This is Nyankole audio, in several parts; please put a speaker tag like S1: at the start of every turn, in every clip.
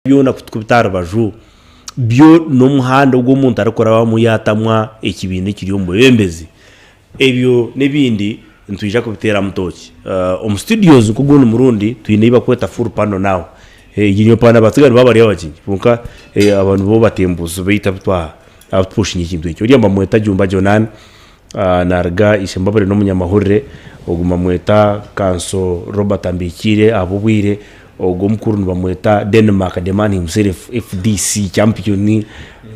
S1: byona kutukubita aha rubaju, byo n'omuhanda ogu omuntu arikurabamu yaatamwa ekibiina ekiri omu bwebembezi. Ebyo n'ebindi nitwija kubiteeramu tooki. Omu studios nk'ogundi murundi twine ei barikweta full panel now. Egi niyo panel abatsigazi nibaba bari abagyenyi kwonka aba nibo batembuzi baitu abu twa abu tupushinga ekintu eki. Oriya nibamweta Jumba Jonan naruga Ishembabare n'omunyamahurire, ogu nibamweta Kanso Robert Ambikiire ahabw'obwire, ogu omukuru nibamweta Denmark the man himself FDC champion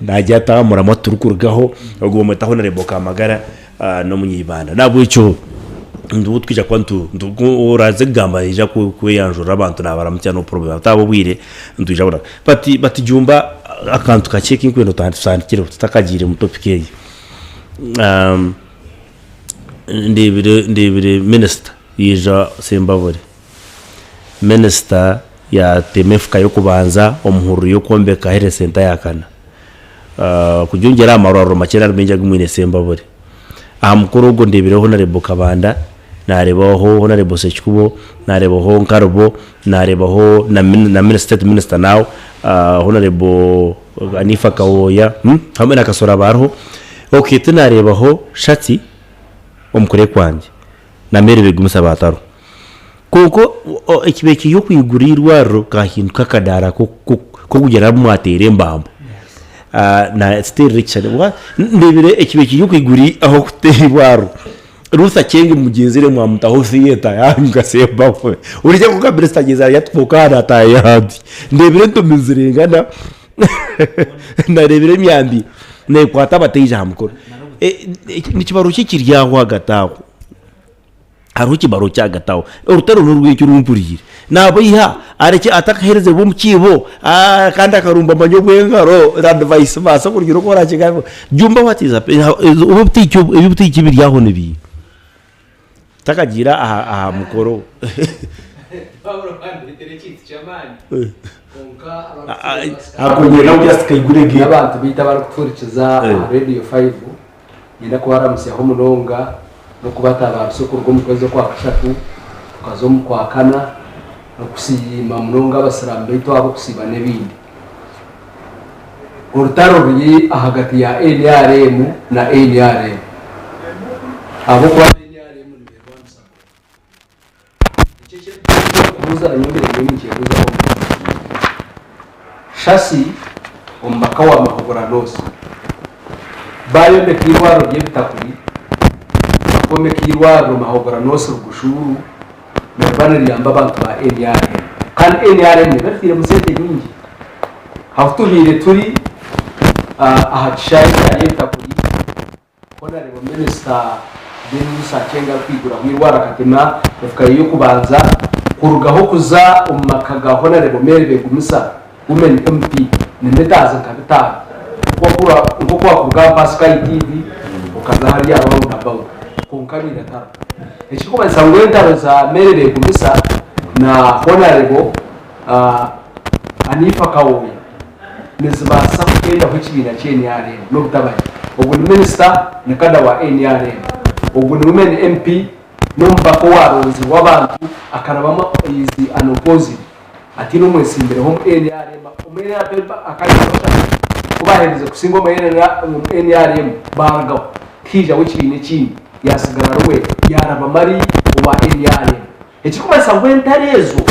S1: nagya ati aha muramwa titurikurugaho, ogu bamweta Honourable Kamagara n'omunyaibanda. Nahabwekyo nibwo twija kuba nitu oraaze kugamba naija kweyanjurira abantu nabaramutsya no problem hati ahabw'obwire nitwija kuraba. But but Jumba akantu kakye ekinkwenda otandikireho tutakagiire omu topic egi, ndeebire ndeebire minisita yaija Sembabule. Minisita yaatema efuka y'okubanza omu hururu y'okwombeka Health Centre ya Kana. Kugyongyera aha marwariro makye nari maingi agu mwine Sembabule. Aha mukoro ogwo ndeebireho Honourable Kabanda, naareebaho Honourable Ssekikubo, naareebaho Nkarubo, naareebaho na na State Minister now Honourable Anifa Kawooya hamwe na Kasoro aba ariho. Okay tinaareebaho Shati omu kure kwangye na Mary Begumisa baatariho. Kwonka ekibaire kiri okwigura eirwariro kahinduka akadaara k'okugira abu mwateera embambo. Kiteerire ekishushani. Ndeebire ekibaire kiri okwigura ah'okuteera eirwariro, Ruth Aceng mugyenzire mwamutaho theatre yaanyu nka Sembabule. Oriija kwonka minisita agyenzire ari ati kwonka aha naataayaambi. Ndeebire entomi nizirengana, nareebire emyambi neekwata abataija aha mukoro. Nikibarwa ki ekiri aho ahagati aho? Hariho ekibarwa kyahagati aho. Orutaro n'orw'eki oru mpuriire. Naabaiha arekye atakaheerezibwa omu kiibo kandi akarumba manya obw'engaro and vice versa kurugiirira oku oraakigambe. Jumba what is happening eby'obutegyeki ebiri aho nibi takagiire aha aha mukoro.
S2: N'abantu baitu abarikutuhurikiza aha Radio 5 Niinyenda kubaramutsyaho munonga n'okubatabaarisa okuruga omu kwezi okwakashatu tukaza omu kwakana n'okusiima munonga abasiraamu baitu ahabw'okusiiba n'ebindi. Orutaro ruri ahagati ya nrm na nrm ahabw'okuba aba nrm niberwanisa bo. Eki ekirikubuuza nanyowe mbaire ndiyo ninkyebuuzaho munonga. Shasi omubaka wa Mahobora North bayombeka eirwariro ry'ebitakuri bakombeka eirwariro Mahobora North Rugushuuru niriba niriyamba abantu ba nrm kandi nrm eba eriteiremu sente nyingi. Ahu tubaire turi aha kishaayi kya Ryebitakuri Honarebo Minisita Ben Musa Aceng arikwiguraho eirwariro akatema efuka ye y'okubanza kurugaho kuza omu maka ga Honarebo Mary Begumisa, Women MP, ni mitazi nka bitaano nk'oku wakuruga aha Pasika ITV okaza hariya aha Round About kwonka baine taro. Ekirikumanyisa ngu entaro za Mary Begumisa na Honarebo Anifa Kawooya nizibaasa kuhendaho ekibiina kya nrm n'obutabari. Ogu ni minisita ni kada wa nrm. Ogu ni women MP n'omubaka owaronzirwe abantu akarabamu is unopposed ataine omwetsimbireho omu nrm. Omu nrm ku baaherize kusinga omu nrm baarugaho tihaijaho ekibiina ekindi yaasigara ari wenka yaarabamu ari owa nrm. Ekirikumanyisa ngu entaro ezo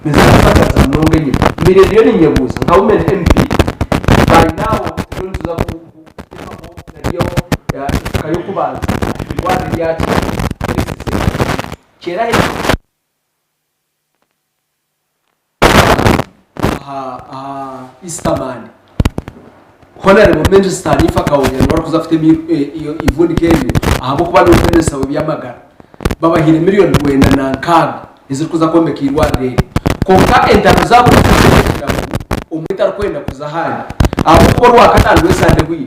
S2: nizibaasa munonga enyima. Mbaire ndiyo ninyebuuza nka women MP by now turiyo nituza kutemaho nariyo efuka y'okubanza aha irwariro erya Kyera Health Centre. Kyera Health aha aha Easter Monday Honourable Minister Hanifa Kawooya niwe arikuza kutema eivundika eryo ahabw'okuba niwe minisita w'eby'amagara. Babahaire miriyoni 96 ezirikuza kwombeka eirwariro eryo. Kwonka entaro zaabo nizitandikira ngu omwe tarikwenda kuza ahandi ahabw'okuba orwakataano rw'esande ehweire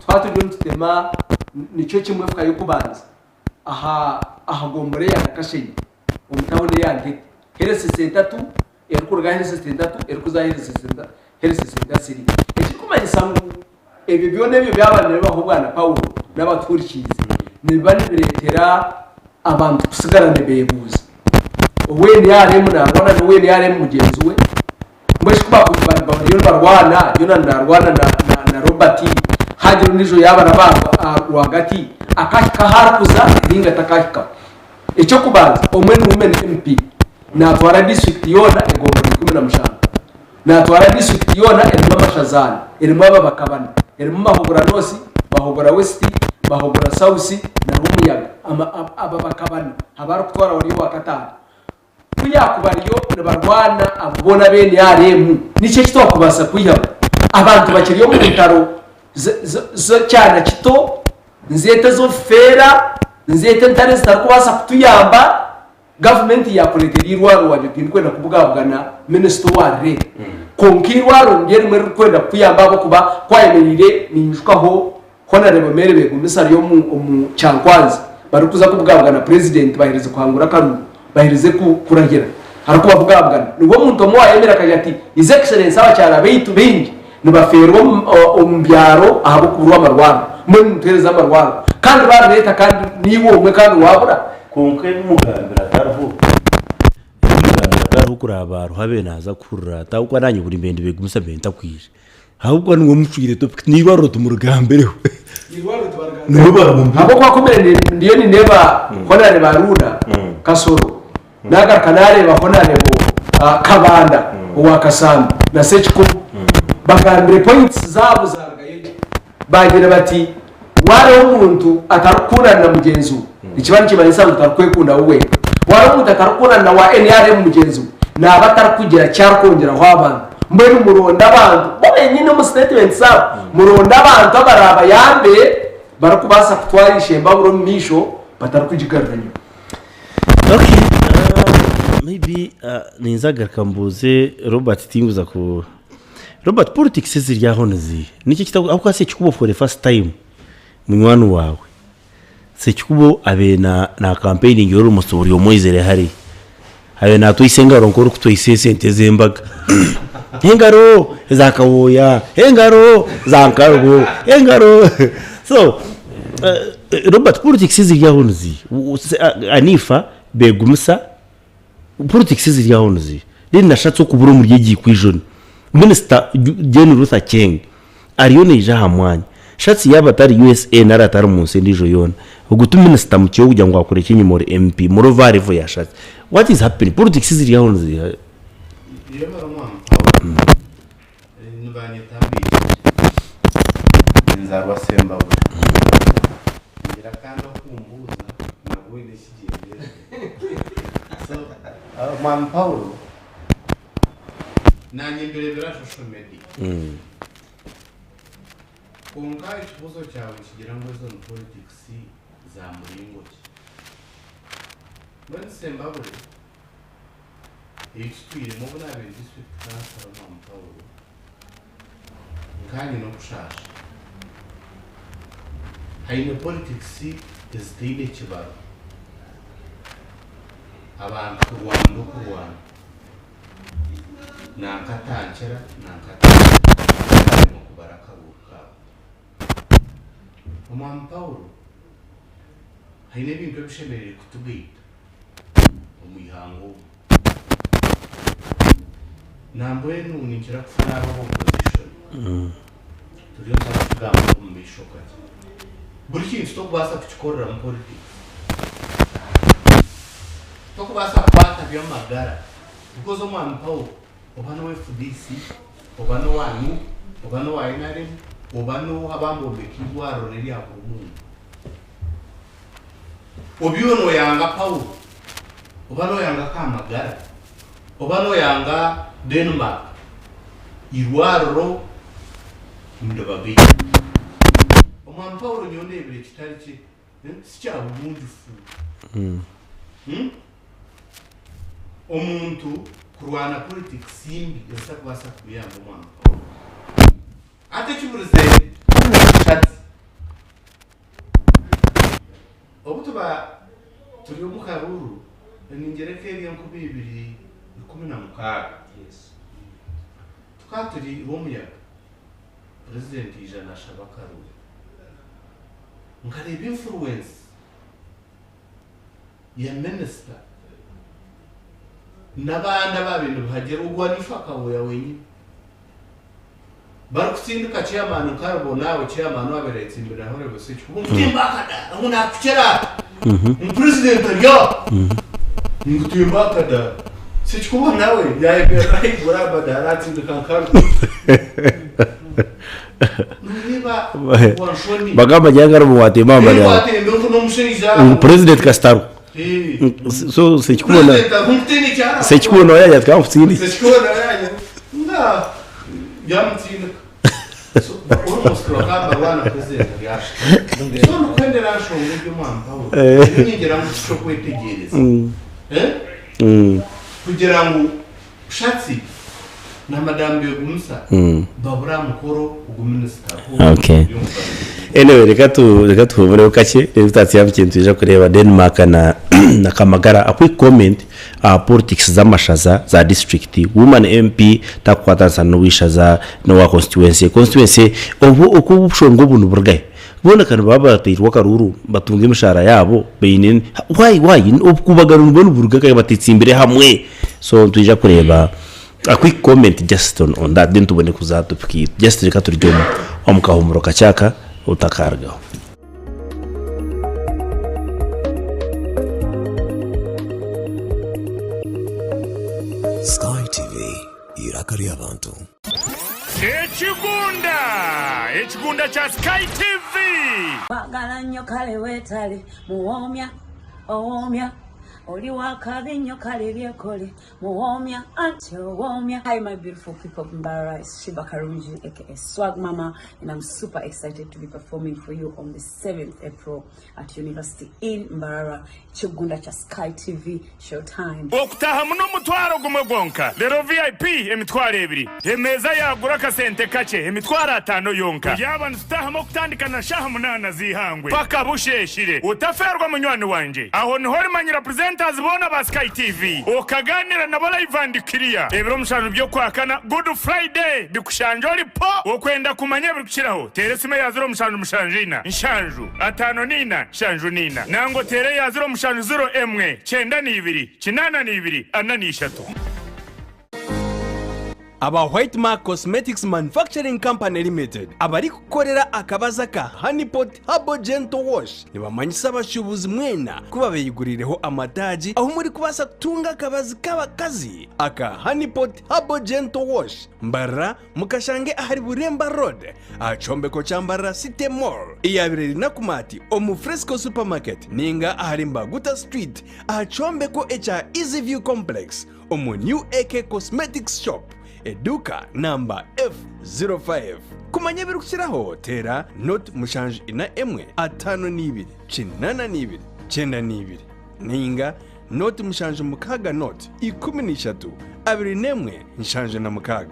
S2: twaba turiyo nitutema nikyo kimwe efuka y'okubanza aha aha gombora eya Nakashenyi omu tawuni eya Ntete. Health Centre tu erikuruga aha Health Centre tu erikuza aha Health Centre siri. Ekirikumanyisa ngu ebyo byona ebyo byaba nibibaho bwana Paulo n'abatuhurikiize nibiba nibireetera abantu kusigara nibeebuuza. Owa nrm naarwana n'owa nrm mugyenzi we, mbwenu shi ku baakuba. bariyo nibarwana, Jonan naarwana na, na, na Robert, haagira ondiijo yaabaraba aha rwagati, akahika ahu arikuza nainga takaahikaho. Eky'okubanza, omwe ni Women MP, naatwara disiturikiti yoona egombolola 17. Naatwara disiturikiti yoona erimu amashaza ana, erimu ababaka bana, erimu Mahogora North, Mahogora West, Mahogora South na Rwomuyaga. Ababaka bana abu arikutwara bari owa kataano. Ku yaakuba ariyo nibarwana abo boona aba nrm, niki eki twakubaasa kwihamu? Abantu bakiri omu ntaro z'ekyana kito, nzeete ez'obufeera, nzeete entaro ezitarikubaasa kutuyamba. Gavumenti yaakureetera eirwariro wagira tindikwenda kubugabugana minisita owaarireeta. Kwonka eirwariro niryo rimwe eririkwenda kukuyamba ahabw'okuba ku ayemereire ninyijukaho Honarebo Mary Begumisa ari omu Kyankwanzi barikuza kubugabugana Purezidenti baherize kuhangura akaruru baherize kurahira arikubabugabugana nibwo omuntu omwe owayemera akagira ati His Excellency abakyara baitu baingi nibafeerwa omu byaro ahabw'okuburwa amarwariro mbwenu nimutuheereza amarwariro kandi barireeta kandi niiwe omwe kandi wabura.
S1: Kwonka ebi mugambira tariho, ebi mugambira tariho kuraaba hariho abe naaza kuhurira ati ahabw'okuba naanye buri mbere nibegumisa mbere ntakwija. Ahabw'okuba niiwe omucwire topic n'eirwariro timurigambireho. Niwe baramubwira.
S2: Ahabw'okuba ku mbaire ndiyo nindeeba Honarebo Aruuna Kasoro, nagaruka nareeba Honarebo Kabanda owa Kasambi na Sekikubo, bagambire points zaabo zarugayo gye. Baagira bati, Waareeba omuntu atarikukundana na mugyenzi we, nikiba nikimanyisa ngu tarikwekunda we wenka. Waareeba omuntu atarikukundana na wa nrm mugyenzi we, naaba atarikugira ki arikwongyeraho abantu. Mbwenu muronde abantu, bo benyini omu sitetimenti zaabo, muronde abantu abaraabayambe barikubaasa kutwara eishembe aburi omu maisho batarikugigarura nyima.
S1: Okay, maybe ninza kugaruka mbuuze Robert tinkuza ku. Robert politics eziri aho niziiha? Niki ekitaku ahabw'okuba Ssekikubo for the first time munywani waawe, Ssekikubo abaire na na campaigningira almost buri omwe oizire hariya, abaire naatwaisa engaro nk'orikutwaisa esente z'embaga, engaro eza Kawooya, engaro za Nkarubo, engaro so Robert politics eziri aho niziiha? Anifa Begumisa. Politics eziri aho niziiha? Then nashatse okubura omuri egi equation, Minister Jane Ruth Aceng ariyo naija aha mwanya, shatse yaaba atari USA nari atari munsi endiijo yoona, ogu ti minister mukye wokugira ngu akurekye enyima ori MP, moreover aha level ya Shatsi. What is happening? Politics eziri aho niziiha?
S3: Nyowe omwami Paul, nibanyeta Mbiikire, ninzaarwa Sembabule. Ngira kandi okumbuuza nabwo oine ekigyendererwa. So, Mwami Paul, naanye mbireebera aha social media. Kwonka ekibuuzo kyawe nikigira ngu ezo ni politics za muringo ki? Mbwenu Sembabule ei tutwiremu obu naabaire district councillor Mwami Paul, nkaba nyine okushaasha. Haine politics ezitaine kibaro. Abantu kurwana okurwana. Nanka atankira, nanka atankira. Baremwa kubara akaruuru kaabo. Omwami Paulo, haine ebintu ebishemereire kutugaita omu ihanga omu. Nambwenu ninkira kufa naaba aba opposition. Turiyo nituza kukigambaho omu maisho kakye. Buri kintu tokubaasa kukikoreramu politics. Tokubaasa kukwata by'amagara because omwami Paul oba n'owa FDC, oba n'owa nup, oba n'owa NRM, oba n'owa abambombeka eirwariro n'erya buri muntu. Obiire noyanga Paulo, oba noyanga Kamagara, oba noyanga Denmark, irwariro niribagaita. Omwami Paulo nyowe ndebire kitari kye, ti kya bugunjufu. Omuntu kurwana politics mbi ezitakubaasa kumuyamba Omwami Paulo. Hati ekiburize Shatsi. Obu tuba turi omu karuuru, ningyereka eri 2016, tukaba turi Rwomuyaga, purezidenti yaija naashaba akaruuru. Nkareeba influence ya minisita n'abandi abaabaire nibahagira, ogwo ariifa akahooya wenyine. Barikutsindika chairman nka naawe chairman owaabaire ayetsimbiriraho Honourable Ssekikubo ngu timba akadaara ngu naakukira ata ngu president ari aha ngu timba akadaara Ssekikubo nawe yaayemerera ahaiguru aha madaara atsindika nka Nooreeba wanshoni
S1: Bagamba ngira ngu arimu watemba aha madaara.
S3: Watemba ngu n'omushaija
S1: Ngu president kasita ariho. So Ssekikubo na
S3: President ariho ngu tihaine eki arakora.
S1: Ssekikubo nawe yaagira ati ka nkutsindike.
S3: Ssekikubo nawe yaagira nga byamutsindika. So almost bakaba nibarwana president ari aha. So ndikuhendera aha nshonga egyo Mwami Paulo, nyowe ningira ngu tikyokwetegyereza. Kugira ngu Shatsi na Madam Begumisa babure aha mukoro ogu minisita ariho
S1: Okay.
S3: ori omu parliament.
S1: Anyway, reka tu reka tuhuumureho kakye reero tutatsya aha kintu twija kureeba Denmark na na Kamagara. A quick comment aha politics z'amashaza za district. Woman MP takukwatanisa n'oweishaza n'owa constituency. Constituency obu oku obushonga obu niburugahi? Boona ka nibaba bateirwe akaruuru batunga emishaara yaabo baine why why obukubagano nibwo niburuga nkahi batetsimbire hamwe so nitwija kureeba a quick comment just on on that then tubone kuza aha topic yaitu just reka turye omu omu kahuumuro kakye aka otakarugaho.
S4: Sky TV, eiraka ry'abantu.
S5: Ekigunda! Ekigunda kya Sky TV!
S6: Kwagala nnyo kale weetale muwoomya owoomya oli wakabi nnyo kale byekole muwoomya anti owoomya. Hi my beautiful people of Mbarara, it's Sheebah Karungi aka Swag Mama and I'm super excited to be performing for you on the 7th April at University in Mbarara Kigunda kya Sky TV Showtime.
S5: Okutahamu n'omutwaro gumwe gwonka reero VIP emitwaro ebiri, emeeza yaagura akasente kakye emitwaro ataano yonka. Yaaba nitutahamu okutandika na shaaha munaana z'eihangwe paka busheeshire. Otafeerwa munywani wangye. Aho niho orimanyira presenters boona ba Sky TV okagaaniira nabo live and clear. Ebiro mushanju by'okwakana, Good Friday, bikushangye ori po! Okwenda kumanya ebirikukiraho, teera esimu eya ziro mushanju mushanju ina, nshanju. Ataano n'ina, nshanju n'ina. Nangwa oteere eya ziro mushanju ziro emwe, kyenda n'ibiri, kinaana n'ibiri, ana n'ishatu.
S7: Aba White Mark Cosmetics Manufacturing Company Limited abarikukorera akabazi aka Honey Pot Herbal Gentle Wash nibamanyisa abashuubuzi mwena ku babeyiguriireho amataagi ahu murikubaasa kutunga akabazi k'abakazi aka Honey Pot Herbal Gentle Wash. Mbarara Mukashange ahari Buremba Road aha kyombeko kya Mbarara City Mall eyabaire eri Nakumatt omu Fresco Supermarket ninga ahari Mbaguta Street aha kyombeko ekya Easy View Complex omu New AK Cosmetics Shop eduuka namba F05. Kumanya ebirikukiraho teera not mushanju ina emwe 52 82 92 ninga not mushanju mukaaga not 13 21 76.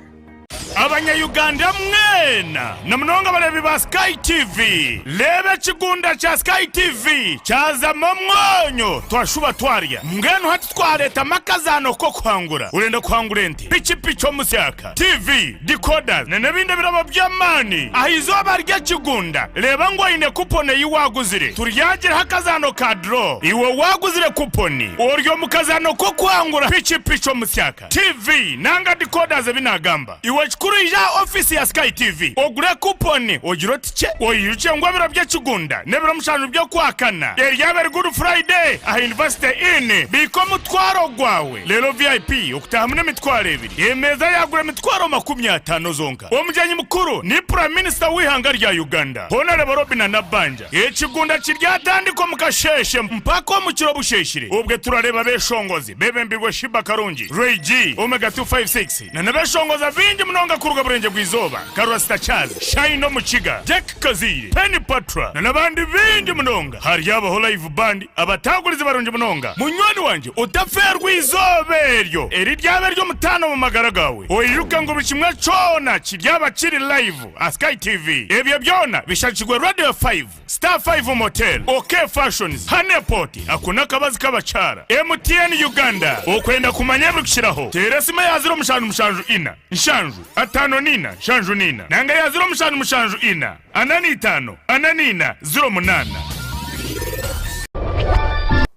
S5: Abanya-Uganda mwena, na munonga abareebi ba Sky TV, reeba ekigunda kya Sky TV kyazamu omwonyo twashuba twarya. Mbwenu hati twareetamu akazaano k'okuhangura. Orenda kuhangura ente, pikipiki omusyaka, TV, decoders na n'ebindi ebirabo by'amaani aha izooba ry'ekigunda. Reeba ngu oine kuponi ei waaguzire. Turyagiraho akazaano ka draw. Iwe waaguzire kuponi, ori omu kazaano k'okuhangura pikipiki omusyaka. TV nanga decoders ebi nagamba. Iwe ekikuru ija aha office ya Sky TV ogure coupon ogire oti kye oijukye ngu ebiro by'ekigunda n'ebiro mushanju by'okwakana eryaba eri Good Friday aha University Inn. Biika omutwaro gwawe reero VIP okutahamu n'emitwaro ebiri emeeza yagura emitwaro 50 zonka. Omugyenyi mukuru ni Prime Minister w'eihanga rya Uganda Honarebo Robinah Nabbanja. Ekigunda kiryatandika omu kasheeshe mpaka omu kiro busheeshire obwe turareeba abeshongozi Bebembirwe Sheebah Karungi, Ray G, Omega 256 na n'abeshongoza baingi munonga kuruga Burengyerwa Izooba nka Rasta Charles, Shine Omukiga, Jack Kazaire, Penny Patra na n'abandi baingi munonga. Haryabaho Live Band abatagurizi barungi munonga. Munywani wangye otafeerwa eizooba eryo eriryaba ery'omutaano omu magara gaawe. Oijuke ngu buri kimwe kyona kiryaba kiri live aha Sky TV. Ebyo byona bishagikirwe Radio Five. Star Five Motel, OK Fashions, Honey Pot, ako n'akabazi k'abakyara, MTN Uganda. Okwenda kumanya ebirikukiraho, teera esimu eya 0774, 7, 54, 74 nanga eya 0774, 45, 44, 08.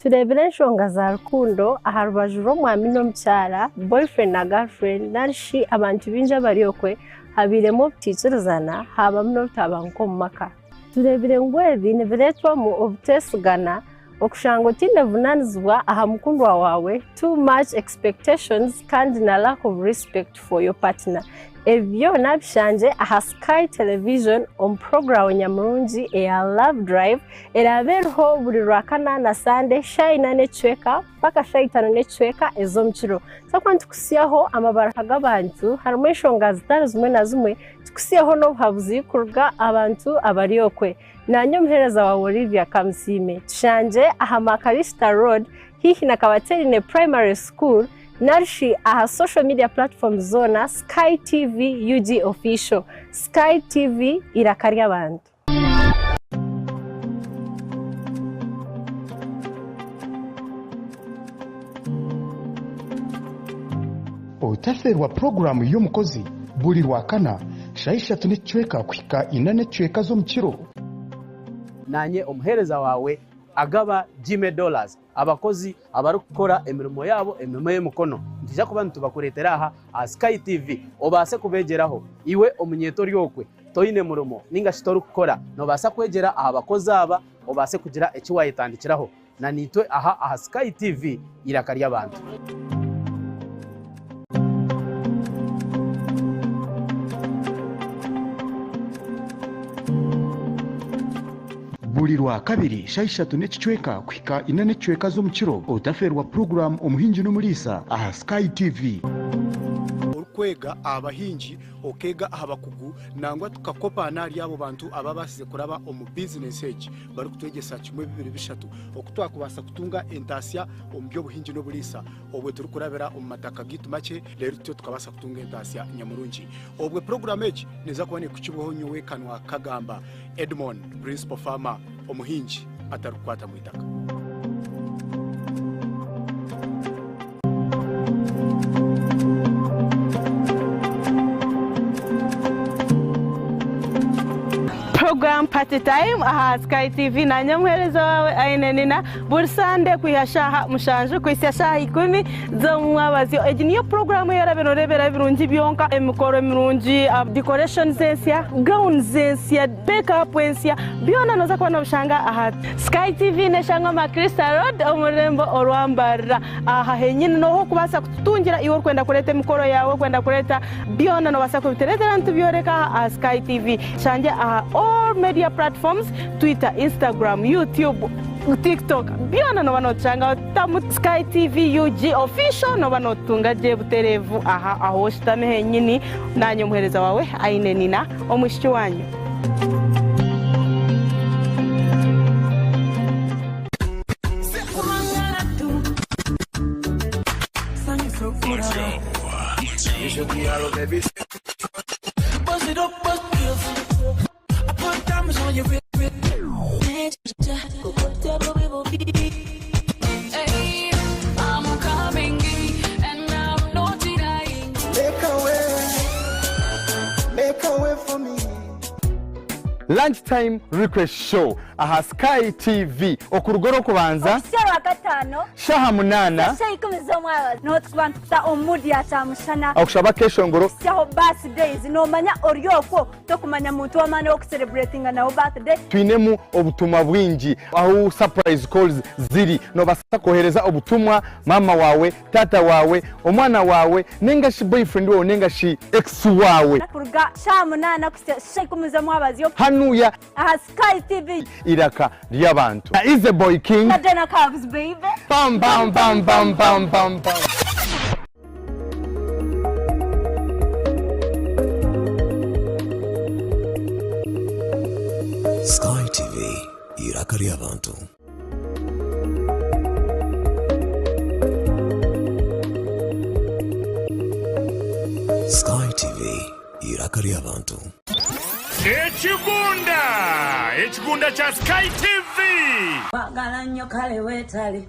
S8: Tureebire enshonga za rukundo aha rubaju rw'omwami n'omukyara, boyfriend na girlfriend, nari shi abantu baingi abari okwe. Habairemu obutaikirizana haabamu n'obutabanguko omu maka. Tureebire ngu ebi nibireetwamu obuteesigana, okushanga otaine buvunaanizibwa aha mukundwa waawe, too much expectations kandi na lack of respect for your partner. Ebi byona bishangye aha Sky Television omu puroguraamu nyamurungi eya Love Drive eraabe eriho buri Rwakana na Sande shaaha ina n'ekicweka mpaka shaaha itaano n'ekicweka ez'omukiro. Twakuba nitukutsyaho amabaruha g'abantu harimu enshonga zitari zimwe na zimwe, tukutsyeho n'obuhabuzi kuruga abantu abari okwe. Naanye omuheereza waawe Olivia Kamusiime. Tushangye aha Makarista Road haihi na Kabaterine Primary School narishi aha social media platforms zoona Sky TV UG Official. Sky TV eiraka ry'abantu.
S9: Otaferwa puroguraamu y'omukozi buri Rwakana shaaha ishatu n'ekicweka kuhika ina n'ekicweka z'omukiro.
S10: Naanye omuheereza waawe agaba Jimmy Dollars, abakozi abarikukora emirimo yaabo emirimo y'emikono. Nitwija kuba nitubakureetera aha aha Sky TV obaase kubeegyeraho. Iwe omunyeeto ori okwe toine murimo nainga shi torikukora, noobaasa kwegyera aha bakozi aba obaase kugira eki waayetandikiraho. Na naitwe aha aha Sky TV eiraka ry'abantu.
S9: Buri Rwakabiri shaaha ishatu n'ekicweka kuhika ina n'ekicweka z'omukiro, otafeerwa puroguraamu Omuhingi n'Omuriisa aha Sky TV.
S11: Orikwega aha bahingi, okeega aha bakugu nangwa tukakopaana ahari abo bantu ababaasize kuraba omu bizinesi egi barikutwegyesa kimwe bibiri bishatu oku twakubaasa kutunga entaasya omu by'obuhingi n'oburiisa obwe turikurabira omu mataka gaitu makye reero tutyo tukabaasa kutunga entaasya nyamurungi. Obwe puroguraamu egi neeza kuba neekukibwaho nyowe Kanwa Kagamba Edmond, Principal Farmer, omuhingi atarikukwata mu itaka.
S12: Program Party Time aha Sky TV nanye omuheereza waawe Aine Nina buri Sande kwiha shaaha mushanju kuhitsya shaaha ikumi z'omumwabazyo. Egi niyo puroguramu ei oraabe nooreeberaho ebirungi byonka, emikoro emirungi, decorations ensya, gowns ensya, make up ensya, byona nooza kuba noobishanga aha Sky TV neshangwa aha Crystal Road omu rurembo orwa Mbarara. Aha henyini nooha orikubaasa kututungira iwe orikwenda kureeta emikoro yaawe, orikwenda kureeta byona noobaasa kubitureetera nitubyoreka aha aha Sky TV. Tushangye aha all media platforms, Twitter, Instagram, YouTube, TikTok byona nooba nootushangaho tamu Sky TV UG Official nooba nootutunga gye butereevu aha ahu oshutami henyini. Naanye omuheereza waawe Aine Nina omwishiki waanyu.
S13: Lunch time request show aha Sky TV okuruga orwokubanza
S14: Okuhitsya Orwakataano
S13: shaha munaana
S14: shaaha ikumi z'omwabazyo niho turikuba nitukuta omu mood ya kyamushana
S13: okushaba akeshongoro
S14: kuhitsyaho birthdays noomanya ori okwo tokumanya muntu w'amaani ow'okucelebratinga nawe birthday.
S13: Twinemu obutumwa bwingi ahu surprise calls ziri nobasa kohereza obutumwa maama wawe, taata wawe, omwana wawe ninga shi boyfriend wawe ninga shi ex wawe.
S14: Kuruga shaaha munaana kuhitsya shaaha ikumi z'omwabazyo.
S13: Hanuya.
S14: Aha Sky TV.
S13: Iraka ry'abantu. Na Easy Boy King.
S14: Na Dana Cubs baby.
S13: Bam bam bam bam bam bam bam.
S4: Sky TV, eiraka ry'abantu. Sky TV, eiraka ry'abantu.
S5: Ekigunda! Ekigunda kya Sky TV!
S6: Kwagala nnyo kale weetale.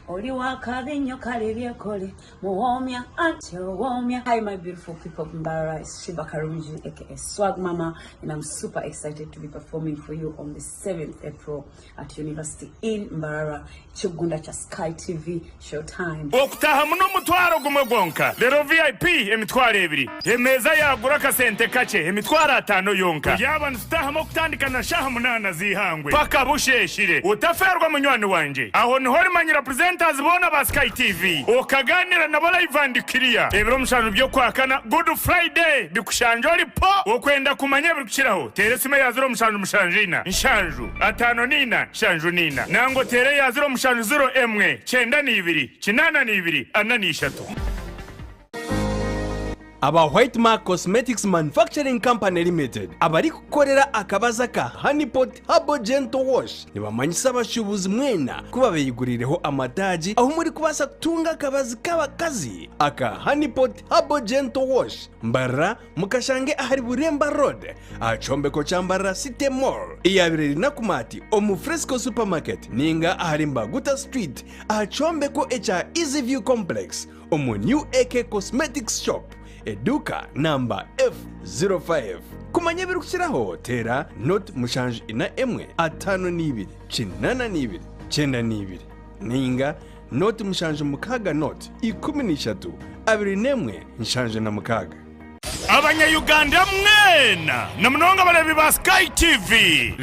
S6: Oli wa kabi nnyo kale byekole muwoomya anti owoomya. Hi my beautiful people of Mbarara, it's Shiba Karungi aka Swag Mama and I'm super excited to be performing for you on the 7th April at University in Mbarara, Kigunda kya Sky TV Showtime.
S5: Okutahamu n'omutwaro gumwe gwonka, reero VIP emitwaro ebiri, emeeza yaagura akasente kakye emitwaro ataano yonka. Turyaba nitutahamu okutandika na shaaha munaana z'eihangwe paka busheeshire. Otafeerwa munywani wangye. Aho niho orimanyira presenters boona ba Sky TV, okagaaniira nabo live and clear. Ebiro mushanju by'okwakana, Good Friday, bikushangye ori po! Okwenda kumanya ebirikukiraho, teera esimu eya 0774 7 54 74 nangwa oteere eya 0701 92 82 43.
S7: Aba White Mark Cosmetics Manufacturing Company Limited abarikukorera akabaza ka Honey Pot Herbal Gentle Wash nibamanyisa abashuubuzi mwena ku babeyiguriireho amataagi ahu murikubaasa kutunga akabazi k'abakazi aka Honey Pot Herbal Gentle Wash. Mbarara mukashange ahari Buremba Road aha kyombeko kya Mbarara City Mall eyabaire eri Nakumatt omu Fresco Supermarket ninga ahari Mbaguta Street aha kyombeko ekya Easy View Complex omu New AK Cosmetics Shop eduuka namba F05. Kumanya ebirikukiraho teera nought 7 4 52 82 92 ninga nought 7 6 nought 13 21 76.
S5: Abanya-Uganda mwena, na munonga abareebi ba Sky TV,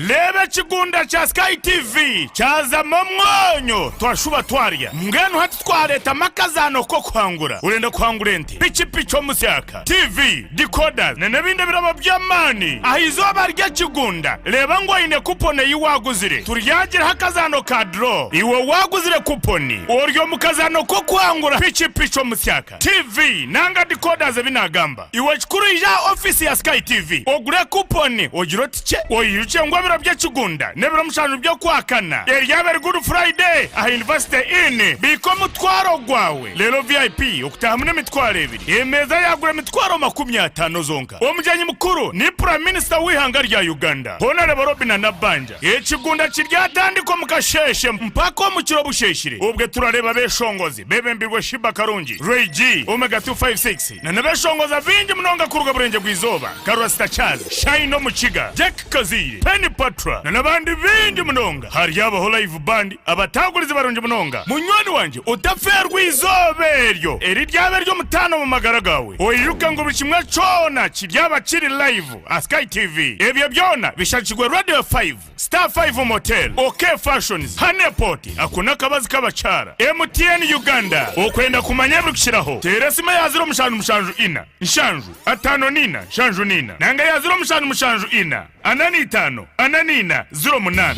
S5: reeba ekigunda kya Sky TV kyazamu omwonyo twashuba twarya. Mbwenu hati twareetamu akazaano k'okuhangura. Orenda kuhangura ente, pikipiki omusyaka, TV, decoders na n'ebindi ebirabo by'amaani aha izooba ry'ekigunda. Reeba ngu oine kuponi ei waaguzire. Turyagiraho akazaano ka draw. Iwe waaguzire kuponi, ori omu kazaano k'okuhangura pikipiki omusyaka, TV nanga decoders ebi naagamba. Iwe kikuru ija aha ofiisi ya Sky TV ogure kuponi ogire oti kye. Oijukye ngu ebiro by'ekigunda n'ebiro mushanju by'okwakana eryaba eri Good Friday aha University Inn. Biika omutwaro gwawe reero VIP okutahamu n'emitwaro ebiri, emeeza yaagura emitwaro 50 zonka. Omugyenyi mukuru ni Prime Minister w'eihanga rya Uganda, Honarebo Robinah Nabbanja. Ekigunda kiryatandika omu kasheeshe mpaka omu kiro busheeshire obwe turareeba abeshongozi bebembirwe Sheebah Karungi, Ray G, Omega 256 na n'abeshongozi abaingi munonga kuruga Burengye bw'Eizooba nka Rasta Charles, Shine Omukiga, Jack Kazaire, Penny Patra na n'abandi baingi munonga. Haryabaho live band abatagurizi barungi munonga. Munywani wangye otafeerwa eizooba eryo eriryaba ery'omutaano omu magara gaawe. Oijuke ngu buri kimwe kyona kiryaba kiri live aha Sky TV. Ebyo byona bishagikirwe Radio Five, Star Five Motel, OK Fashions, Honey Pot, ako n'akabazi k'abakyara, MTN Uganda. Okwenda kumanya ebirikukiraho, teera esimu eya 0774 7 54 74 nanga eya 0774 45 44 08.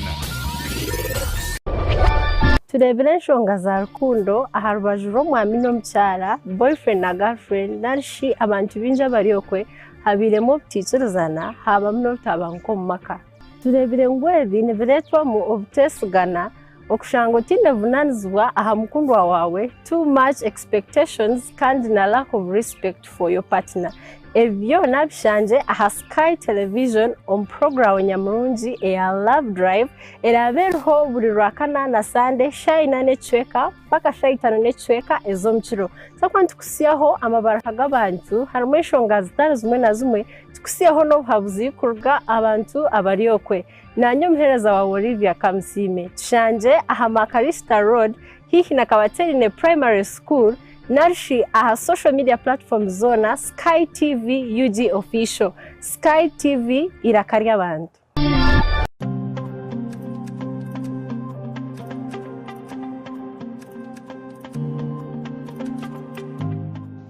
S8: Tureebire enshonga za rukundo aha rubaju rw'omwami n'omukyara, boyfriend na girlfriend, nari shi abantu baingi abari okwe habairemu obutaikirizana haabamu n'obutabanguko omu maka. Tureebire ngu ebi nibireetwamu obuteesigana, okushanga otaine buvunaanizibwa aha mukundwa waawe, too much expectations kandi na lack of respect for your partner. Ebi byona bishangye aha Sky Television omu puroguraamu nyamurungi eya Love Drive eraabe eriho buri Rwakana na Sande shaaha ina n'ekicweka mpaka shaaha itaano n'ekicweka ez'omukiro. Twakuba nitukutsyaho amabaruha g'abantu harimu enshonga zitari zimwe na zimwe, tukutsyeho n'obuhabuzi kuruga abantu abari okwe. Naanye omuheereza waawe Olivia Kamusiime. Tushangye aha Makarista Road haihi na Kabaterine Primary School narishi aha social media platforms zoona Sky TV UG Official. Sky TV eiraka ry'abantu.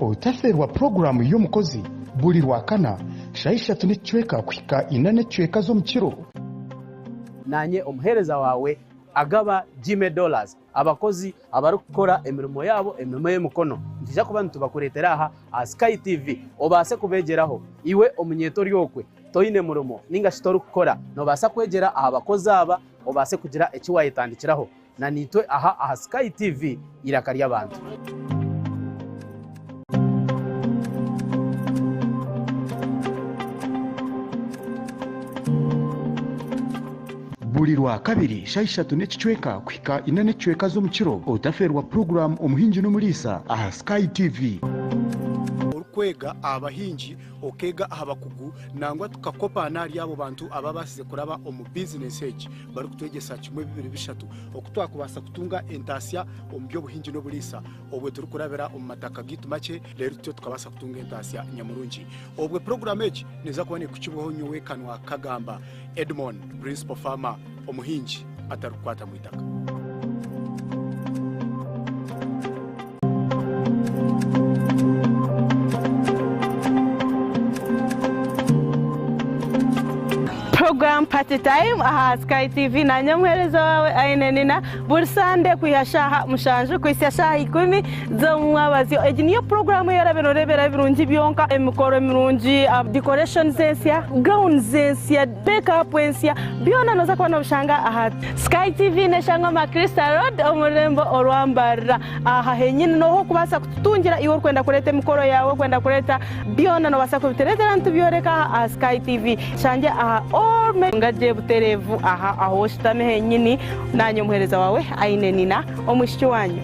S9: Otafeerwa puroguraamu y'omukozi buri Rwakana shaaha ishatu n'ekicweka kuhika ina n'ekicweka z'omukiro.
S10: Naanye omuheereza waawe agaba Jimmy Dollars, abakozi abarikukora emirimo yaabo emirimo y'emikono. Nitwija kuba nitubakureetera aha aha Sky TV obaase kubeegyeraho. Iwe omunyeeto ori okwe toine murimo nainga shi torikukora, noobaasa kwegyera aha bakozi aba obaase kugira eki waayetandikiraho. Na naitwe aha aha Sky TV eiraka ry'abantu.
S9: Buri Rwakabiri shaaha ishatu n'ekicweka kuhika ina n'ekicweka z'omukiro, otafeerwa puroguraamu Omuhingi n'Omuriisa aha Sky TV.
S11: Orikwega aha bahingi, okeega aha bakugu nangwa tukakopaana ahari abo bantu ababaasize kuraba omu bizinesi egi barikutwegyesa kimwe bibiri bishatu oku twakubaasa kutunga entaasya omu by'obuhingi n'oburiisa obwe turikurabira omu mataka gaitu makye reero tutyo tukabaasa kutunga entaasya nyamurungi. Obwe puroguraamu egi neeza kuba neekukibwaho nyowe Kanwa Kagamba Edmond, Principal Farmer, omuhingi atarikukwata mu itaka.
S12: Program Party Time aha Sky TV nanye omuheereza waawe Aine Nina buri Sande kwiha shaaha mushanju kuhitsya shaaha ikumi z'omumwabazyo. Egi niyo puroguraamu ei orabe nooreeberaho ebirungi byonka, emikoro mirungi, decorations ensya, gowns ensya, make up ensya, byona nooza kuba noobishanga aha Sky TV n'eshangwa Macrista Road omu rurembo orwa Mbarara. Aha henyini nooha okubaasa kututungira iwe orikwenda kureeta emikoro yaawe, orikwenda kureeta byona noobaasa kubitureetera nitubyoreka aha aha Sky TV. Tushangye aha All Ngagye butereevu aha ahu oshutami henyini naanye omuheereza waawe Aine Nina omwishiki waanyu.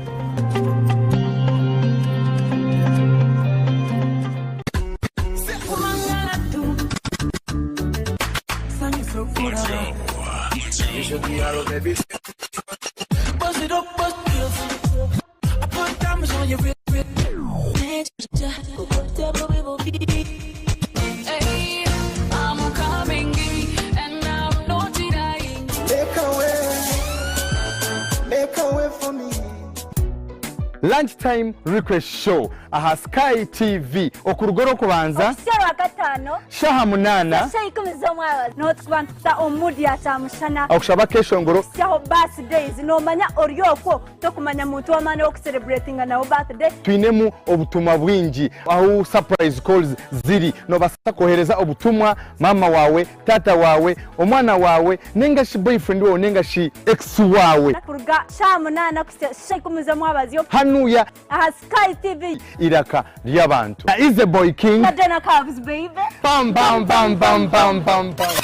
S13: Lunch time request show aha Sky TV okuruga orwokubanza
S14: Okuhitsya Orwakataano
S13: shaha munaana
S14: shaaha ikumi z'omwabazyo niho turikuba nitukuta omu mood ya kyamushana
S13: okushaba akeshongoro
S14: kuhitsyaho birthdays noomanya ori okwo Tokumanya muntu w'amaani ow'okusereburetinga nawe birthday.
S13: Twinemu obutumwa bwingi ahu surprise calls ziri. Nobasa kohereza obutumwa maama wawe, taata wawe, omwana wawe ninga shi boyfriend wawe ninga shi ex wawe.
S14: Kuruga shaaha munaana kuhitsya shaaha ikumi z'omwabazyo.
S13: Hanuya.
S14: Aha Sky TV.
S13: Iraka ry'abantu. Na Easy Boy King.
S14: Na Dana Cubs baby.
S13: Bam bam bam bam bam bam bam.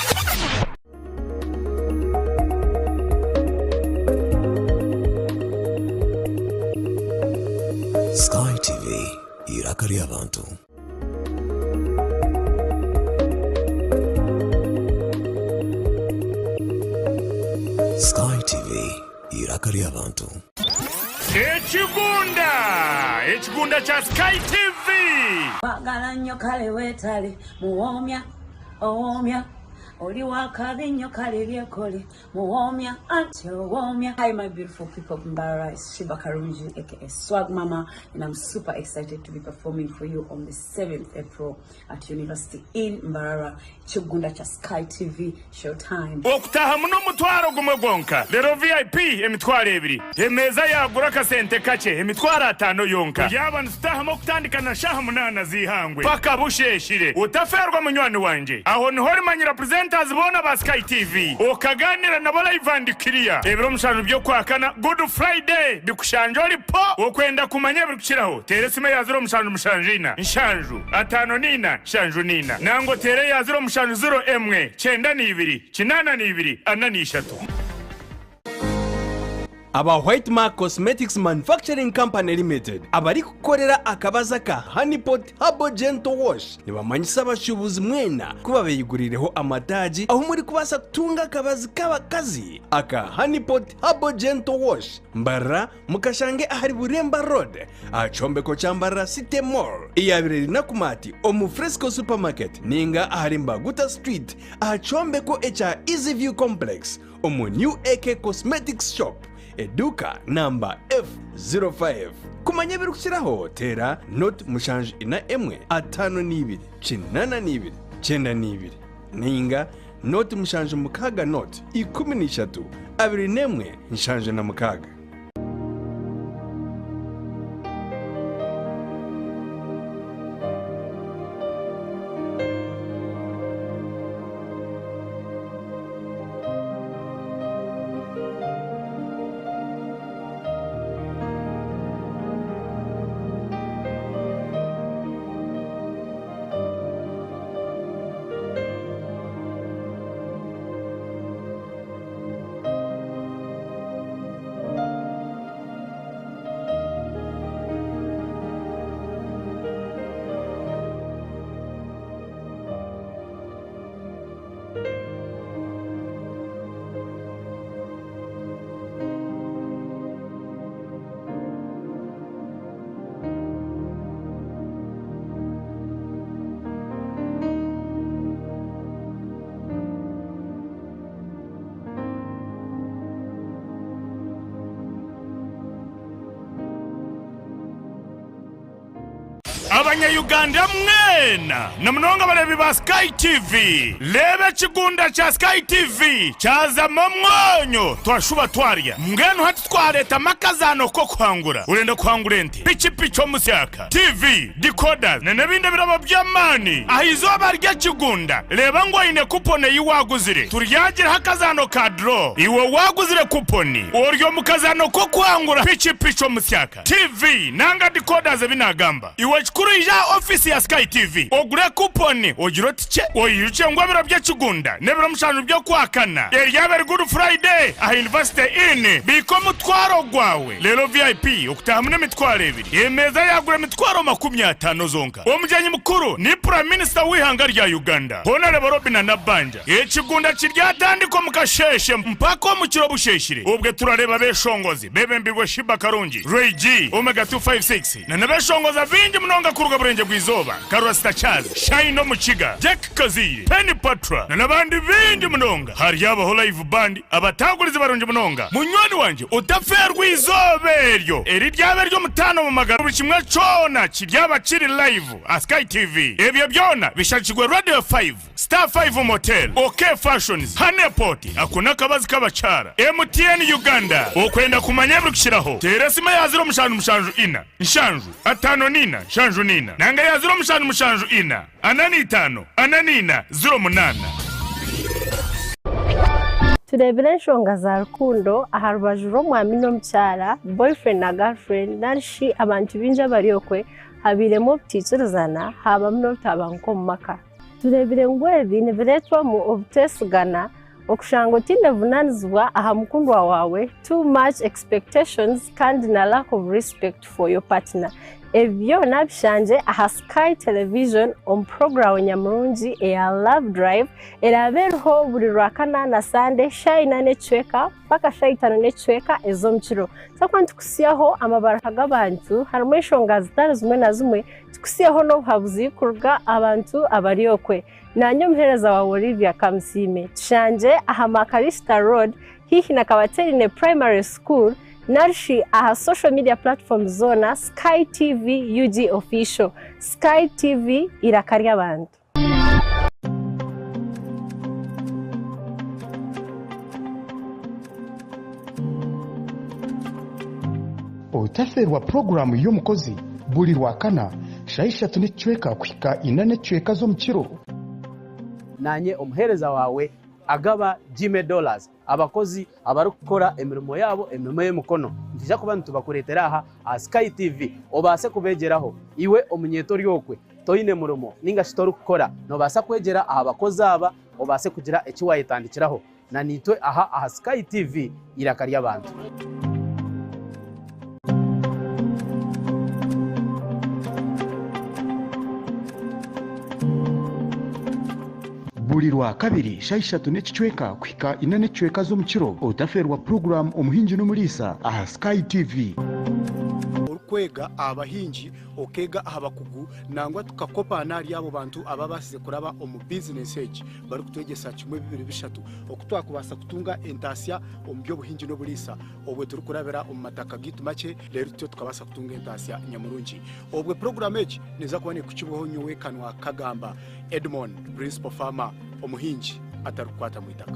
S4: Sky TV, eiraka ry'abantu. Sky TV, eiraka ry'abantu.
S5: Ekigunda! Ekigunda kya Sky TV!
S6: Kwagala nnyo kale weetale muwoomya owoomya Oli wakabi nnyo kale byekole muwoomya anti owoomya. Hi my beautiful people of Mbarara, it's Shiba Karungi aka Swag Mama and I'm super excited to be performing for you on the 7th April at University in Mbarara, Kigunda kya Sky TV Showtime.
S5: Okutahamu n'omutwaro gumwe gwonka, reero VIP emitwaro ebiri. Emeeza yaagura akasente kakye, emitwaro ataano yonka. Yaaba nitutahamu okutandika na shaaha munaana z'eihangwe paka busheeshire. Otafeerwa munywani wangye. Aho niho orimanyira presenters boona ba Sky TV, okagaaniira nabo live and clear. Ebiro mushanju by'Okwakana, Good Friday, bikushangye ori po! Okwenda kumanya ebirikukiraho, teera esimu eya 0774 7 54 74 nangwa oteere eya 0701 92 82 43.
S7: Aba White Mark Cosmetics Manufacturing Company Limited abarikukorera akabaza ka Honey Pot Herbal Gentle Wash nibamanyisa abashuubuzi mwena ku babeyiguriireho amataagi ahu murikubaasa kutunga akabazi k'abakazi aka Honey Pot Herbal Gentle Wash. Mbarara mukashange ahari Buremba Road aha kyombeko kya Mbarara City Mall eyabaire eri Nakumatt omu Fresco Supermarket ninga ahari Mbaguta Street aha kyombeko ekya Easy View Complex omu New AK Cosmetics Shop, eduuka namba F05. Kumanya ebirikukiraho teera nought mushanju ina emwe 52 82 92 nainga nought mushanju mukaaga nought 13 21 76.
S5: Abanya-Uganda mwena, na munonga abareebi ba Sky TV, reeba ekigunda kya Sky TV kyazamu omwonyo twashuba twarya. Mbwenu hati twareetamu akazaano k'okuhangura. Orenda kuhangura ente, pikipiki omusyaka, TV, decoders na n'ebindi ebirabo by'amaani aha izooba ry'ekigunda. Reeba ngu oine kuponi ei waaguzire. Turyagiraho akazaano ka draw. Iwe waaguzire kuponi, ori omu kazaano k'okuhangura pikipiki omusyaka. TV nanga decoders ebi nagamba. Iwe ekikuru ija aha office ya Sky TV ogure coupon ogire oti kye oijukye ngu ebiro by'ekigunda n'ebiro mushanju by'okwakana eryaba eri Good Friday aha University Inn. Biika omutwaro gwawe reero VIP okutahamu n'emitwaro ebiri emeeza yagura emitwaro 50 zonka. Omugyenyi mukuru ni Prime Minister w'eihanga rya Uganda Honarebo Robinah Nabbanja. Ekigunda kiryatandika omu kasheeshe mpaka omu kiro busheeshire obwe turareeba abeshongozi Bebembirwe Sheebah Karungi, Ray G, Omega 256 na n'abeshongoza baingi munonga kuruga Burengye bw'Eizooba nka Rasta Charles, Shine Omukiga, Jack Kazaire, Penny Patra na n'abandi baingi munonga. Haryabaho Live Band abataagurizi barungi munonga. Munywani wangye otafeerwa eizooba eryo eriryaba ery'omutaano omu magara buri kimwe kyona kiryaba kiri live aha Sky TV. Ebyo byona bishagikirwe Radio 5. Star 5 Motel, OK Fashions, Honey Pot, ako n'akabazi k'abakyara, MTN Uganda. Okwenda kumanya ebirikukiraho, teera esimu eya 0774 7 54 74 nanga eya 0774 45 44 08.
S8: Tureebire enshonga za rukundo aha rubaju rw'omwami n'omukyara, boyfriend na girlfriend, nari shi abantu baingi abari okwe, habairemu obutaikirizana haabamu n'obutabanguko omu maka. Tureebire ngu ebi nibireetwamu obuteesigana, okushanga otaine buvunaanizibwa aha mukundwa waawe, too much expectations kandi na lack of respect for your partner. Ebi byona bishangye aha Sky Television omu puroguraamu nyamurungi eya Love Drive eraabe eriho buri Rwakana na Sande shaaha ina n'ekicweka mpaka shaaha itaano n'ekicweka ez'omukiro. Twakuba nitukutsyaho amabaruha g'abantu harimu enshonga zitari zimwe na zimwe Tukusiiheho n'obuhabuzi kuruga aha bantu abari okwe. Naanye omuheereza waawe Olivia Kamusiime. Tushangye aha Makalista Road haihi na Kabaterine Primary School narishi aha social media platforms zoona Sky TV UG Official. Sky TV eiraka ry'abantu.
S9: Otafeerwa puroguraamu y'omukozi buri Rwakana, shaaha ishatu n'ekicweka kuhika ina n'ekicweka z'omukiro.
S10: Naanye omuheereza waawe agaba Jimmy Dollars, abakozi abarikukora emirimo yaabo emirimo y'emikono. Nitwija kuba nitubakureetera aha aha Sky TV obaase kubeegyeraho. Iwe omunyeeto ori okwe toine murimo nainga shi torikukora, noobaasa kwegyera aha bakozi aba obaase kugira eki waayetandikiraho. Na naitwe aha aha Sky TV eiraka ry'abantu.
S9: Buri Rwakabiri shaaha ishatu n'ekicweka kuhika ina n'ekicweka z'omukiro, otafeerwa puroguraamu Omuhingi n'Omuriisa aha Sky TV.
S11: Orikwega aha bahingi, okeega aha bakugu nangwa tukakopaana ahari abo bantu ababaasize kuraba omu bizinesi egi barikutwegyesa kimwe bibiri bishatu oku twakubaasa kutunga entaasya omu by'obuhingi n'oburiisa obwe turikurabira omu mataka gaitu makye reero tutyo tukabaasa kutunga entaasya nyamurungi. Obwe puroguraamu egi neeza kuba neekukibwaho nyowe Kanwa Kagamba Edmond, Principal Farmer, omuhingi atarikukwata mu itaka.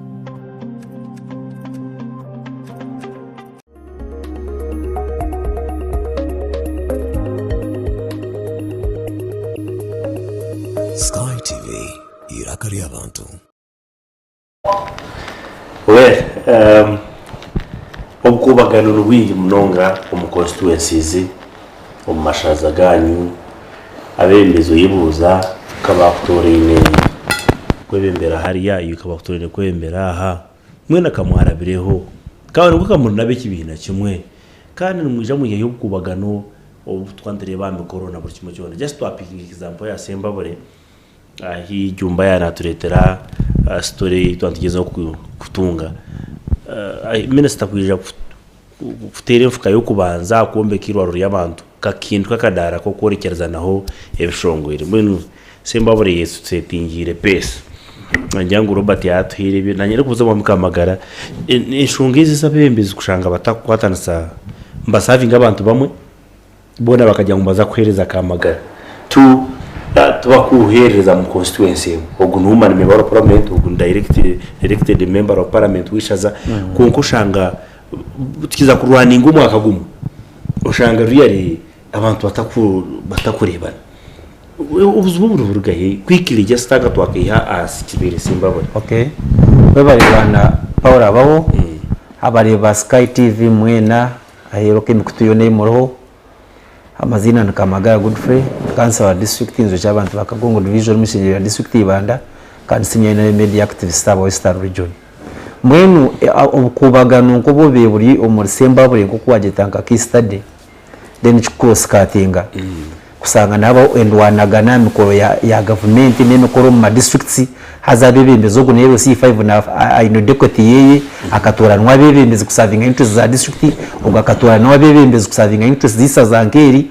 S4: Sky TV, eiraka ry'abantu.
S1: Well, um, obukuubagano ni bwingi munonga omu constituencies, omu mashaza gaanyu. Abeebembezi oyebuuza ka baakutoraine kwebembera hariya, iwe ka baakutoraine kwebembera aha. Mwena ka mwarabireho. Ka nibwo ka muri n'ab'ekibiina kimwe. Kandi nimwija mwiheyo obukuubagano obu twaba nitureeba aha mikoro na buri kimwe kyona. Just twapikinga example ya Sembabule, ahi Jumba yaanatureetera story ei twaba nitugyezaho kutunga. Minisita kwija kuteera enfuka y'okubanza aha kwombeka eirwariro ry'abantu, kakintu k'akadaara k'okworekyerezanaho ebishongwere. Mbwenu Sembabule yetusetingiire peesi. Ningira ngu Robert yaatuhaire ebye, naanye ndikubuuza Omwami Kamagara, enshonga ezi ez'abeebembezi kushanga batarikukwatanisa nibasavinga abantu bamwe, boona bakagira ngu nibaza kuheereza Kamagara. Tu tibakuheereza mu constituency emwe, ogu ni woman member of parliament, ogu ni direct elected member of parliament w'eishaza, kwonka oshanga tukiza kurwaninga omwaka gumwe, oshanga really abantu bataku batakureebana. Obuzibu obu niburuga hi? Quickly just nka twakaiha aha kibaire Sembabule.
S15: Okay. Webare bwana Paul Abaho, abareebi ba Sky TV mwena aheeru okwo emikutu yoona ei muriho. Amaziina ni Kamagaya Godfrey, Kansala wa disiturikiti Nzwekye abantu ba Kagongo Division omu ishengyero rya disiturikiti ya Ibanda kandi senior NRM media activist aba Western Region. Mbwenu obukuubagano nk'obu obubaire buri omuri Sembabule nk'oku wagyeta nka case study then kiku cross cuttinga kusanga nihabaho endwanagana aha mikoro ya gavumenti n'emikoro omu ma districts Haza abeebembezi ogu na LC5 aine deputy yeye akatooranwa abeebembezi kusavinga interest za district, ogu akatooranwa abeebembezi kusavinga interest z'eisaza nk'eri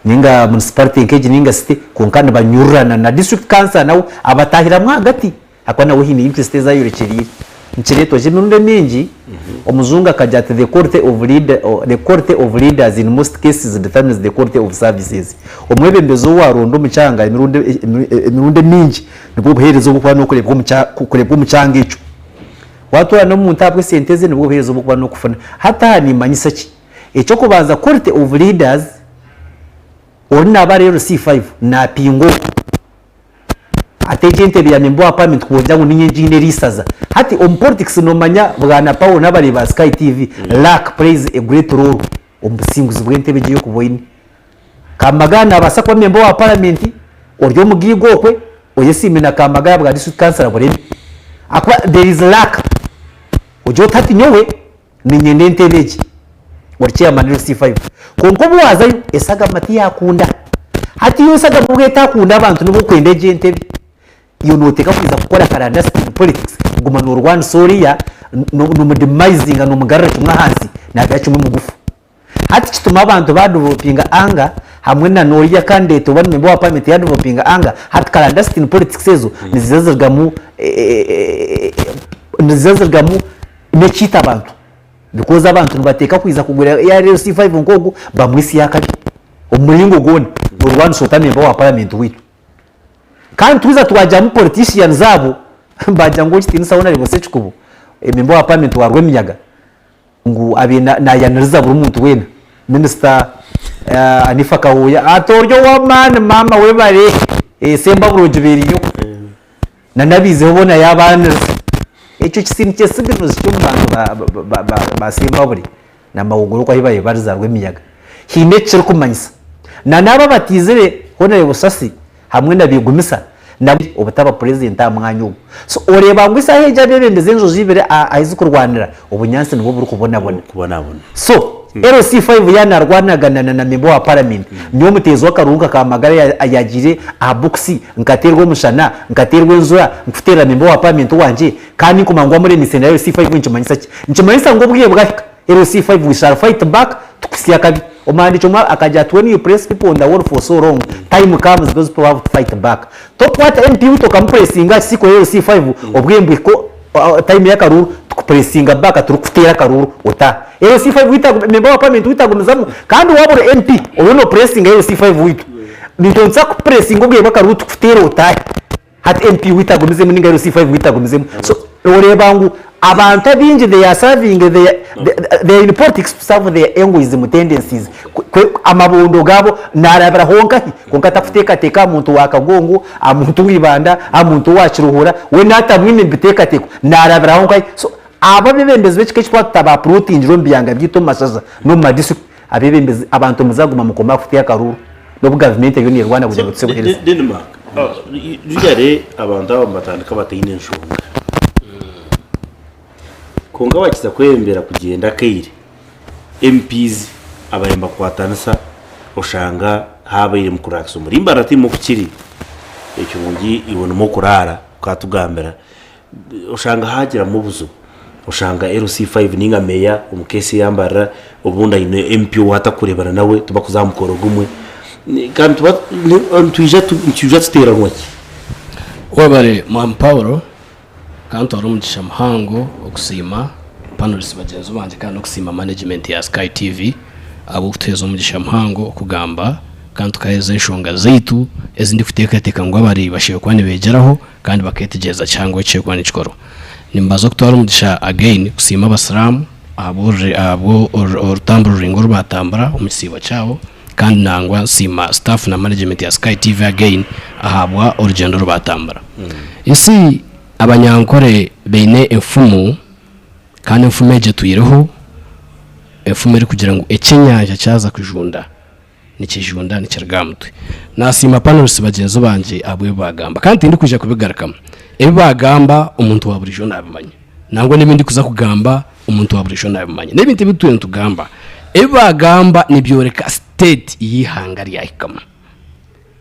S15: ninga municipality nk'egi ninga city kwonka nibanyururana na district councillor nawe abataahiramu ahagati ahakuba nawe haine interest ezi ayorekyereire. Nikireetwa gye emirundi emingi omujungu akagira ati the quality of leader, the quality of leaders in most cases determines the quality of services. Omwebembezi ou waaronda omu kyanga emirundi emirundi emingi Nibwo obuheereza oburikuba n'okureebwa omu kya kureebwa omu kyanga ekyo. Waatoorana n'omuntu ahabw'esente ze nibwo obuheereza obu orikuba n'okufuna. Hati aha nimmanyisa ki? Eky'okubanza quality of leaders, ori naaba ari LC5 naapingwa okwo. Hati egyo entebe ya member wa parliament kwongyera ngu niinye ngiine eriisaza. Hati omu politics noomanya Bwana Paul n'abareebi ba Sky TV, luck plays a great role omu businguzi bw'entebe egyo ei orikuba oine. Kamagaya nabaasa kuba memba wa paramenti ori omugaiga okwe oyesiime na Kamagaya bwa district councilor bureme ahakuba there is luck ogire oti hati nyowe ninyenda entebe egi ori chairman LC5 kwonka obu wazayo esagama tiyakunda hati yo esagama obu etakunda abantu nibo okwenda egyo entebe Iwe noteekwa kwija kukora clandestine politics kuguma norwanisa oriya nomudemizinga nomugarura kimwe ahansi nabeera kimwe mugufu. Hati kituma abantu ba developinga anger hamwe na noriya candidate oba member wa parliament ya developinga anger hati clandestine politics ezo niziza zirugamu niziza zirugamu nekiita abantu because abantu nibateeka kwiza kugura ya LC5 nkogu bamwitsye akabi omu muringo gwona norwanisa ota member wa parliament weitu. Kandi twija twagyamu politicians abo bagira ngu owekitiinisa Honourable Ssekikubo member wa parliament wa Rwemiyaga ngu abaire nayaniriza buri muntu weena Minisita Anifa Kahuuya ati ori ow'amaani maama webare Sembabule ogibeire nyoko na n'abaiziho boona yabaaniriza. Ekyo kisindikye signals ki omu bantu ba Sembabule na Mawogoro oku ahu baabaire bariza Rwemiyaga. Haine eki kirikumanyisa. Na n'abo abataizire Honourable Busasi hamwe na Begumisa nabo obutaba Purezidenti aha mwanya ogwo. So oreeba ngu esaaha egi abeebembezi enjojo ibiri ahu zirikurwanira, obunyaatsi nibwo burikubonabona. So LC5 yaaba naarwanagana na Memba wa Paramenti, nyowe omuteezi w'akaruru nka Kamagara yaagiire aha bokisi nkateerwa omushana, nkateerwa enjura, nkuteerera Memba wa Paramenti wangye kandi nkumanya ngu amuremiise na LC5 nikimanyisa ki? Nikimanyisa ngu obwire bwahika. LC5 we shall fight back tukuhitsye akabi. Omuhandiiki omwe akagira ati when you press people on the wall for so long, time comes those people have to fight back. Tokukwata MP witu okamupuresinga aha kisiika ori LC5 obwire nibuhika time y'akaruuru tukupuresinga back turikukuteera akaruuru otaaha. LC5 witu member wa parliament witu agumizamu kandi waaba ori MP oriyo nopuresinga LC5 witu nitwe nituza kukupuresinga obwire bw'akaruuru tukuteere otaahe. Hati MP witu agumizemu ninga LC5 witu agumizemu so oreeba ngu abantu abaingi they are serving their, they are in politics to serve their egoism tendencies amabondo gaabo narabira honkahi kwonka takuteekateeka aha muntu wa Kagongo, aha muntu wa Ibanda, aha muntu owa Kiruhura we natamwine omu biteekateeko narabira honkahi so abo abeebembezi b'ekika eki twaba tutabapurotingire omu byanga byaitu omu mashaza n'omu ma district abeebembezi abantu muzaguma mukome aha kuteera akaruuru. N'obu gavumenti eriyo neerwana kugira ngu tutsye buheereza.
S1: Denmark, Usually abantu aba nibatandika bataine nshonga. Kwonka bakiza kweyongyera kugyenda akaire, MPs ababaire nibakwatanisa oshanga habairemu cracks omuri Mbarara tiharimu oku kiri, ekirungi iwe nimwo okuraara okatugambira, oshanga hagiramu obuzibu. Oshanga LC5 ninga meeya omu case eya Mbarara obundi aine MP ou atakureebana nawe tibakuza aha mukoro gumwe. Kandi tuba nitwija nitwija tuteeranwa ki?
S16: Webare Mwami Paul, kantware omugisha muhango okusiima panelists bagyenzi bangye kandi n'okusiima management ya Sky TV ahabw'okutuheereza omugisha muhango okugamba. Kandi tukaheereza enshonga zaitu ezi ndikuteekateeka ngu abareebi bashemereire kuba nibeegyeraho kandi bakeetegyereza kihango eki kirikuba nikikorwa. Nimbaasa kutwara omugisha again kusiima abasiraamu ahabw'orutamburo ruraingwa oru baatambura omu kisiibo kyabo kandi nangwa nsiima staff na management ya Sky TV again ahabwa orugyendo oru baatambura. You see Abanyankore baine enfumu kandi enfumu egyo etwireho, enfumu erikugira ngu ekyenyanja kyaza kujunda nikijunda nikiruga aha mutwe. Nasiima panelists bagyenzi bangye ahabw'ebi baagamba kandi tindikwija kubigarukamu. Ebi baagamba omuntu wa buriijo naabimanya. Nangwa n'ebi ndikuza kugamba omuntu wa buriijo naabimanya. N'ebintu ebi turiyo nitugamba, ebi baagamba nibyoreka state y'eihanga ryahikamu.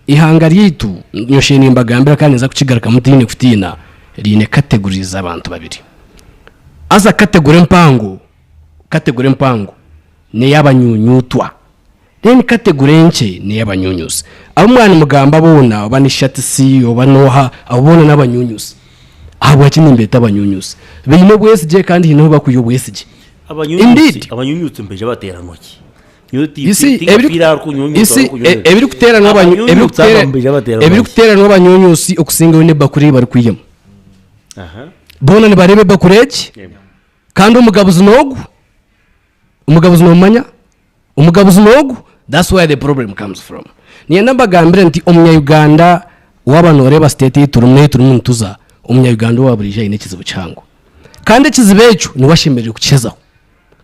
S16: Eihanga ryaitu, nyoshe nimbagambira kandi ninza kukigarukamu ntaine kutiina, riine categories z'abantu babiri. Haza category empango, category empango n'ey'abanyunyuutwa then category enkye n'ey'abanyunyusi. Abu mwaba nimugamba boona oba ni Shatisi oba n'oha, abo boona n'abanyunyusi. Ahabwaki nimbeeta abanyunyusi? Baine obwesigye kandi haine ahu barikwiha obwesigye. Indeed.
S1: Abanyunyusi nibaija bateeranwa ki?
S16: You see, ebirikuteeranwa abanyunyusi okusingayo n'ebakuri ei barikwihamu. Boona nibareeba ebakuri egi kandi omugabuzi n'ogu. Omugabuzi nomumanya? Omugabuzi nogu? That's where the problem comes from. Niinyenda mbagambire nti omunya Uganda waaba noreeba state ei turimu n'ei turimu nituza, omunya Uganda owa buriijo aine ekizibu kihango. Kandi ekizibu ekyo niwe ashemereire kukihezaho.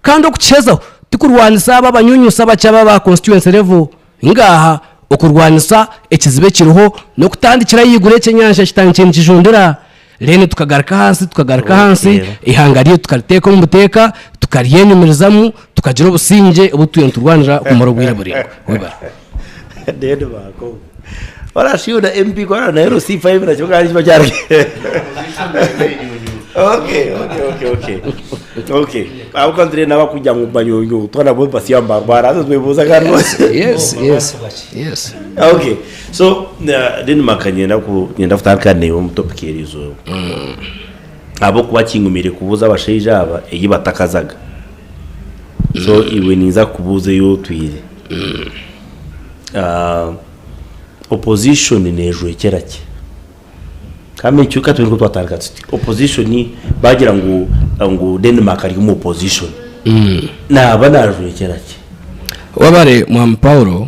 S16: Kandi okukihezaho tikurwanisa abo abanyunyusi abakye aba aba constituency level, ngaaha, okurwanisa ekizibu ekiriho n'okutandikira ahaiguru ekyenyanja kitandikire nikijundira. Reero tukagaruka ahansi, tukagaruka ahansi, eihanga ryaitu tukariteeka omu buteeka, tukaryenyumirizamu, tukagira obusingye obu turiyo niturwanira kumara obwire buraingwa. Webare.
S1: Then bako. Barashiuna MP kora na LC5 na kyo kandi kiba kyari. Okay, okay, okay, okay. Okay. Abo kandi rero nabakujya mu banyonyo twana bo basiyamba rwara azo twebuza kandi.
S16: Yes, yes. Yes.
S1: Okay. So Denmark niinyenda ku niinyenda kutandika naiwe omu topic eriizooba. Ahabw'okuba kingumiire kubuuza abashaija aba ei batakazaga. So iwe ninza kukubuuza ei otwire. Opposition neejwekyera ki? Kandi ekyo ka tube nikwo twatandika tuti. Opposition baagira ngu ngu Denmark ari omu opposition, naaba naajwekyera ki?
S16: Webare Mwami Paulo.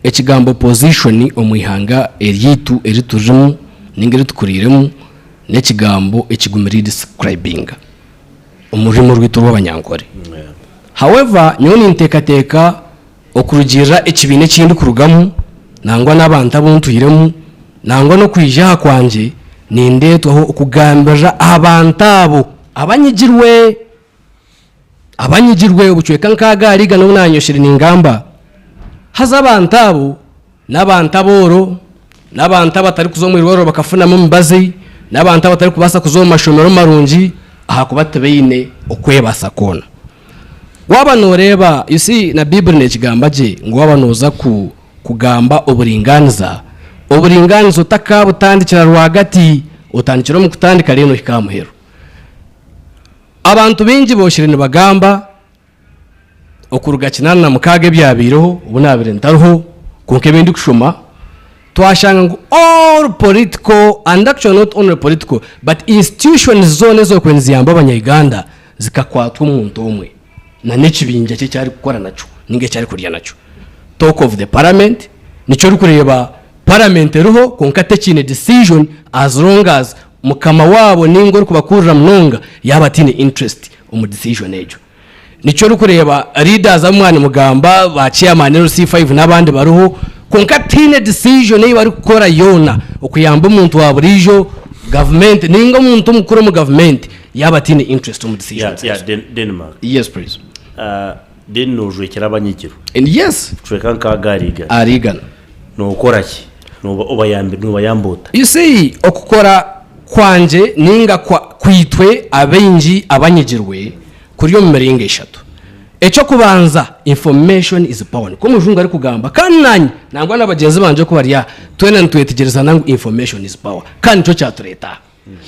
S16: Ekigambo position omu ihanga eryaitu eri turimu ninga eri tukuriiremu n'ekigambo ekigumire describinga omu rurimi rwaitu orw'abanyankore. However, nyowe ninteekateeka okurugiirira ekibiina eki ndikurugamu nangwa n'abantu abu ntwiremu nangwa n'okwija aha kwangye nindeetwaho okugambirira abantu abo abanyigirwe. Abanyigirwe obucweka nk'aga ahari igana obu naanyoshire ningamba, haza abantu abo n'abantu abooro, n'abantu abatarikuza omu irwariro bakafunamu emibazi, n'abantu abatarikubaasa kuza omu mashomero marungi ahakuba tibaine okwebaasa kwona. Waaba nooreeba, you see, na Baiburi neekigamba gye ngu waaba nooza ku, kugamba oburingaaniza, oburingaaniza otakaabutandikira rwagati, otandikire omu kutandika reero ohike aha muheru. Abantu baingi booshire nibagamba okuruga 86 ebyabaireho obu naabaire ntariho kwonka ebi ndikushoma twashanga ngu all political and actually not only political but institutions zoona ez'okubaire niziyamba abanya Uganda zikakwatwa omuntu omwe na n'ekibingya kye eki arikukora nakyo ninga eki arikurya nakyo. Talk of the parliament nikyo orikureeba parliament eriho kwonka tekiine decision as long as Mukama waabo nainga orikubakurira munonga yaaba ataine interest omu decision egyo. Nikyo orikureeba leaders abu mwaba nimugamba ba chairman LC5 n'abandi bariho kwonka tihaine decision ei barikukora yoona okuyamba omuntu wa buriijo, gavumenti nainga omuntu omukuru omu gavumenti yaaba ataine interest omu decision
S1: Yeah, yeah,
S16: ezo.
S1: Den- Denmark.
S16: Yes please.
S1: Ah, then noojwekyera abanyigirwe.
S16: And yes.
S1: Kucweka nk'aga ahari igana.
S16: Ahari igana.
S1: Nookora ki? Noobayamba ota?
S16: You see, okukora kwangye nainga kwitwe abaingi abanyigirwe kuri omu miringo eshatu. Eky'okubanza, information is power nikwo omujungu arikugamba kandi naanye nangwa na bagyenzi bangye oku bari aha twena nitwetegyerezana ngu information is power kandi nikyo kyatureeta aha.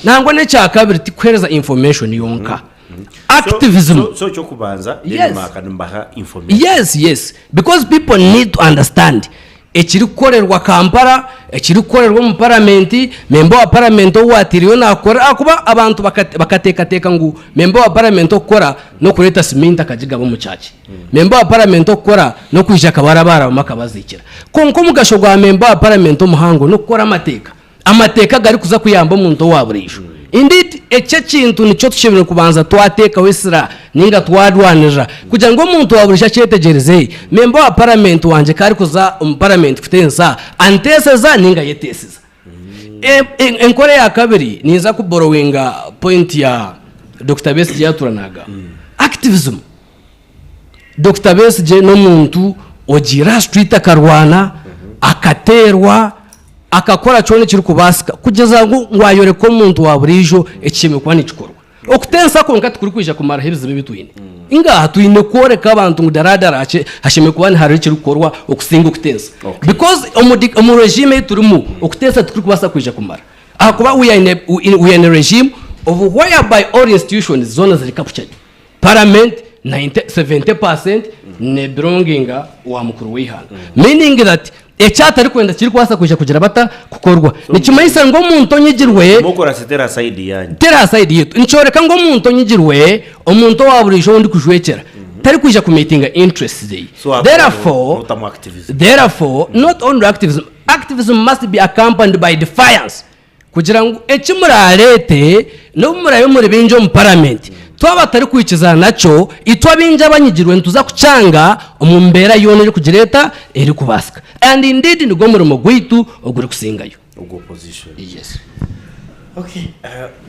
S16: Nangwa n'ekyakabiri tikuheereza information yonka. Activism.
S1: So ekyokubanza
S16: Yes.
S1: Denmark nibaha information.
S16: Yes, because people need to understand ekirikukorerwa Kampala, ekirikukorerwa omu paramenti, memba wa paramenti ou waataireyo naakora ahakuba abantu bakateekateeka ngu memba wa paramenti okukora n'okureeta siminti akagigaba omu kyaki. Memba wa paramenti okukora n'okwija akabarabaarabamu akabaziikira. Kwonka omugasho gwa memba wa paramenti omuhango n'okukora amateeka. Amateeka agarikuza kuyamba omuntu owa buriijo. Indeed, eki ekintu nikyo tushemereire kubanza twateekaho esira ninga twarwanirira kugira ngu omuntu wa buriijo akyetegyereze. Memba wa paramenti wangye ku arikuza omu paramenti kuteesa, anteeseza ninga ayeteeseza. Enkora eya kabiri, ninza kuborowinga point ya Dokita Besigye yaatura naagamba. Activism. Dokita Besigye n'omuntu ogiire aha street akarwana, akateerwa, akakora kyona ekirikubaasika kugyeza ngu ngu ayoreka omuntu wa buriijo ekishemereire kuba nikikorwa. Okutensa kwonka tikurikwija kumaraho ebizibu ebi twine. Ngaaha twine kworeka abantu ngu daradara hashemereire kuba hariho ekirikukorwa okusinga okutensa. Because omu regime ei turimu, okutensa tikurikubaasa kwija kumara. Ahakuba we are in a, we are in a regime of whereby all institutions zoona ziri captured. Parliament 70% ne belonginga owa mukuru w'eihanga. Meaning that eki atarikwenda tikirikubaasa kwija kugira bata kukorwa. Nikimanyisa ngu omuntu onyigirwe.
S1: Democracy teri aha side yanyu.
S16: Teri aha side yaitu. Nikyoreka ngu omuntu onyigirwe, omuntu owa buriijo ou ndikujwekyera, tarikwija ku meetinga interests ze.
S1: So
S16: Therefore,
S1: notamu activism.
S16: therefore, not only activism, activism must be accompanied by defiance. Kugira ngu eki muraareete, n'obu muraabe muri baingi omu paramenti, twaba tutarikwikizana nakyo, itwe abaingi abanyigirwe nituza kukyanga omu mbeera yoona erikugira eta? Erikubaasika. And indeed nigwo murimo gwaitu ogurikusingayo.
S1: Ogwa opposition.
S16: Yes.
S1: Okay,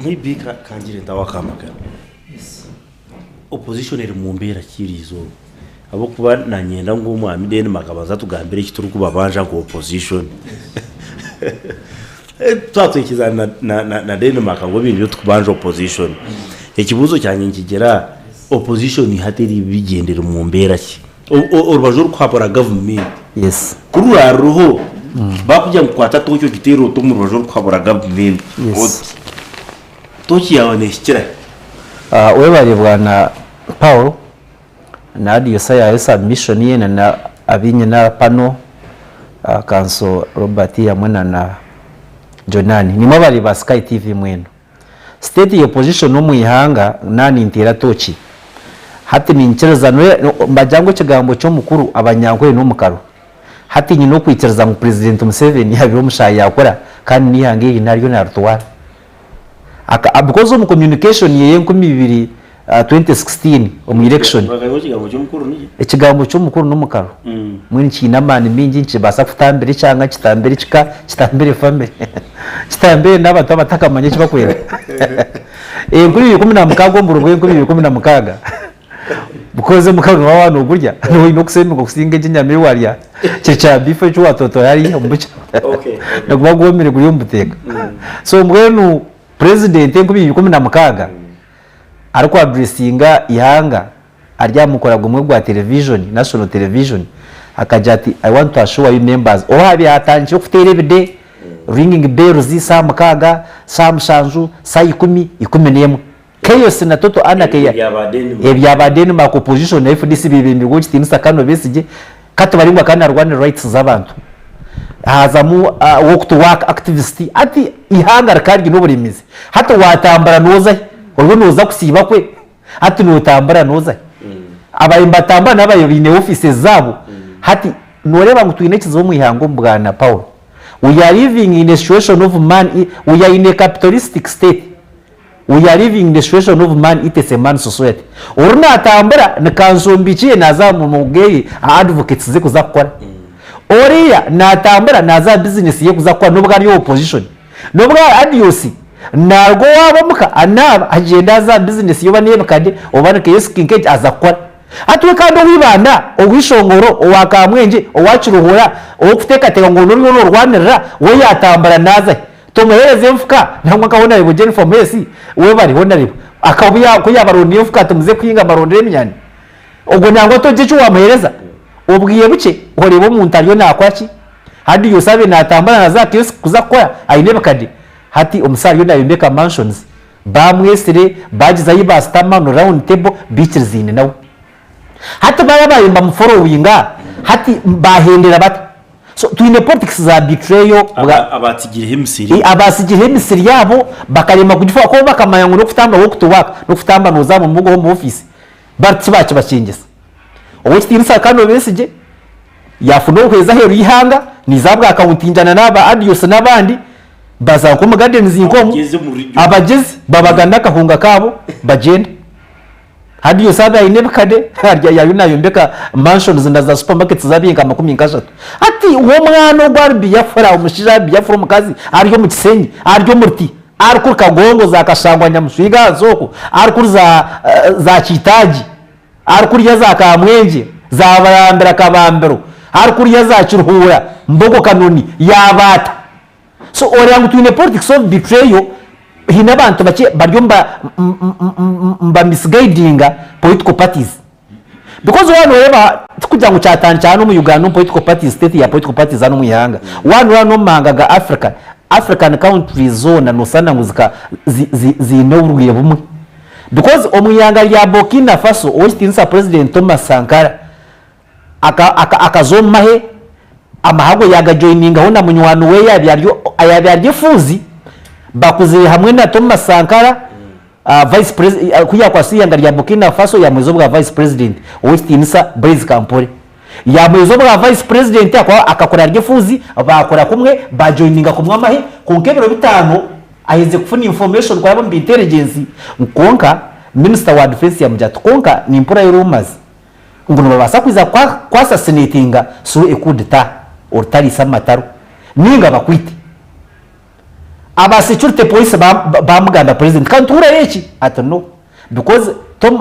S1: maybe kangire ntaho akamagana. Opposition eri mu mbeera ki eriizooba? Ahabw'okuba nanyenda ngu Omwami Denmark abanze atugambire eki turikubabanja nka opposition. Twaba twikiriza na Denmark ngu ebi nibyo turikubanja opposition, ekibuuzo kyangye nikigira, opposition hati eribigyenda eri mu mbeera ki? Orubaju orurikuhabura gavumenti ku ruraruriho, bakugira ngu kwata tooki ogiteere ota omu rubaju orurikuhabura gavumenti, oti tooki yaawe neehikira hi?
S15: Webare Bwana Paul. Na Adiosa yahayo submission ye na na abinyina aha panel, Kanso Robert hamwe na na Jonani. Nimwe abari ba Sky TV mwena. State ya opposition omu ihanga na ninteera toki. Hati ninkiriza mbagira ngu ekigambo ky'omukuru abanyankore n'omukaro. Hati nyine okwikiriza ngu President Museveni yabire omushaayi yakura kandi n'eihanga eri naryo naritwara. Aka because omu communication ye 2016 omu election ekigambo ky'omukuru n'omukaro mbwenu kiine amaani maingi nikibaasa kutambira ekyanga, kitambire ekika, kitambire family, kitambire n'abantu abatakamanya eki barikwenda. 2016 omu buro bwa 2016 because omukaro niwaaba waaba noogurya nooba oine okusemererwa kusinga egi enyama ei waarya kiri kya beef eki waatotora hariya omu bukya niguba gwomire guri omu buteeka. So mbwenu president 2016 ariku addressinga eihanga ari aha mukura gumwe gwa television, national television, akagira ati I want to assure you members obu haabaire hatandikire okuteera ebide, ringing bells, shaaha mukaaga, shaaha mushanju, shaaha ikumi, 11. Chaos na total anarchy ya ebya ba Denmark opposition na FDC bebembirwe owekitiinisa Colonel Besigye kati bari ngu akaba narwanirira rights z'abantu hazamu walk to work activist hati eihanga rikaba ryine oburemeezi hati watambura nozahi oriyo noza kusiiba kwe hati notambura nozahi ababaire nibatambura nababaire baine offices zaabo hati noreeba ngu twine ekizibu omu ihanga omu bwana Paul we are living in a situation of man we are in a capitalistic state We are living in a situation of man eats a man society. Ori natambura ni kansombiiki ye naza aha murimo gweye aha advocates ze kuza kukora. Oriya natambura naza aha business ye kuza kukora nobu ari owa opposition. Nobu ari Adios naruga owaabo omuka anaaba agyenda aza aha business ye oba nebikade oba ni kiosk nk'egi aza kukora. Hati we kandi owa Ibanda, owa Ishongoro, owa Kamwengye, owa Kiruhura, ow'okuteekateeka ngu onu oriyo norwanirira we yatambura naza hi? Tumuheereze enfuka nangwa nka Honarebo Jennifer Muheesi webare Honarebo akaba ku yabarondire enfuka ati muze kuhinga mbarondere eminyani ogwo nangwa togira eki wamuheereza obwire bukye oreeba omuntu ariyo nakora ki hadi yose abe natambura naza aha kiosk kuza kukora aine ebikade hati omusaija ariyo nayombeka mansions. Baamwetsire, baagiza ahi baasitama no round table, baikirizaine nawe. Hati bari abaabaire nibamuforowinga hati baahendera bata? So twine politics za betrayal bwa.
S1: Abaatsigireho emisiri.
S15: Abaatsigireho emisiri yaabo bakarema kugifa ahakuba bo bakamanya ngu n'okutamba work to work, n'okutamba nooza omu mbuga omu ofiisi. Bati tibaakibakyengesa. Ow'ekitiinisa Colonel Besigye yaafuna obuhwezi aheeru y'eihanga, naija ahabwa kauntingyana n'aba Adios n'abandi, baza nk'omu gardens nk'omu, abagyezi babagana akahunga kaabo bagyenda. Adios abe aine ebikade, arya yaayo naayombeka mansions na za supermarkets z'abe nka makumi nk'ashatu. Hati we omwana ogu ari Biafra, omushaija ari Biafra omukazi ari omu Kisenyi, ari omu Ruti, ari kuri Kagongo za Kashangwa Nyamuswiga ahansi okwo, ari kuri za za Kiitaagi, ari kuriya za Kamwengye, za Barambira Kabambiro, ari kuriya za Kiruhura, Mbogo Kanoni, yaaba ata? So oreeba ngu twine politics of betrayal, haine abantu bakye bariyo niba misguidinga political parties. Because waaba noreeba tikugira ngu kyatandikira hanu omu Uganda omu political parties, state ya political parties hanu omu ihanga. Waaba noreeba n'omu mahanga ga Africa, African countries zoona noshana ngu zika ziine oburwaire bumwe. Because omu ihanga rya Burkina Faso, ow'ekitiinisa President Thomas Sankara akaza omu mahe, amahe ago yaagajoyiningaho na munywani we ayaabaire ari efuuzi, bakuzire hamwe na Thomas Sankara, vice president, ku yaakwasire eihanga rya Burkina Faso yaamuheereza obwa vice president, ow'ekitiinisa Blaise Compaore. Yaamuheereza obwa vice president ahakuba akakora ari efuuzi, baakora kumwe, baajoyininga kumwe amahe, kwonka ebiro bitaano aherize kufuna information kuraba omu b'intelligence, kwonka minisita wa defence yaamugira ati kwonka nimpurirayo rumours ngu nibabaasa kwija ku assassinatinga through a coup d'etat, orutariisa amataro, ninga bakwite. Aba security police bamugambira president ka nituhurira eki? Ati no because Tom,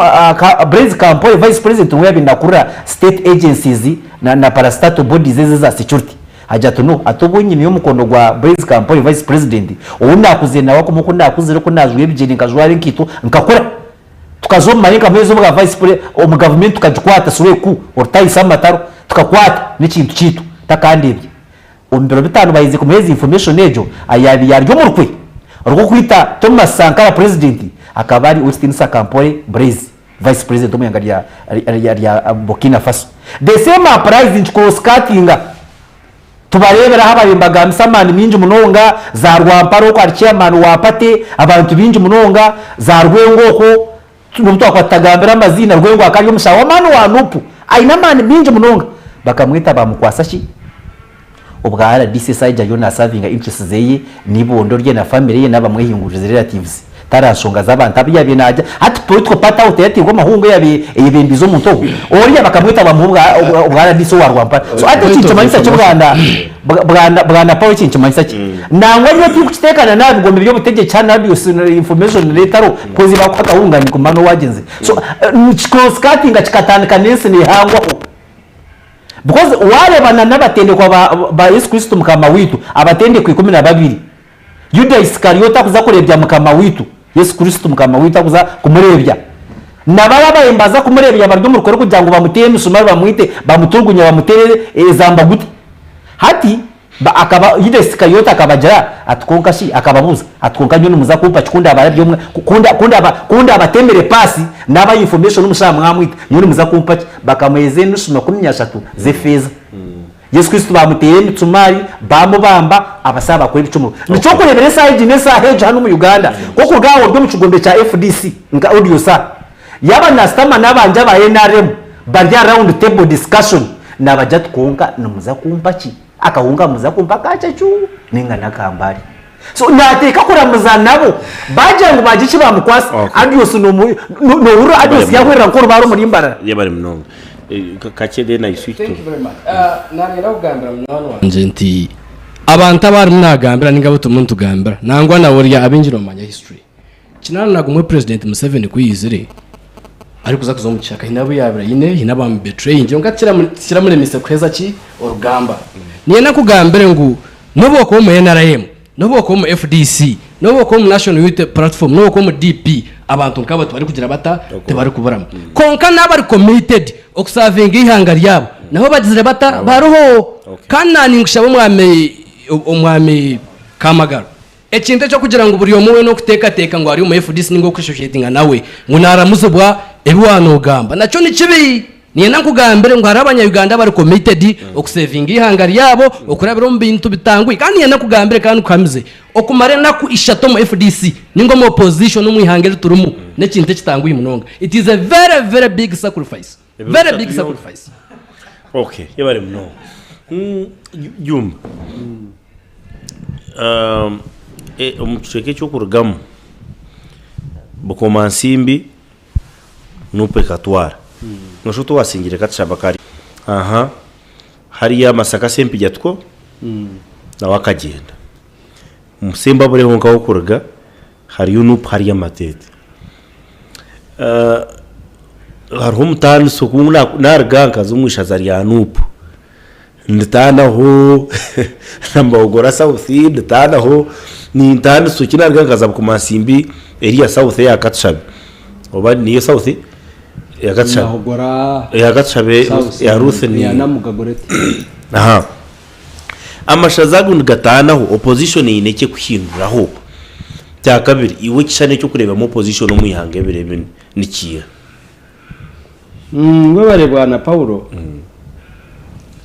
S15: Blaise Compaore vice president niwe yabaire nakurira state agencies na parastatal bodies ezi eza security. Agira ati no, ati obu nyine omukono gwa Blaise Compaore vice president ou nakuzire nawe oku nakuzire oku najwaire ebigyere nkajwara enkaito nkakura. Tukaza omu mahe nkamuheereza obwa vice pre omu gavumenti tukagikwata sure ku orutahisa amataro tukakwata n'ekintu kyaitu takandeebya. Omu biro bitaano baherize kumuheereza information egyo ayaabaire ari omu rukwe rw'okwita Thomas Sankara president akaba ari Owekitiinisa Kampore Blaise vice president omu ihanga rya rya Burkina Faso. The same applies nki cross cuttinga. Tubareebera aho ababaire nibagambisa amaani maingi munonga, za Rwampara okwo ahari chairman wa party, abantu baingi munonga, za Rwengo okwo, n'obu twakuba tutagambire amaziina, Rwengo akaba ari omushaho w'amaani wa Nup, aine amaani maingi munonga. Bakamweta baamukwasa ki? Obwa rdc esaaha egi ariyo naasavinga interests zeye n'eibondo rye na family ye n'abamwehinguririze, relatives. Tari nshonga z'abantu abu yaabaire naagira. Hati political party aho terateirwe amahungu eyaabaire eyebembiize omuntu ogwo. Oriya bakamweta bamuha obwa obwa rdc owa Rwampara. So hati eki nikimanyisa ki bwana bwana bwana Paul eki nikimanyisa ki? Nangwa nyowe tindikukiteekana n'aha bigombe by'obutegyeki hanu aha information neetariho because bakuha akahunga nikumanya n'owagyenzire. So ki cross cuttinga kikatandika n'ensi neehangwaho. Because waareeba na n'abatendekwa ba ba Yesu Kristo mukama waitu, abatendekwa 12, Yuda Iskaryoti akuza kureebya Mukama waitu, Yesu Kristo Mukama waitu akuza kumureebya. Na bari ababaire nibaza kumureebya bari omu rukwe rw'okugira ngu bamuteere emisumari bamwite, bamuturugunye bamuteere eza mbagute. Hati akaba, Yuda Iskaryoti akabagira ati, Kwonka shi, akababuuza ati, Kwonka nyowe nimuza kumpa ki ku ndaabarabye omwe, ku ndaabateemere paasi, naabaha information omushaaha mwamwita, nyowe nimuza kumpa ki? Bakamuheereza enusu 30 z'efeeza. Yesu Kristo baamuteera emitsumari, baamubamba, abasaha baakora ebicumuro. Nikyo orikureebera esaaha egi n'esaaha egyo hanu omu Uganda, nk'okuruga aha ori omu kigombe kya FDC nka Audio Sir, yaaba naashutama n'abangye aba nrm bari aha round table discussion, naabagira ati kwonka nimuza kumpa ki? Akahunga nimuza kumpa aka Cacuu nainga n'aka Mbale? So naateeka kuramuza nabo, baagira ngu baagira eki baamukwasa, Adios noohurira Adios yaahurira nk'orubaare omuri Mbarara.
S1: Yebare munonga. Kakye then I switch to.
S16: Thank you very much. Naanyenda kugambira munywani wangye nti abantu abu arimu naagambira ninga abu turimu nitugambira nangwa na orya abaingi nibamanya history. 81 Purezidenti Museveni ku yaizire arikuza kuza omu kishaka haine abu yaabaire aine, haine abaamubetreyingire kwonka tikiramuremeise kuheza ki orugamba. Niinyenda nkugambire ngu n'obu okuba omu nrm, n'obu okuba omu FDC, n'obu okuba omu National Unity Platform, n'obu okuba omu DP, abantu nk'abo tibarikugira bata? Tibarikuburamu. Kwonka n'abari committed okusavinga eihanga ryabo nabo bagizire bata? Bariho. Kandi naanye ninkushaba omwami Kamagaro. Ekintu eky'okugira ngu buri omwe weena orikuteekateeka ngu ari omu FDC ninga orikweshoshetinga nawe ngu naaramuzibwa ebi waaba noogamba nakyo ni kibi. Niinyenda nkugambire ngu hariho abanya-Uganda abari committed okusevinga eihanga ryabo okurabira omu bintu bitanguhi. Kandi niinyenda nkugambire kandi nkuhamize, okumara enaku ishatu omu FDC ninga omu opposition omu ihanga eri turimu n'ekintu ekitanguhi munonga. It is a very very big sacrifice. Very big sacrifice.
S1: Okay, yebare munonga. Juma, omu kicweka eky'okurugamu, Bukomansimbi Nup ekatwara. Noshusha oti owasingire Katishaba kari. Aha, hariya Masaka Ssempijja tikwo? Nawe akagyenda. Omu Ssembabule honka ah'okuruga hariyo Nup hariyo Amateete. Hariho omutaaniso ku naruga nkaza omu ishaza rya Nup, nditaanaho na Mbawogora South nditaanaho, nintaanisa ki naruga nkaza Bukomansimbi eriya South eya Katushabe oba niyo South? Eya Katushabe, eya Katushabe eya Ruth ni. Amashaza ago nigataanaho, opposition eine eki ekuhinduraho. Kyakabiri, iwe ekishushani eki orikureebamu opposition omu ihanga ebiro ebi ni kiiha?
S2: Webare Bwana Paulo,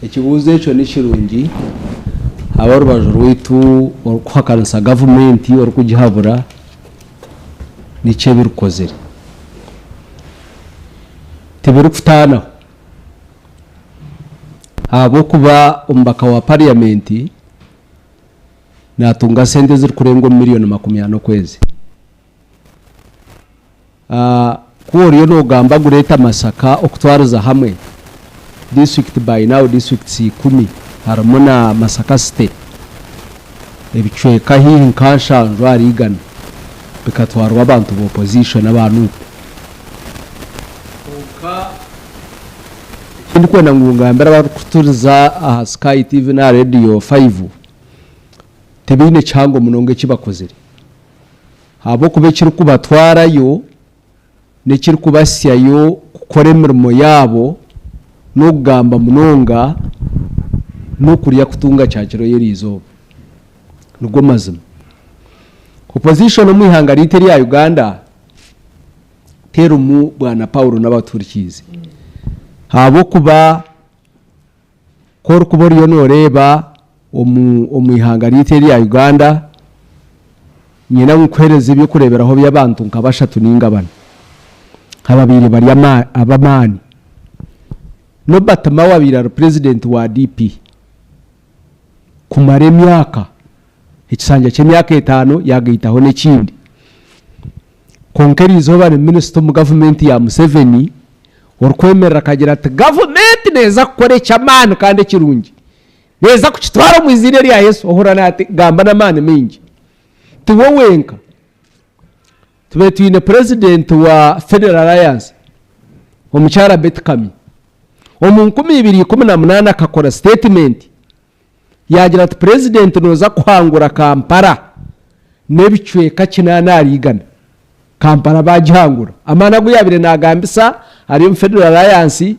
S2: ekibuuzo ekyo ni kirungi ahabw'orubaju rwaitu orikuhakanisa gavumenti orikugihabura niki ebi rukozire. Tibirikutaanaho. Ahabw'okuba omubaka wa pariyamenti naatunga sente ezirikurenga omu miriyoni 40 okwezi. Ku oriyo noogamba Greater Masaka okutwariza hamwe, disiturikiti by now disiturikiti ikumi harimu na Masaka City, ebicweka haihi nka nshanju ahari igana bikatwarwa abantu ba opposition aba Nup. Kwonka eki ndikwenda ngu ngambire abarikuturiza aha Sky TV n'aha Radio Five, tibaine kihango munonga eki bakozire. Ahabw'okuba ekirikubatwarayo n'ekirikubasyayo kukora emirimo yaabo n'okugamba munonga n'okurya kutunga kyakiro y'eriizooba. Nigo mazima. Opposition omu ihanga ryaitu erya Uganda terimu Bwana Paulo n'abatuhurikiize. Ahabw'okuba ku orikuba oriyo nooreeba omu omu ihanga ryaitu erya Uganda, nyine ngu nkuheereze eby'okureeberaho by'abantu nka bashatu nainga bana ababaire bari ab'amaani. Norbert Mao abaire ari purezidenti wa DP kumara emyaka, ekisanja ky'emyaka etaano yaagaitaho n'ekindi. Kwonka eriizooba ni minisita omu gavumenti ya Museveni orikwemerera akagira ati gavumenti neeza kukora eky'amaani kandi ekirungi, neeza kukitwara omu iziina erya Yesu, ohurira naagamba n'amaani maingi. Tiwe wenka, tubaire twine purezidenti wa Federal Alliance, omukyara Beti Kamya, omu 2018 akakora sitetimenti Yaagira ati, Purezidenti nooza kuhangura Kampala n'ebicweka kinaana ahari igana. Kampala baagihangura. Amaani agu yaabaire naagambisa ari omu Federal Alliance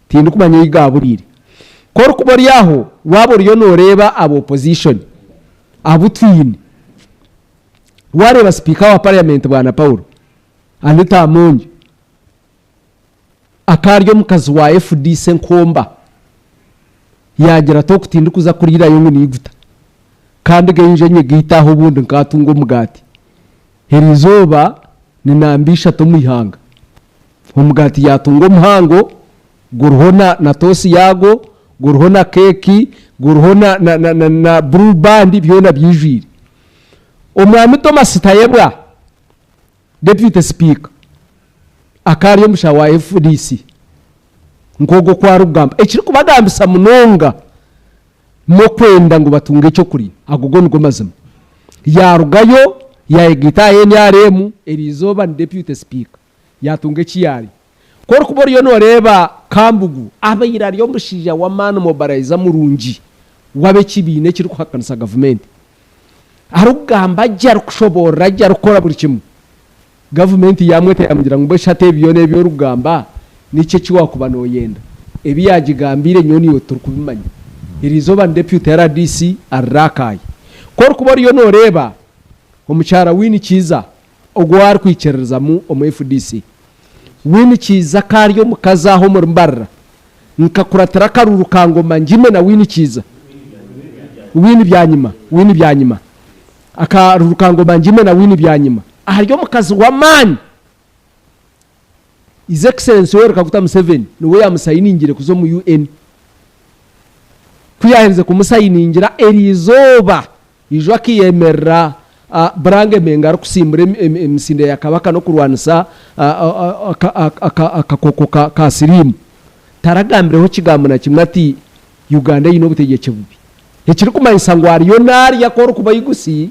S2: tindikumanya ei gaaburiire. Ku orikuba ori aho, waaba oriyo nooreeba aba opposition abu twine, waareeba Sipiika wa Parliament Bwana Paul Anita Among, Akaba ari omukazi wa FDC Nkomba. Yaagira ati, Oku tindikuza kuriirayo ngu niiguta. Kandi gaija nyegaite aha obundi nkaatunga omugaati. Eriizooba ni namba ishatu omu ihanga. Omugaati yaatunga omuhango, guriho na na toosi yaago, guriho na keeki, guriho na na na na na Blue Band byona byijwire. Omwami Thomas Tayebwa. Deputy Sipiika akaba ari omushaho wa FDC nk'ogwo oku arikugamba. Ekirikubagambisa munonga n'okwenda ngu batunge ekyokurya, ago go nigo mazima. Yaarugayo yaayegaita aha NRM, eriizooba ni Deputy Sipiika, yaatunga eki yaarya. Ku orikuba oriyo nooreeba Kambugu abaire ari omushaija w'amaani mobaraiza murungi w'ab'ekibiina ekirikuhakanisa gavumenti. Arikugamba gye, arikushoboorora gye, arikukora buri kimwe. Gavumenti yaamweta yaamugira ngu mbwenu shi hati ebi byona ebi orikugamba niki eki waakuba nooyenda? Ebi yaagigambiire nyowe naiwe titurikubimanya. Eriizooba ni deputy RDC ari Rakai. Ku orikuba oriyo nooreeba. Omukyara Winnie Kiiza ogu ou arikwikiririzamu omu FDC. Winnie Kiiza ka ari omukazi aha omuri Mbarara. Nkakuratira akaruuru ka Ngoma Ngime na Winnie Kiiza. Winnie Byanyima, Winnie Byanyima. Akaruuru ka Ngoma Ngime na Winnie Byanyima. Ari omukazi w'amaani. His Excellency Yoweri Kaguta Museveni niwe yaamusayiningire kuza omu UN. Ku yaaherize kumusayiningira, eriizooba ijo akiyemerera Burange Mengo arikusimbura emisinde ya Kabaka n'okurwanisa akakooko ka siriimu, taragambireho kigambo na kimwe ati Uganda eine obutegyeki bubi. Ekirikumanyisa ngu ariyo naarya ku orikuba aigusi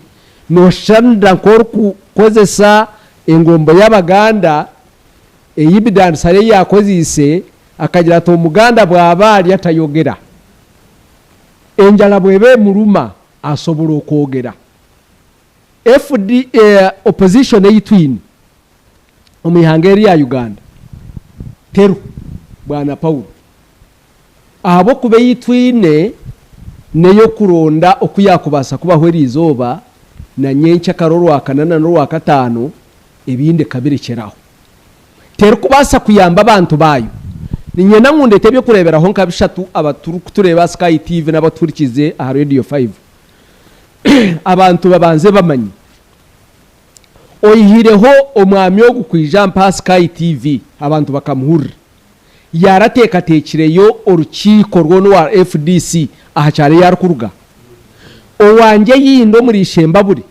S2: nooshanira nk'orikukozesa engombo y'Abaganda ei Bidan Saleh yaakozeise akagira ati Omuganda bw'aba arya tayogera. Enjara bw'eba emuruma asobola okwogera. FD, opposition ei twine omu ihanga eri rya Uganda teriho Bwana Paulo. Ahabw'okuba ei twine n'ey'okuronda oku yaakubaasa kubaho eri izooba na nyenkyakara Orwakana na n'Orwakataano, ebindi ekabirekyera aho. Terikubaasa kuyamba abantu baayo. Niinyenda ngu ndeete eby'okureeberaho nka bishatu abaturikutureeba aha Sky TV n'abatuhurikiize aha Radio Five. Abantu babanze bamanye. Oihireho omwami ogu kwija mpa aha Sky TV abantu bakamuhurira, yaarateekateekireyo orukiiko rwona orwa FDC aha kyaro ei arikuruga? Owangye eyindi omuri Ishembabure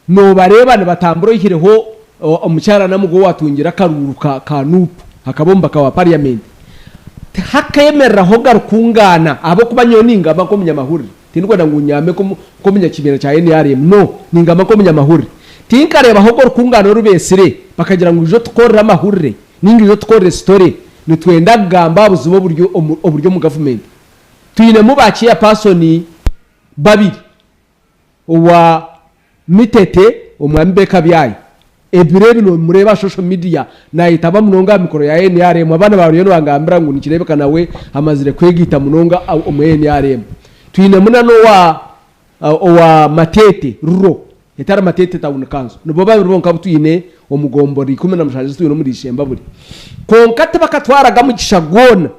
S2: Noobareeba nibatambura oihireho omukyara Namuga owaatungire akaruuru ka Nup akaba omubaka wa parliament. Tihakeemereraho garikungaana ahabw'okuba nyowe ningamba nk'omunyamahurire. Tindikwenda ngu nyambe nk'omunyakibiina kya nrm, no, ningamba nk'omunyamahurire. Tinkareebaho orukungaana oru beetsire bakagira ngu ija otukorere amahurire nainga ija otukorere sitore, nitwenda kugamba aha buzibu oburi omu gavumenti. Twinemu ba chairperson babiri. Owa Mitete Omwami Baker Byayi ebiro ebi nomureeba aha social media nayetaba munonga aha mikoro ya nrm abaana bariyo nibangambira ngu nikireebeka nawe amazire kwegaita munonga omu nrm. Twinemu nana owa owa Matete Rural etari Matete Town Council nibo babiri bonka abu twine omu gomborora 17 ezi twine omuri Ishembabure. Kwonka tibakatwaraga mugisha gwona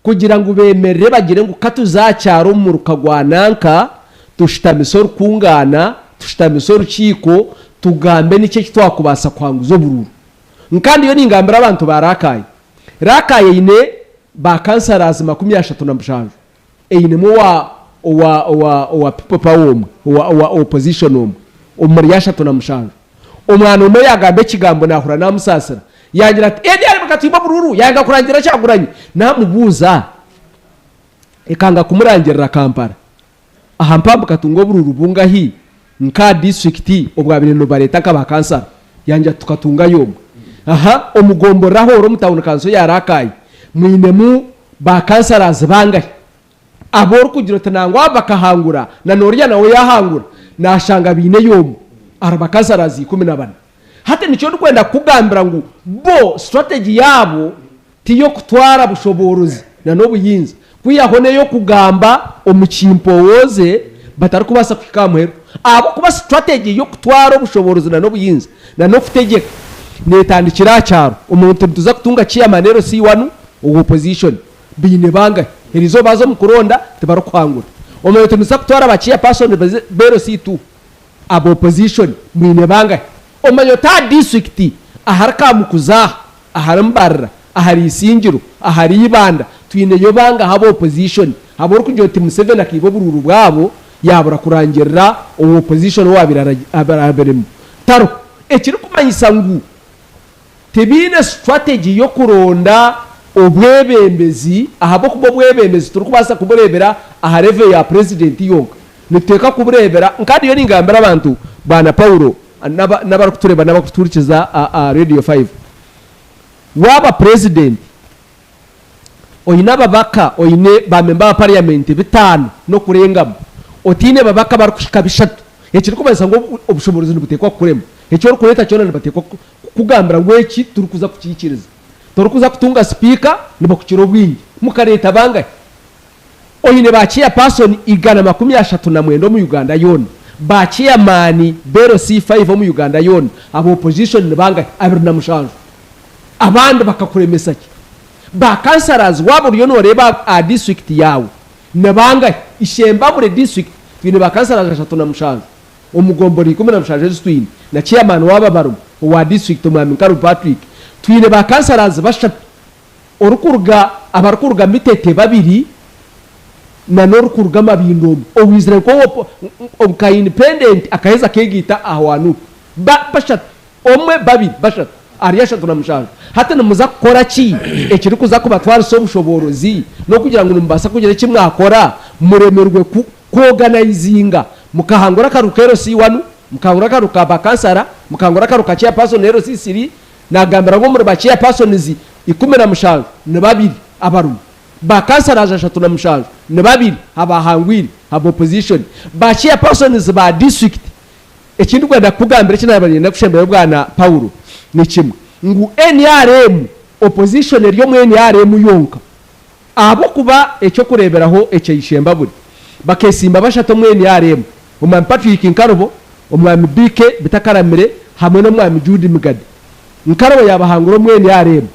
S2: Kugira ngu beemerere bagire ngu ka tuze aha kyaro omu muruka gwa nanka, tushutamise orukungaana, tushutamise orukiiko, tugambe niki eki twakubaasa kuhanguza oburuuru. Nka ndiyo ningambira abantu ba Rakai. Rakai eine ba councillors 37, einemu owa owa owa owa People Power omwe, owa owa opposition omwe, omuri 37. Omwana omwe yaagamba ekigambo naahurira naamusaasira. Yaagira ati, Edi ari bakatwimba oburuuru, yayanga kurangirira Kyagulanyi. Naamubuuza, ekanga kumurangirira Kampala. Aha mpamvu katunga oburuuru bungahi nka disiturikiti obwabaire nibubareeta nka ba kansara? Yangira ati, Tukatungayo omwe. Aha omu gomborora ahu ori omu tawuni kanso ya Rakai mwinemu ba kansarazi bangahi? Abu orikugira oti nangwa aba bakahangura na n'oriya nawe yaahangura, naashanga baineyo omwe ahari bakansarazi 14. Hati nikyo ndikwenda kukugambira ngu bo strategy yaabo tiy'okutwara bushoboorozi na n'obuyinza kwihaho n'ey'okugamba omu kimpowooze batarikubaasa kuhika aha muheru ahabw'okuba strategy y'okutwara obushoboorozi na n'obuyinza na n'okutegyeka neetandikira aha kyaro. Omuntu nituza kutunga chairman LC wanu owa opposition Baine bangahi? Eriizooba baaza omu kuronda tibarikuhangura. Omanya oti nituza kutwara ba chairperson ba LC tu aba opposition mwine bangahi? Omanya oti aha district ahari Kamukuzi aha, ahari Mbarara, ahari Isingiro, ahari Ibanda twineyo bangahi aba opposition abu orikugira oti Museveni akaiba oburuuru bwabo yaabura kurangirira owa opposition owaabaire arabiremu? Tariho. Ekirikumanyisa ngu Tibaine strategy y'okuronda obwebembezi ahabw'okuba obwebembezi titurikubaasa kubureebera aha level ya president yonka. Nituteekwa kubureebera nka ndiyo ningambira abantu Bwana Paulo n'abarikutureeba n'abarikutuhurikiza aha Radio Five. Waaba president oine ababaka oine ba member ba parliament bitaano n'okurengamu otaine babaka barikuhika bishatu ekirikumanyisa ngu obushoboorozi nibuteekwa kukurema. Eki orikureeta kyona nibateekwa kukugambira ngu eki turikuza kukiikiriza. Torikuza kutunga sipiika nibakukira obwingi. Mukareeta bangahi? Oine ba chairperson 139 omu Uganda yoona. Ba chairman b'LC5 omu Uganda yoona aba opposition ni bangahi? 27. Abandi bakakuremesa ki? Ba councillors waaba oriyo nooreeba aha district yaawe ni bangahi? Ishembabure district twine ba councillors 37 omu gombora 17 ezi twine na chairman waabo abarimu owa district Omwami Nkaru Patrick. Twine ba councillors bashatu orikuruga abarikuruga Mitete babiri na n'orikuruga Mabinda omwe owaizire nk'owa nka independent akaheza akeegaita aha wa Nup. Ba bashatu, omwe, babiri, bashatu ahari 37. Hati nimuza kukora ki ekirikuza kubatwarisa obushoboorozi n'okugira ngu nimubaasa kugira eki mwakora muremerwe ku kuorganizinga mukahangura akaruuru ka LC one, mukahangura akaruuru ka ba kansara, mukahangura akaruuru ka chairperson LC three, Naagambira ngu omuri ba chairpersons 17 ni babiri abarimu, ba councillors 37 ni babiri abaahangwire aba opposition, ba chairpersons ba district. Eki ndikwenda kukugambira eki naaba niinyenda kushembayo Bwana Paulo ni kimwe ngu nrm, opposition eri omu nrm yonka ahabw'okuba eky'okureeberaho ekya Ishembabure bakeesimba bashatu omu nrm, Omwami Patrick Nkarubo, Omwami BK Bitakaramire hamwe n'Omwami Jude Migade. Nkarubo yaabahangura omu nrm.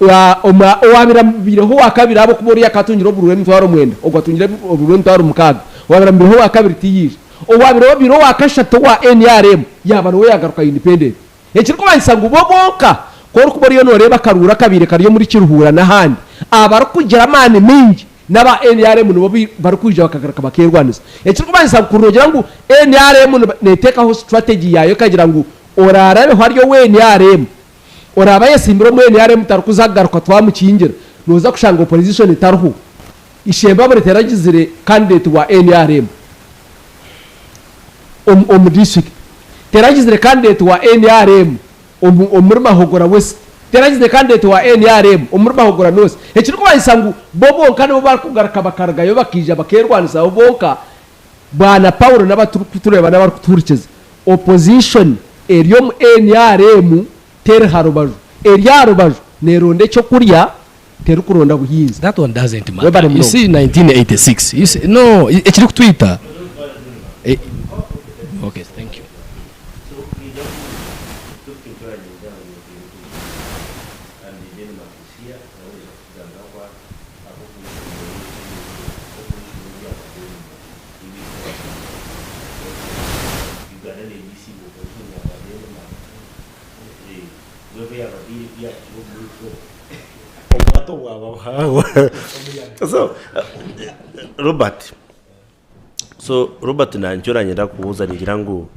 S2: Owaabaire amubaireho owaakabiri ahabw'okuba oriya akaba atungire oburuuru 90,000, ogwo atungire oburuuru 60,000. Owaabaire amubaireho owaakabiri tiyaija. Owaabaire abaire owaakashatu owa nrm yaaba niwe yaagaruka independent. Ekirikumanyisa ngu bo bonka ku orikuba oriyo nooreeba akaruuru akabaire kari omuri Kiruhura n'ahandi, abarikugira amaani maingi n'aba nrm nibo barikwija bakagaruka bakeerwanisa. Ekirikumanyisa ngu kuri noogira ngu nrm neeteekaho strategy yaayo ekagira ngu oraarabeho ari owa nrm, oraabe ayesimbire omu nrm tarikuza kugaruka twamukingira, nooza kushanga opposition etariho. Ishembabure teragizire candidate wa nrm omu district, teragizire candidate wa nrm omuri Mahogora West, teragizire candidate wa nrm omuri Mahogora North. Ekirikumanyisa ngu bo bonka nibo barikugaruka bakarugayo bakaija bakerwanisa bo bonka. Bwana Paulo n'abaturikutureeba n'abarikutuhurikiza, opposition eri omu nrm teri harubaju, eri aharubaju neronda ekyokurya terikuronda buhinzi.
S16: That one doesn't matter.
S2: Webale
S16: You
S2: munonga.
S16: see 1986 you see no ekirikutwita eh, okay thank you.
S1: Obwato bwaba buhango. So Robert, so Robert naanye oranyenda kubuuza ningira ngu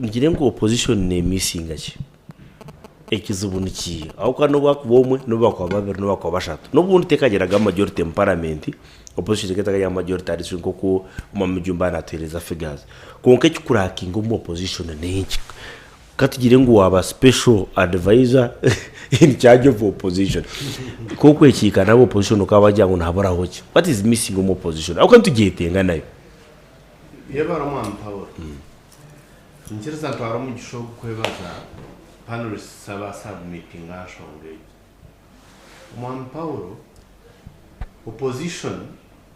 S1: ngire ngu opposition nemissinga ki? Ekizibu nikiiha? Ahabw'okuba n'obu baakuba omwe, n'obu baakuba babiri, n'obu baakuba bashatu, n'obundi tekagiraga majority omu paramenti, opposition ekaba etakagira majority ahari itwe nk'oku Omwami Mujumba naatuheereza figures. Kwonka ekikurakinga omu opposition n'enki? Ka tugire ngu waaba special advisor in charge of opposition, ku okwekiikana aba opposition okabagira ngu nihaburaho ki? What is missing omu opposition? Ahabw'okuba nitugyetenga nayo.
S3: Yebare Omwami Paul. Niinyikiriza ntware omugisha ogu kwebaza panelists aba submitinga aha nshonga egi. Omwami Paul, opposition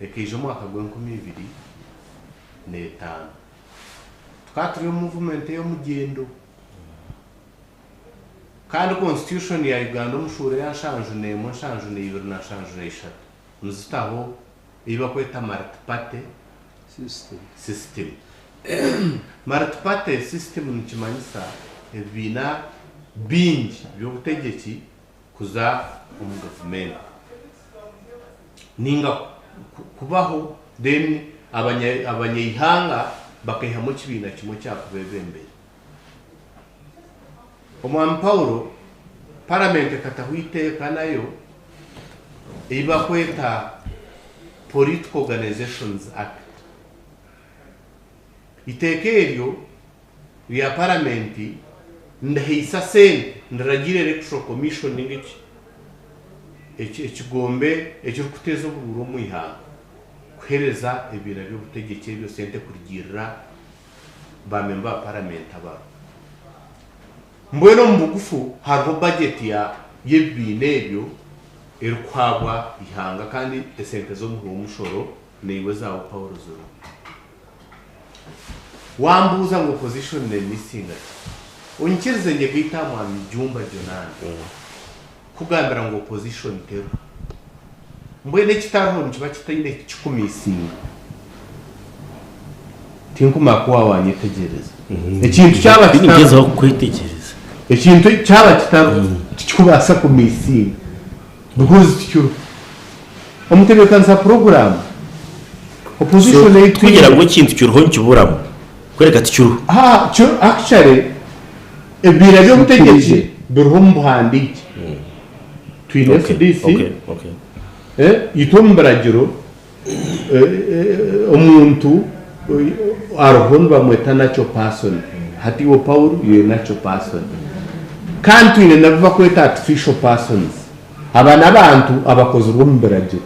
S3: ekaija omwaka gw'enkumi ibiri n'etaano. Tukaba turi omu movement ey'omugyendo. Kandi constitution ya Uganda omu shuura eya 71, 72 na 73 nizitaho ei barikweta multi-party system. Multi-party system nikimanyisa ebibiina bingi by'obutegyeki kuza omu gavumenti ninga kubaho then abanyaihanga bakaihamu ekibiina kimwe kyakubebembera. Omwami Paulo, paramenti ekataho eiteeka nayo ei barikweta Political Organisations Act. Eiteeka eryo rya paramenti nirihaisa sente, niriragiira Electoral Commission ninga ekigombe ekirikuteeza oburuuru omu ihanga kuheereza ebibiina by'obutegyeki ebyo sente kurugiirira baamemba ba paramenti abariho. Mbwenu omu bugufu hariho bajeti y'ebibiina ebyo erikuhaabwa eihanga kandi esente z'omuhi w'omushoro naiwe ezaawe Paulo ziriho. Wambuuza ngu opposition nemissinga ki? Onyikirize nyegaite aha Mwami Jumba Jonani kukugambira ngu opposition teriho. Mbwenu ekitariho nikiba kitaine kikumissinga. Tinkumanya ku waaba wanyetegyereza. Ekintu kyaba kitariho.
S1: Ningyezaho kukwetegyereza.
S3: Ekintu kyaba kitariho tikikubaasa kumissinga because tikiriho. Omutebeekanisa puroguraamu, opposition
S1: So
S3: ei
S1: tikugira
S3: twine.
S1: ngu ekintu kiriho nikiburamu, kworeka tikiriho.
S3: Haa, kyo actually ebibiina by'obutegyeki biriho omu buhandiikye. Twine
S1: Okay,
S3: FDC,
S1: okay, okay.
S3: eh, itwe omu biragiro eh, eh, omuntu eh, ariho nibamweta natural person. Hati iwe Paul, you're a natural person. Kandi twine n'abu bakweta artificial persons. Aba n'abantu abakozirwe omu biragiro.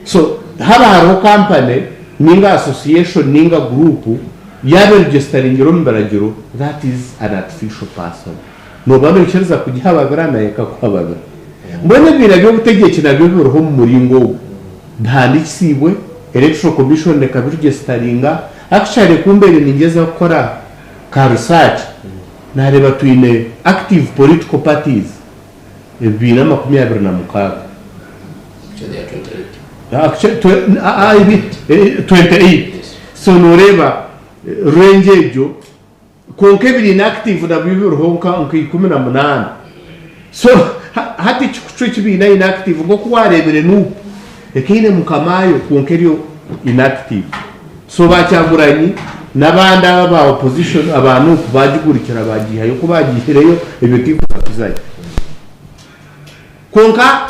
S3: So haba hariho company ninga association ninga group yaaba eregisitaringire omu biragiro that is an artificial person. Nooba noikiriza kugihababira nayo ekakuhababira. Mbwenu ebibiina by'obutegyeki nabyo biriho omu muringo ogu. Bihandikisiibwe, Electoral Commission ekabiregisitaringa. Actually ku mbaire ningyezaho kukora ka research, naareeba twine active political parties ebibiina 26. 28. So nooreeba range egyo, kwonka ebiri inactive nabyo biriho nka 18. So hati ekikucwa ekibiina inactive nk'oku waareebire Nup ekaine mukamaayo kwonka eri inactive. So ba Kyagulanyi n'abandi aba aba opposition aba Nup baagigurikira baagiihayo ku baagiihireyo ebyo tikuza kuzayo. Kwonka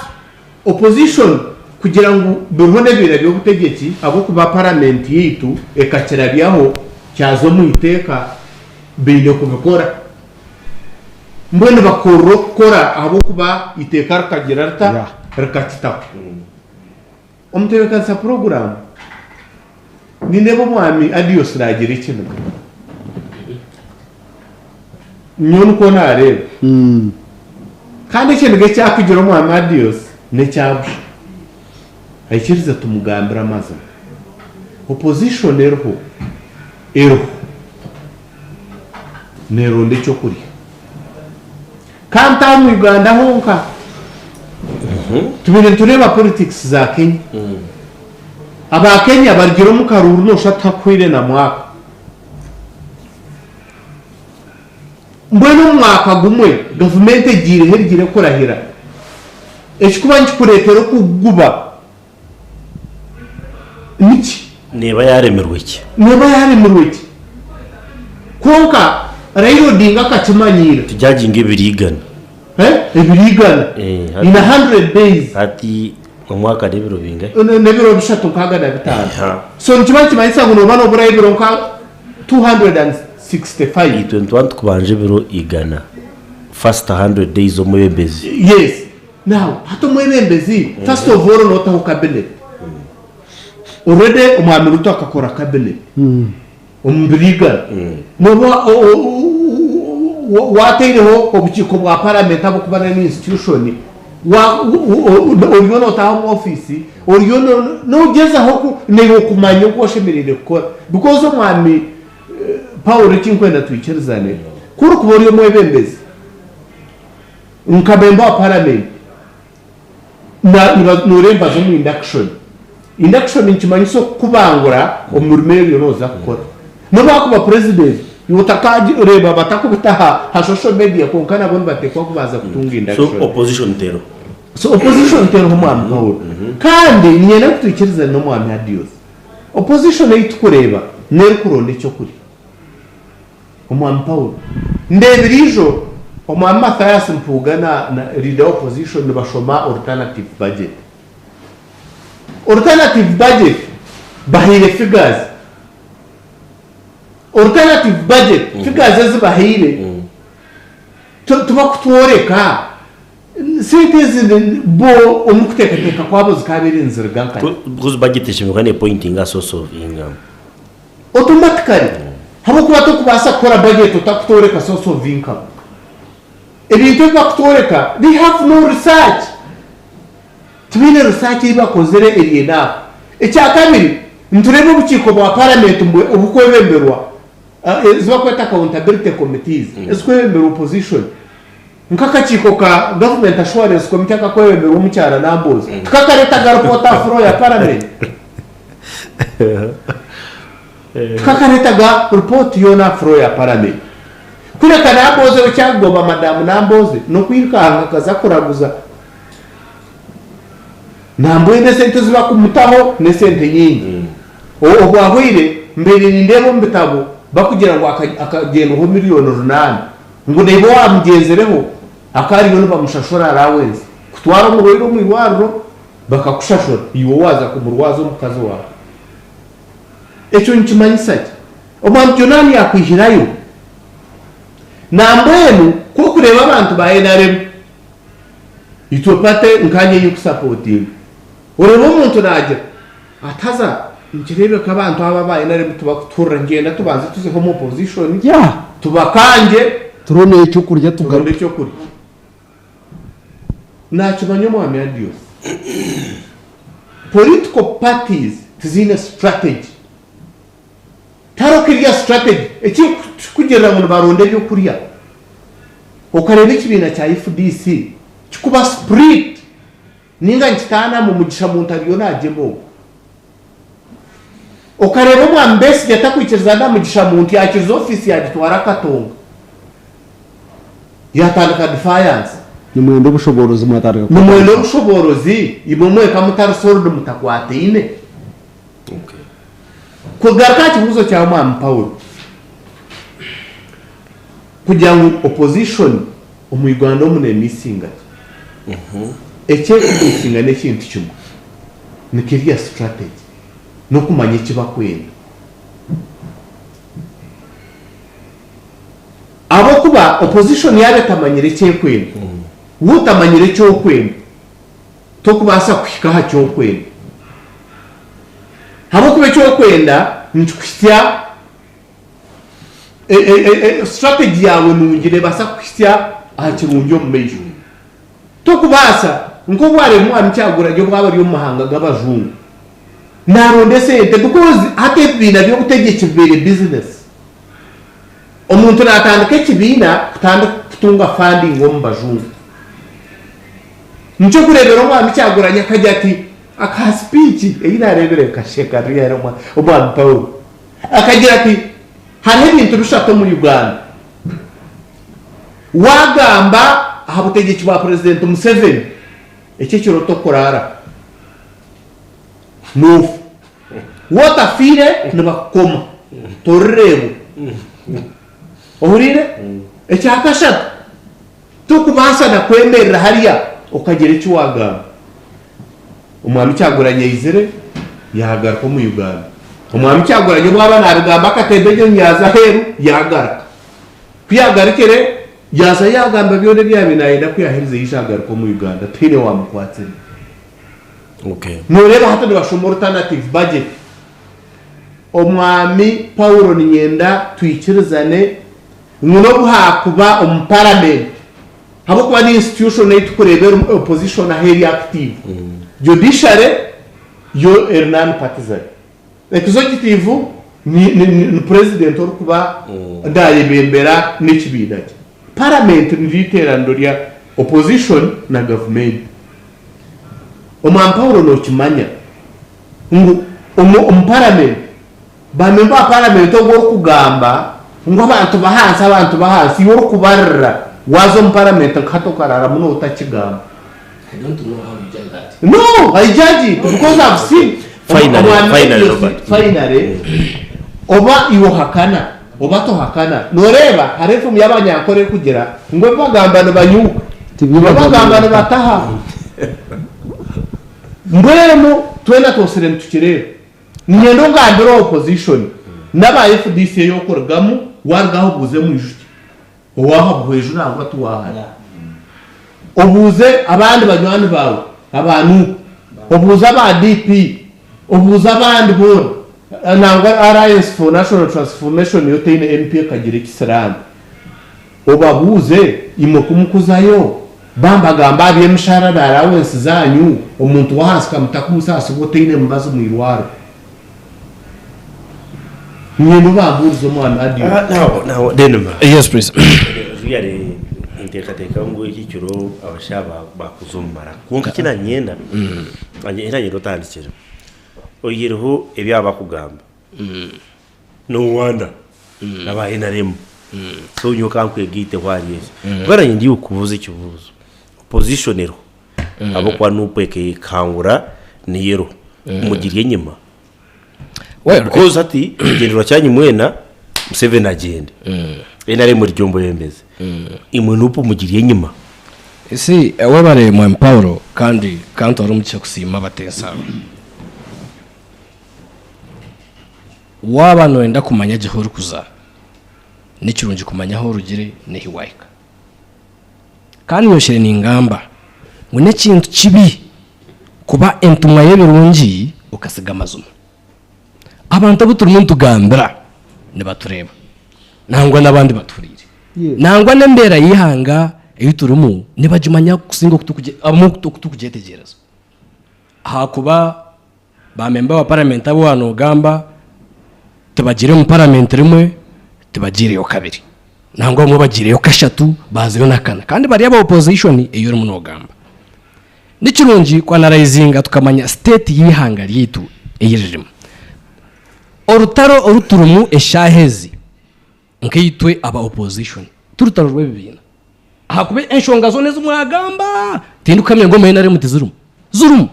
S3: opposition kugira ngu biriho n'ebibiina by'obutegyeki ahabw'okuba paramenti yaitu ekakirabyaho kyaza omu iteeka baine kubikora. Mbwenu bakorera okukora ahabw'okuba eiteeka rikagira rita? Rikakitaho. Omutebeekanisa puroguraamu, Nindeeba Omwami Adios naagira ekiniga. Nyowe nikwo naareeba. Kandi ekiniga eki arikugira Omwami Adios n'ekya busha. Aikirize tumugambire amazima. Opposition eriho, eriho neeronda eky'okurya. Kandi ti omu Uganda honka. Tubaire nitureeba politics za Kenya. Aba Kenya barugire omu karuuru noshusha tihakuhweire na mwaka. Mbwenu omu mwaka gumwe gavumenti egiireho erugire kurahira. Ekikuba nikikureetera okuguba niki?
S1: Neeba yaaremirwe ki?
S3: Neeba yaaremirwe ki? Kwonka Raila Odinga akakimanyiira.
S1: Tujaginga ebiriigana.
S3: Ebiriigana. In a 100 days.
S1: Hati omwaka n'ebiro bingahi?
S3: N'ebiro bishatu nkaaga na bitaano. So nikiba nikimanyisa ngu nooba nooburayo ebiro nka 265.
S1: Itwe nituba nitukubanja ebiro igana. First 100 days omwebembezi.
S3: Yes. Now hati omwebembezi first of all notaho cabinet already omwami Ruto akakora cabinet omu biro igana noba wataireho obukiiko bwa parliament ahabw'okuba nayo ni institution oriyo notaha omu office oriyo nogyezaho naiwe kumanya oku oshemereire kukora because omwami Paul ekinkwenda twikirizane ku orikuba ori omwebembezi Nka member wa parliament noreeba nbaza omu induction. Induction nikimanyisa okukubangura omu mirimo ei oriyo noza kukora. Nobu akuba president iwe otakareeba batakubita aha social media kwonka nabo nibatekwa kubanza kutunga induction.
S1: So opposition teriho?
S3: So opposition teriho Mwami Paul. Kandi niinyenda ngu twikirizane n'Omwami Adios. Opposition ei tukureeba n'erikuronda ekyokurya. Omwami Paul, Ndeebire ijo Omwami Mathias Mpuuga na na Leader wa Opposition nibashoma Alternative Budget. Alternative Budget bahaire figures. Alternative Budget figures ezi bahaire tibakutworeka sente ezi bo omu kuteekateeka kwabo zikaabaire niziruga nkahi.
S1: Because budget eshemereire kuba nepointinga source of income.
S3: Automatically habwokuba tokubaasa kukora budget otakutworeka source of income. Ebintu ebi bakutworeka they have no research. Tibaine research ei bakozire eri enough. Ekyakabiri, Nitureeba obukiiko bwa paramenti obukwebemberwa ezi barikweta accountability committees ezikwebemberwa opposition. Nk'akakiiko ka Government Assurance Committee akakwebemberwa Omukyara Nambooze tikakaretaga ripoota aha floor ya paramenti? Tikakaretaga ripooti yoona aha floor ya paramenti? Kureka Nambooze we ekyakugoba Madamu Nambooze n'okwirukanga akaza kuraguza. Nambwenu esente ezi bakumutaho n'esente nyingi. Obwahweire mbaire nindeeba omu bitabo bakugira ngu akagyendwaho miriyoni runaana. Ngu naiba owaamugyenzireho akaba ariyo nibamushashura allowance kutwara omurwaire omu irwariro bakakushashura iwe waaza kumurwaza omukazi waawe. Ekyo nikimanyisa ki? Omwami Jonani yaakwihirayo. Nambwenu ku orikureeba abantu ba nrm, itwe party nkaanye ei nkusapotinga, oreeba omuntu naagira ati haza nikireebeka abantu aba aba nrm tibakutuhurira nigyenda tubanze tuzeho omu opposition tubakangye
S2: Turonde ekyokurya
S3: turonde
S2: tugaruke.
S3: ekyokurya. Naakimanya Omwami Adios. Political parties tiziine strategy. Tihariho clear strategy. Ekirikukugirira ngu nibaronda ebyokurya. Okareeba ekibiina kya FDC kikuba split ninga nikitaanamu Mugisha Muntu ariyo naagyema ogu. Okareeba Omwami Besigye atakwikiriza na Mugisha Muntu yaakiriza ofiisi yaagitwara Katonga yaatandika defiance.
S2: Nimwenda obushoboorozi mwatandika
S3: Nimwenda obushoboorozi imwe mwenka mutari solid mutakwataine. Kugaruka aha kibuuzo kya Omwami Paulo, kugira ngu opposition omu Uganda omu neemisinga ki? Eki erikumisinga n'ekintu kimwe, ni career strategy, n'okumanya eki barikwenda. Ahabw'okuba opposition yaaba etamanyire eki erikwenda, waaba otamanyire eki orikwenda, Tokubaasa kuhika aha ki orikwenda. Ahabw'okuba eki orikwenda nikikuhitsya, strategy yaawe nungi neebaasa kukuhitsya aha kirungi omu maisho. Tokubaasa, nk'obu waareeba omwami Kyagulanyi obu aba ari omu mahanga g'abajungu, naaronda esente because hati ebibiina by'obutegyeki bibaire business. Omuntu naatandika ekibiina kutandika kutunga funding omu bajungu. Nikyo kureebera Omwami Kyagulanyi akagira ati, akaha sipiiki ei naareebire nkasheka really Omwami Paulo. Akagira ati, hariho ebintu bishatu omu Uganda. Waagamba aha butegyeki bwa Purezidenti Museveni, ekyo ekiro tokuraara, noofa. Waaba otafiire nibakukoma, torireebwa. Ohuriire? Ekya kashatu, Tokubaasa na kwemerera hariya okagira eki waagamba. Omwami Kyagulanyi aizire yaagaruka omu Uganda. Omwami Kyagulanyi obu aba naabigamba akatemba enyonyi yaaza aheeru yaagaruka. Ku yaagarukire yaaza yaagamba byona ebi yaabaire naayenda ku yaaherize yaija agaruka omu Uganda tihaine owaamukwatsire. Nooreeba hati nibashoma alternative budget. Omwami Paulo niinyenda twikirizane ngu n'obu haakuba omu paramenti, ahabw'okuba ni institution ei turikureeba erimu opposition ahu eri active, judiciary yo eri non partisan, executive ni president orikuba naayebembera n'ekibiina kye. Paramenti niryo iteeraniro rya opposition na gavumenti. Omwami Paulo nookimanya ngu omu paramenti, Ba memba wa paramenti ogu orikugamba ngu abantu b'ahansi abantu b'ahansi iwe orikubarira waaza omu paramenti nka hati okararamu nooba otakigamba.
S16: I don't know how you judge that.
S3: No, I judge it because I've seen
S1: Finally,
S3: omwami
S1: finally,
S3: Elios,
S1: Robert.
S3: finally oba iwe ohakana oba tohakana noreeba hariho enfumu y'abanyankore erikugira ngu ebi bagamba nibanyuuka ebi bagamba nibataha mbwenu twena twosire nitukireeba. Niinyenda ongambire opposition n'aba FDC ei orikurugamu waruga aha obuuze Mwijukye owaaha Buhweju nangwa tiwaahari. Obuuze abandi banywani baawe aba Nup, obuuze aba DP, obuuze abandi boona nangwa Alliance for National Transformation yo teine MP ekagira ekisiraani. Obabuuze imwe ku mukuzayo bambagamba aha by'emishara na allowance zanyu omuntu w'ahansi kamutaku omusaasi oba otaine mubazi omu irwariro. Niinyenda obabuurize omwami Adio.
S1: Now, now, Denima.
S16: Yes, please.
S1: Really, nteekateeka ngu eki ekiro abashaija baakuza omu maraka. Kwonka eki naanyenda, ahi naanyenda otandikire, oihireho ebi aba bakugamba, nowana n'aba NRM. So nyowe ka nkwegaiteho ahari ekyo. Mbwenu naanye ndi kukubuuza ekibuuzo, opposition eriho, ahabw'okuba Nup ekekangura niyo eriho, mugiri enyima. Because hati ekigyendererwa kyanyu mwena Museveni agyende. NRM eri omu bwebembezi. Imwe Nup mugiri enyima.
S16: You see, webare Mwami Paulo kandi kantware omugisha kusiima abateesa aba. Waaba noyenda kumanya gye ahu orikuza, nikirungi kumanya ahu orugire n'ahi waahika. Kandi nyoshire ningamba ngu n'ekintu kibi kuba entumwa y'ebirungi okasiga amazima. Abantu abu turimu nitugambira nibatureeba nangwa n'abandi batuhuriire. Nangwa n'embeera y'eihanga ei turimu nibagimanya kusinga abamwe oku turikugyetegyereza. Ahakuba Ba memba ba paramenti abu waaba noogamba tibagiire omu paramenti rimwe, tibagiireyo kabiri. Nangwa abamwe bagiireyo kashatu, baazayo na kana. Kandi bari aba opposition ei orimu noogamba. Ni kirungi ku analyzinga tukamanya state y'eihanga ryaitu ei ririmu. Orutaro oru turimu eshaaha ezi nkaitwe aba opposition, ti rutaro rw'ebibiina. Ahakuba enshonga zoona ezi mwagamba, tindikuhamya ngu omu NRM tizirimu. Zirimu.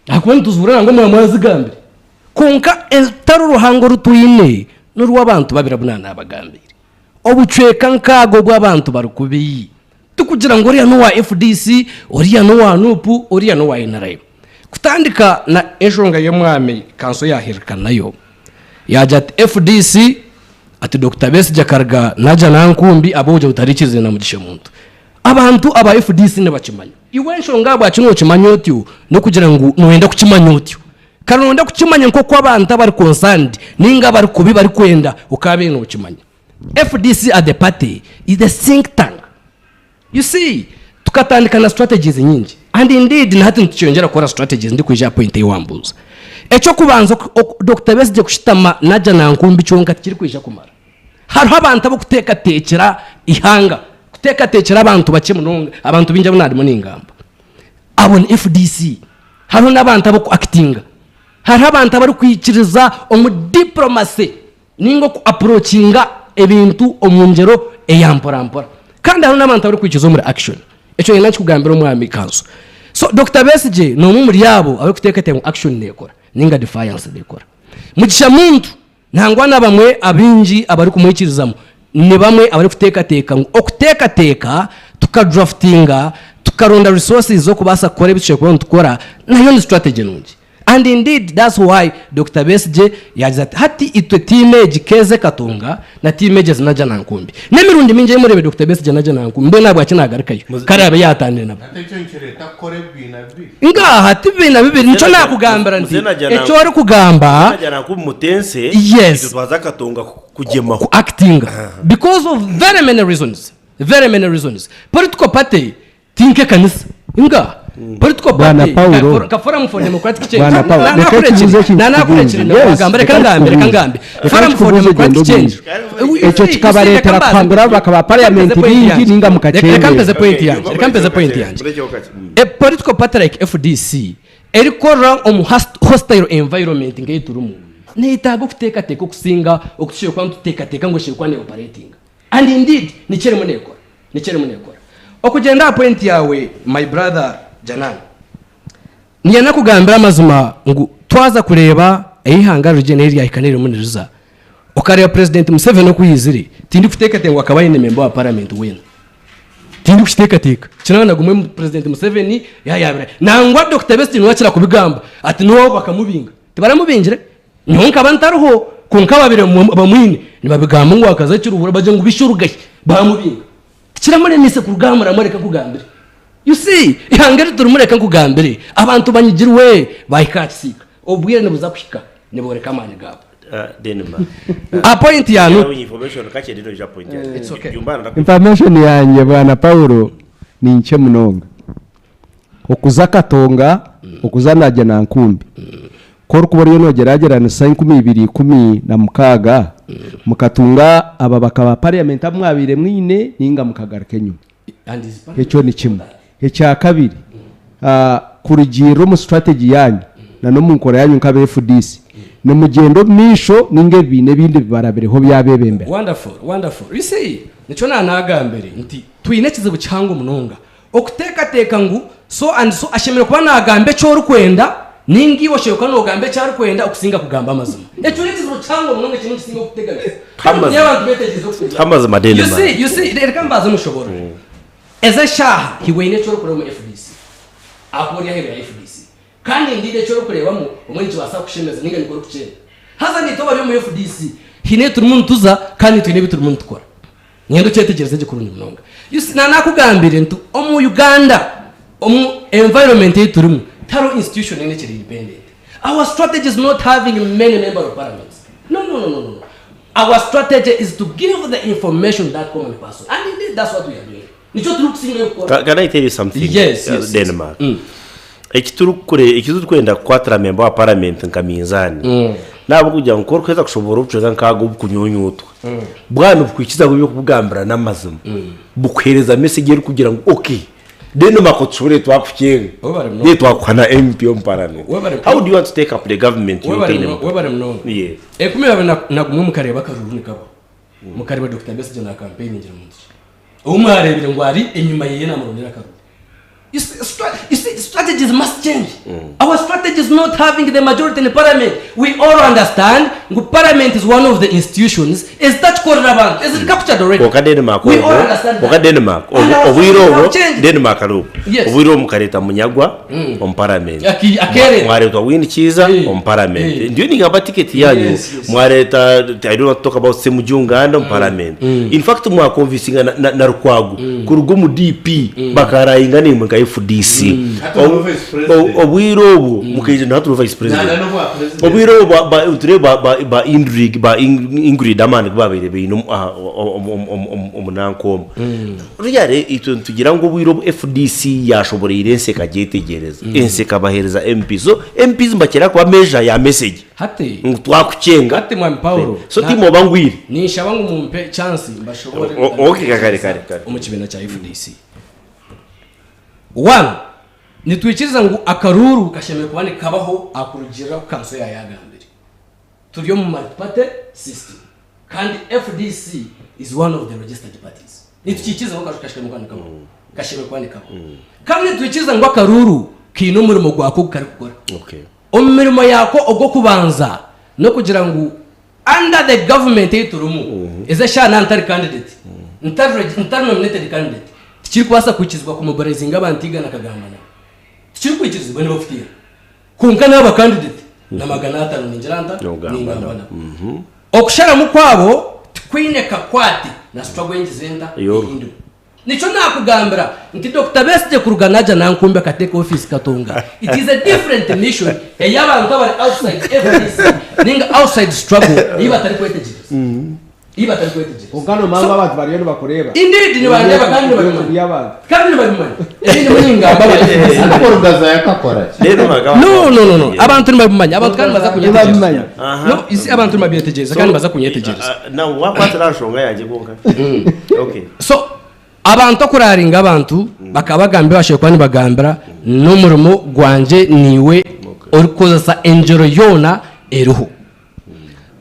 S16: Ahakuba nituzihurira nangwa mwaba mwazigambire. Kwonka orutaro ruhango oru twine n'orw'abantu babiri abu naanabagambiire. Obucweka nkaaga obw'abantu bari kubi. Tikugira ngu oriya n'owa FDC, oriya n'owa Nup, oriya n'owa NRM. Kutandika na enshonga y'omwami kanso yaahirika nayo, yaagira ati FDC, ati Dokita Besigye akaruga naagya Nankumbi ahabw'okugira ngu tariikiriziine na Mugisha Muntu. Abantu aba FDC nibakimanya. Iwe enshonga ahabwaki nokimanya otyo n'okugira ngu noyenda kukimanya otyo. Kare noyenda kukimanya nk'oku abantu abari concerned ninga abari kubi barikwenda okaabaire nokimanya. FDC as the party is a think tank. You see, tukatandika na strategies nyingi and indeed na hati nitukyeyongyera kukora strategies ndikwija aha point ei wambuuza. Eky'okubanza Dokita Besigye kushutama nagya Nankumbi kyonka tikirikwija kumara. Hariho abantu abarikuteekateekyera eihanga, kuteekateekyera abantu bakye munonga, abantu baingi abu naarimu ningamba. Abo ni FDC. Hariho n'abantu abarikuakitinga. Hariho abantu abarikwikiriza omu diplomacy nainga oku approachinga ebintu omu ngyero eya mporampora. Kandi hariho n'abantu abarikwikiriza omuri action. Ekyo niinyenda nkikugambire Omwami Kanso. So Dokita Besigye n'omwe omuri abo abarikuteekateeka ngu action neekora nainga defiance neekora. Mugisha Muntu Nangwa na bamwe abaingi abarikumwikirizamu ni bamwe abarikuteekateeka ngu okuteekateeka tukadraftinga tukaronda resources z'okubaasa kukora ebi tushemereire kuba nitukora nayo ni strategy nungi. And indeed that's why Dokita Besigye yaagize ati hati itwe tiimu egi Keeza Ekatunga na tiimu egi Ezinaja Nankumbi. N'emirundi mingi ei mureebire Dokita Besigye naija Nankumbi mbwenu ahabwaki naagarukayo? Kare abe yaataanire nabo.
S3: Hati ekyo nikireeta kukora ebibiina bibiri.
S16: Ngaaha, ti bibiina bibiri. Nikyo naakugambira nti eki orikugamba. Yes. Ku actinga because of very many reasons, very many reasons. Political party ti nk'ekanisa. Ngaaha. Political
S17: Bwana
S16: party
S17: Paulo.
S16: nka Forum for Democratic Change.
S17: Bwana Paulo,
S16: Na-
S17: reka
S16: nakurekire,
S17: ekibuuzo eki
S16: na- nakurekire,
S17: nkikubuuze. Yes,
S16: nagamba, reka
S17: reka
S16: ngambe, reka
S17: nkikubuuze.
S16: ngambe.
S17: Reka
S16: Forum for
S17: nkikubuuze
S16: Democratic
S17: gyenda
S16: Change.
S17: obuuze.
S16: You
S17: Ekyo
S16: see, you see,
S17: kikabareetera
S16: reka mbaze
S17: kuhangura ababaka ba
S16: reka mpeze
S17: parliament
S16: point
S17: baingi
S16: yangye.
S17: ninga
S16: Reka reka mpeze
S17: mukakyendeeza.
S16: point yangye, reka mpeze point yangye. A political party like FDC erikukorera omu hostile environment nk'ei turimu neyetaaga okuteekateeka okusinga oku tushemereire kuba nituteekateeka ngu eshemereire kuba neoperatinga. And indeed nikyo erimu neekora. Nikyo erimu neekora. Okugyenda aha point yaawe my brother Janan, niinyenda kugambira amazima ngu twaza kureeba eihanga rirugye n'ehi ryahika n'ehi ririmu niriza, okareeba President Museveni oku yaizire, tindikuteekateeka ngu akaba aine member wa parliament weena. Tindikukiteekateeka. Kiraba na gumwe President Museveni yaayabire. Nangwa Dokita Besigye niwe akira kubigamba ati n'owaabo bakamubinga. Tibaramubingire? Nyowe nkaba ntariho kwonka ababaire bamwine nibabigamba ngu akaza Kiruhura bagira ngu bisha orugahi baamubinga. Tikiramuremesa kuruga aha muramwa reka nkugambire. You see, eihanga eri turimu reka nkugambire abantu banyigirwe baahika aha kisiika. Obwire nibuza kuhika nibooreka amaani gaabo. Aha point ya Nup. It's okay.
S17: Information yangye bwana Paulo ni nkye munonga. Okuza Katonga, okuza Najjanankumbi, ku orikuba oriyo noogyeragyeranisa 2016 Mukatunga ababaka ba parliament abu mwabaire mwine ninga mukagaruka enyima. Ekyo ni kimwe. Ekya kabiri, kurugiirira omu strategy yaanyu na n'omu nkora yaanyu nk'aba FDC, nimugyenda omu maisho ninga ebibiina ebindi bibarabireho byabebembera?
S16: Wonderful, wonderful. You see, nikyo naanagambire nti twine ekizibu kihango munonga. Okuteekateeka ngu so and so ashemereire kuba naagamba eki orikwenda, ninga iwe oshemereire kuba noogamba eki arikwenda okusinga kugamba amazima. Ekyo n'ekizibu kihango munonga ekirimu nikisinga okuteganisa. Kandi
S1: Amazima.
S16: abantu beetegyereze okuteganisa.
S1: Amazima
S16: You
S1: Denmark.
S16: see, you see, reka mbanze mushoboorore. Ezi eshaaha iwe oine eki orikureeba omu FDC, ahakuba ori aheeru ya FDC. Kandi ndiine eki orikureebamu obumwe nikibaasa kukushemeza nainga nikwo orikukyenda. Haza naitwe abari omu FDC haine ei turimu nituza kandi twine ebi turimu nitukora. Niinyenda okyetegereze gye kurungi munonga. You see, naanakugambire nti omu Uganda omu environment ei turimu tihariho institution yoona ekiri independent. Our strategy is not having many member of parliaments. No, no, no, no, no. Our strategy is to give the information to that common person and indeed that's what we are doing. Nikyo turikusingayo kukora.
S1: Can I tell you something?
S16: Yes, yes, yes.
S1: Denmark. Ekiturikukore ekiturikwenda kukwatira memba wa parliament nka minzaani n'ahabw'okugira ngu ku orikuheza kushoboora obucweka nk'ago obukunyunyutwa bwaba nibukwikiza ngu eby'okubugambira n'amazima bukuheereza message erikugira ngu okay Denmark otushobore twakukyenga
S16: Webare munonga.
S1: then twakuha na MP omu parliament.
S16: Webare
S1: How do you want to take up the government
S16: Webare
S1: yotaine
S16: muno- webare munonga.
S1: Yes.
S16: Ekumi abiri na- na gumwe mukareeba akaruru nikabaho. Mukareeba Dokita Besigye na campaigningira muntu ki? Ou mwareebire ngu ari enyima yeye namurondera akaruru. You see, you see, strategies must change. Our strategy is not having the majority in parliament. We all understand ngu parliament is one of the institutions ezitakikorera abantu, eziri captured already.
S1: Kwonka Denmark
S16: We all
S1: obwo,
S16: understand
S1: kwonka
S16: that.
S1: Denmark
S16: And
S1: obwo
S16: our
S1: obwire
S16: strategy
S1: obwo
S16: have changed.
S1: Denmark ari obwo
S16: Yes.
S1: obwire obwo mukareeta Munyagwa omu parliament.
S16: Akeereta.
S1: Mwareetwa Winnie Kiiza omu parliament. Ndiyo ningamba ticket yanyu
S16: Yes, yes.
S1: mwareeta I don't want to talk about Ssemujju Nganda omu parliament. In fact mwakonvinsinga na, na, na Lukwago kuruga omu DP bakarayinga naimwe nka FDC.
S3: Hati omu vice president.
S1: Obwire obwo mukaija na hati ori vice president.
S3: Nana n'obwa president.
S1: Obwire obwo ba, ba, nitureeba ba, ba, ba Ingrid, ba Ingrid amaani agu babaire baine omu, aha, omu, omu, omu, omu, omu nanka omu. Really itwe nitugira ngu obwire obu FDC yashoboreire ensi ekagyetegyereza, ensi ekabaheereza MP. So MPs nibakira kuba measure ya message.
S16: Hati
S1: ngu twakukyenga.
S16: Hati mwami Paulo.
S1: So timwe oba ngwire.
S16: Ninshaba ngu mumpe chance mbashobore.
S1: Okay kare kare kare.
S16: Omu kibiina kya FDC. One, nitwikiriza ngu akaruuru kashemereire kuba nikabaho aha kurugiirira oku kanso yaayagambire. Turi omu multi-party system kandi FDC is one of the registered parties. Nitukiikiriza ngu akaruuru kashemereire kuba nikabaho. Kashemereire kuba nikabaho. Kandi nitwikiriza ngu akaruuru kaine omurimo gwako ogu karikukora. Omu mirimo yaako ogw'okubanza n'okugira ngu under the government ei turimu, ezi eshaaha naaba ntari candidate, ntari nominated candidate, tikirikubaasa kwikirizibwa kumobilizinga abantu eigana akagamba nabo. Tikirikwikirizibwa nibakutiina. Kwonka naaba candidate na 500 ningira nta? Ningamba nabo. Okusharamu kwabo tikwine kakwate na struggle ei ngize nta? Ei ndimu. Nikyo naakugambira nti Dokita Besigye kuruga naaja Nankumbi akateeka ofiisi Katonga, it is a different mission ei abantu abari outside FDC ninga outside struggle ei batarikwetegyereza. Ei batarikwetegyereza.
S17: Kwonka nomanya ngu abantu bariyo nibakureeba.
S16: Indeed nibandeeba kandi nibabimanya. Kandi nibabimanya. Ebi ndimu ningamba abari FDC.
S3: Ariko Rugaza yakakora ki?
S16: No, no, no, no. Abantu nibabimanya. Abantu kandi nibaza kunyetegereza. No, you see, abantu nibabyetegyereza kandi nibaza kunyetegereza.
S1: Now wakwatira aha nshonga yangye kwonka. Okay.
S16: So abantu okuraringa abantu bakaba bagamba ebi bashemereire kuba nibagambira n'omurimo gwangye niiwe orikukozesa engyero yoona eriho.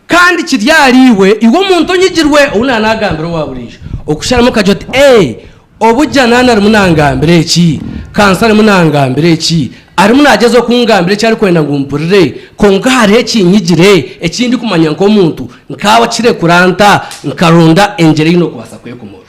S16: Kandi kiri ahari iwe, iwe omuntu onyigirwe ou naanagambira owa buriijo, okusharamu okagira oti, Ee, obugya naana arimu nangambira eki, kanso arimu nangambira eki, arimu naagyezaho kungambira eki arikwenda ngu mpurire, kwonka hariho ekinyigire eki ndikumanya nk'omuntu, nkaakirekura nta, nkaronda engyero ei nookubaasa kwekomorora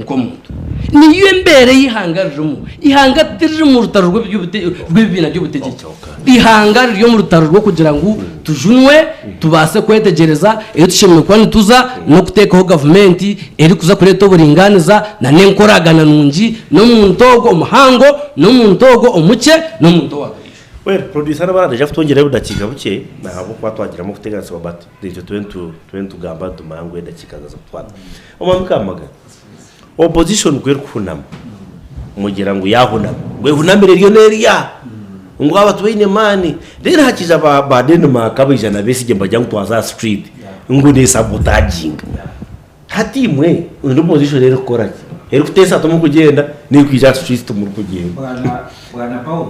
S16: nk'omuntu. Niyo embeera ei eihanga ririmu. Eihanga tiriri mu rutaro rw'ebibiina by'obutegyeki. Eihanga riri omu rutaro rw'okugira ngu tujunwe, tubaase kwetegyereza ei tushemereire kuba nituza n'okuteekaho gavumenti erikuza kureeta oburingaaniza n'enkoragana nungi n'omuntu ogwo omuhango n'omuntu ogwo omukye n'omuntu owa buriijo.
S1: Well, producer araba naija kutwongyerayo obudakiika bukye ahabw'okuba twagiramu okuteganisibwa but itwe tube nitugamba nitumanya ngu edakiika zaaza kutwata. Omwami Kamagana, opposition ku erikuhunama mugira ngu yaahunama ngu ehunamire eriyo neerya ngu aba tibaine maani. Reero hakiija ba Denmark abaija na Besigye nibagira ngu twaza aha street. Ngu nesabotaginga. Hati imwe indi opposition erikukora ki? Erikuteesa timurikugyenda n'erikwija aha street timurikugyenda.
S15: Bwana Bwana Paul,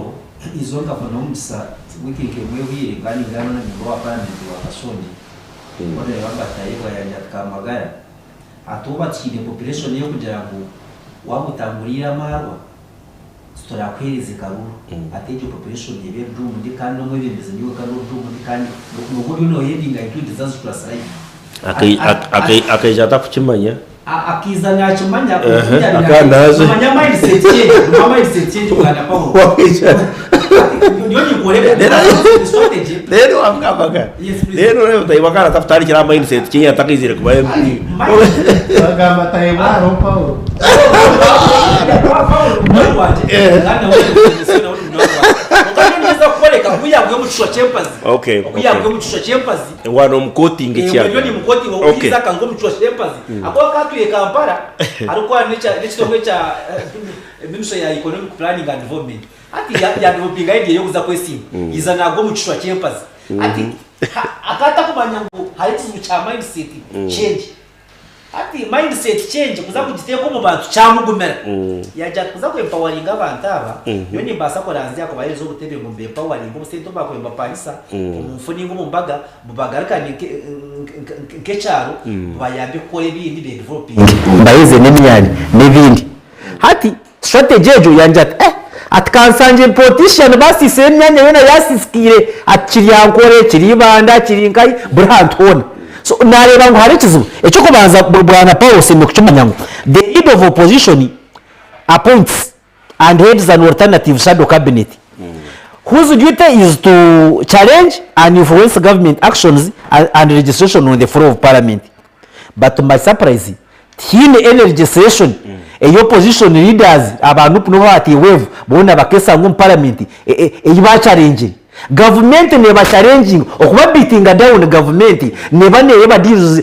S15: eizooba nkafuna omugisa wiiki nk'emwe ehweire nkaba ningamba na memba wa paramenti wa Kashongi, Honourable Albert Tayebwa yangira ati Kamagara, hati obu batuhaire population ey'okugira ngu waaba otanguriire amaarwa, titurakuheereze karuru, hati egyo population ebe doomed kandi n'omwebembezi niiwe kandi ori doomed kandi nooba oriyo noheadinga into a disastrous life.
S1: Akaija atakukimanya.
S15: Akaiza nakimanya
S1: Akaba naaza.
S15: Nomanya mindset change, nomanya mindset change bwana Paul. Ndiyo ninkoreka strategy.
S1: Reero wamugambaga. Reero oreeba Tayebwa akaba atakutandikira aha mindset change atakaizire kuba MP.
S3: Bagamba Tayebwa hariho Paul.
S15: Paul munywani wangye kandi nawe ningeza kukoreka oku yaguya omu kishwa ky'empazi.
S1: Okay.
S15: Oku yaguya omu kishwa ky'empazi.
S1: Wa nomukotinga
S15: eki
S1: yagamba.
S15: Nyowe nimukotinga
S1: Okay.
S15: okwiriza akangu omu kicwa ky'empazi. Ahakuba akaba atwire Kampala arikukora n'ekitongore kya Ministry ya Economic Planning and Development. Hati ya developinga idea y'okuza kwesimba. Yaiza nagwa omu kishwa ky'empazi. Hati akaba atakumanya ngu hariho ekizibu kya mindset change. Hati mindset change kuza kugiteeka omu bantu kyamugumira. Yaagira ati kuza ku empoweringa abantu aba, nyowe nimbaasa kuranzya kubaheereza obutebe ngu mba empoweringe obusente obu baakubaire nibapangisa omu nfu nainga omu mbaga bubagarukane nk'ekyaro bubayambe kukora ebindi be developinge.
S18: Mbaheeze n'emyanya n'ebindi. Hati Strategy egyo yangira ati eh ati kansangye politician basiisire emyanya yoona yasisikaire ati kiri Ankole, kiri Ibanda, kiri nkahi buri hantu hoona. So nareeba ngu hariho ekizibu. Eky'okubanza Bwana Paul osemeriire kukimanya ngu the leader of opposition appoints and heads an alternative shadow cabinet whose duty is to challenge and influence government actions and legislation on the floor of parliament. But to my surprise, tihaine any legislation ei opposition leaders aba nup n'obu abateire wave boona bakesanga omu parliament ei bacharengire. Gavumenti nebacharenginga okuba beatinga down gavumenti neba nereba deals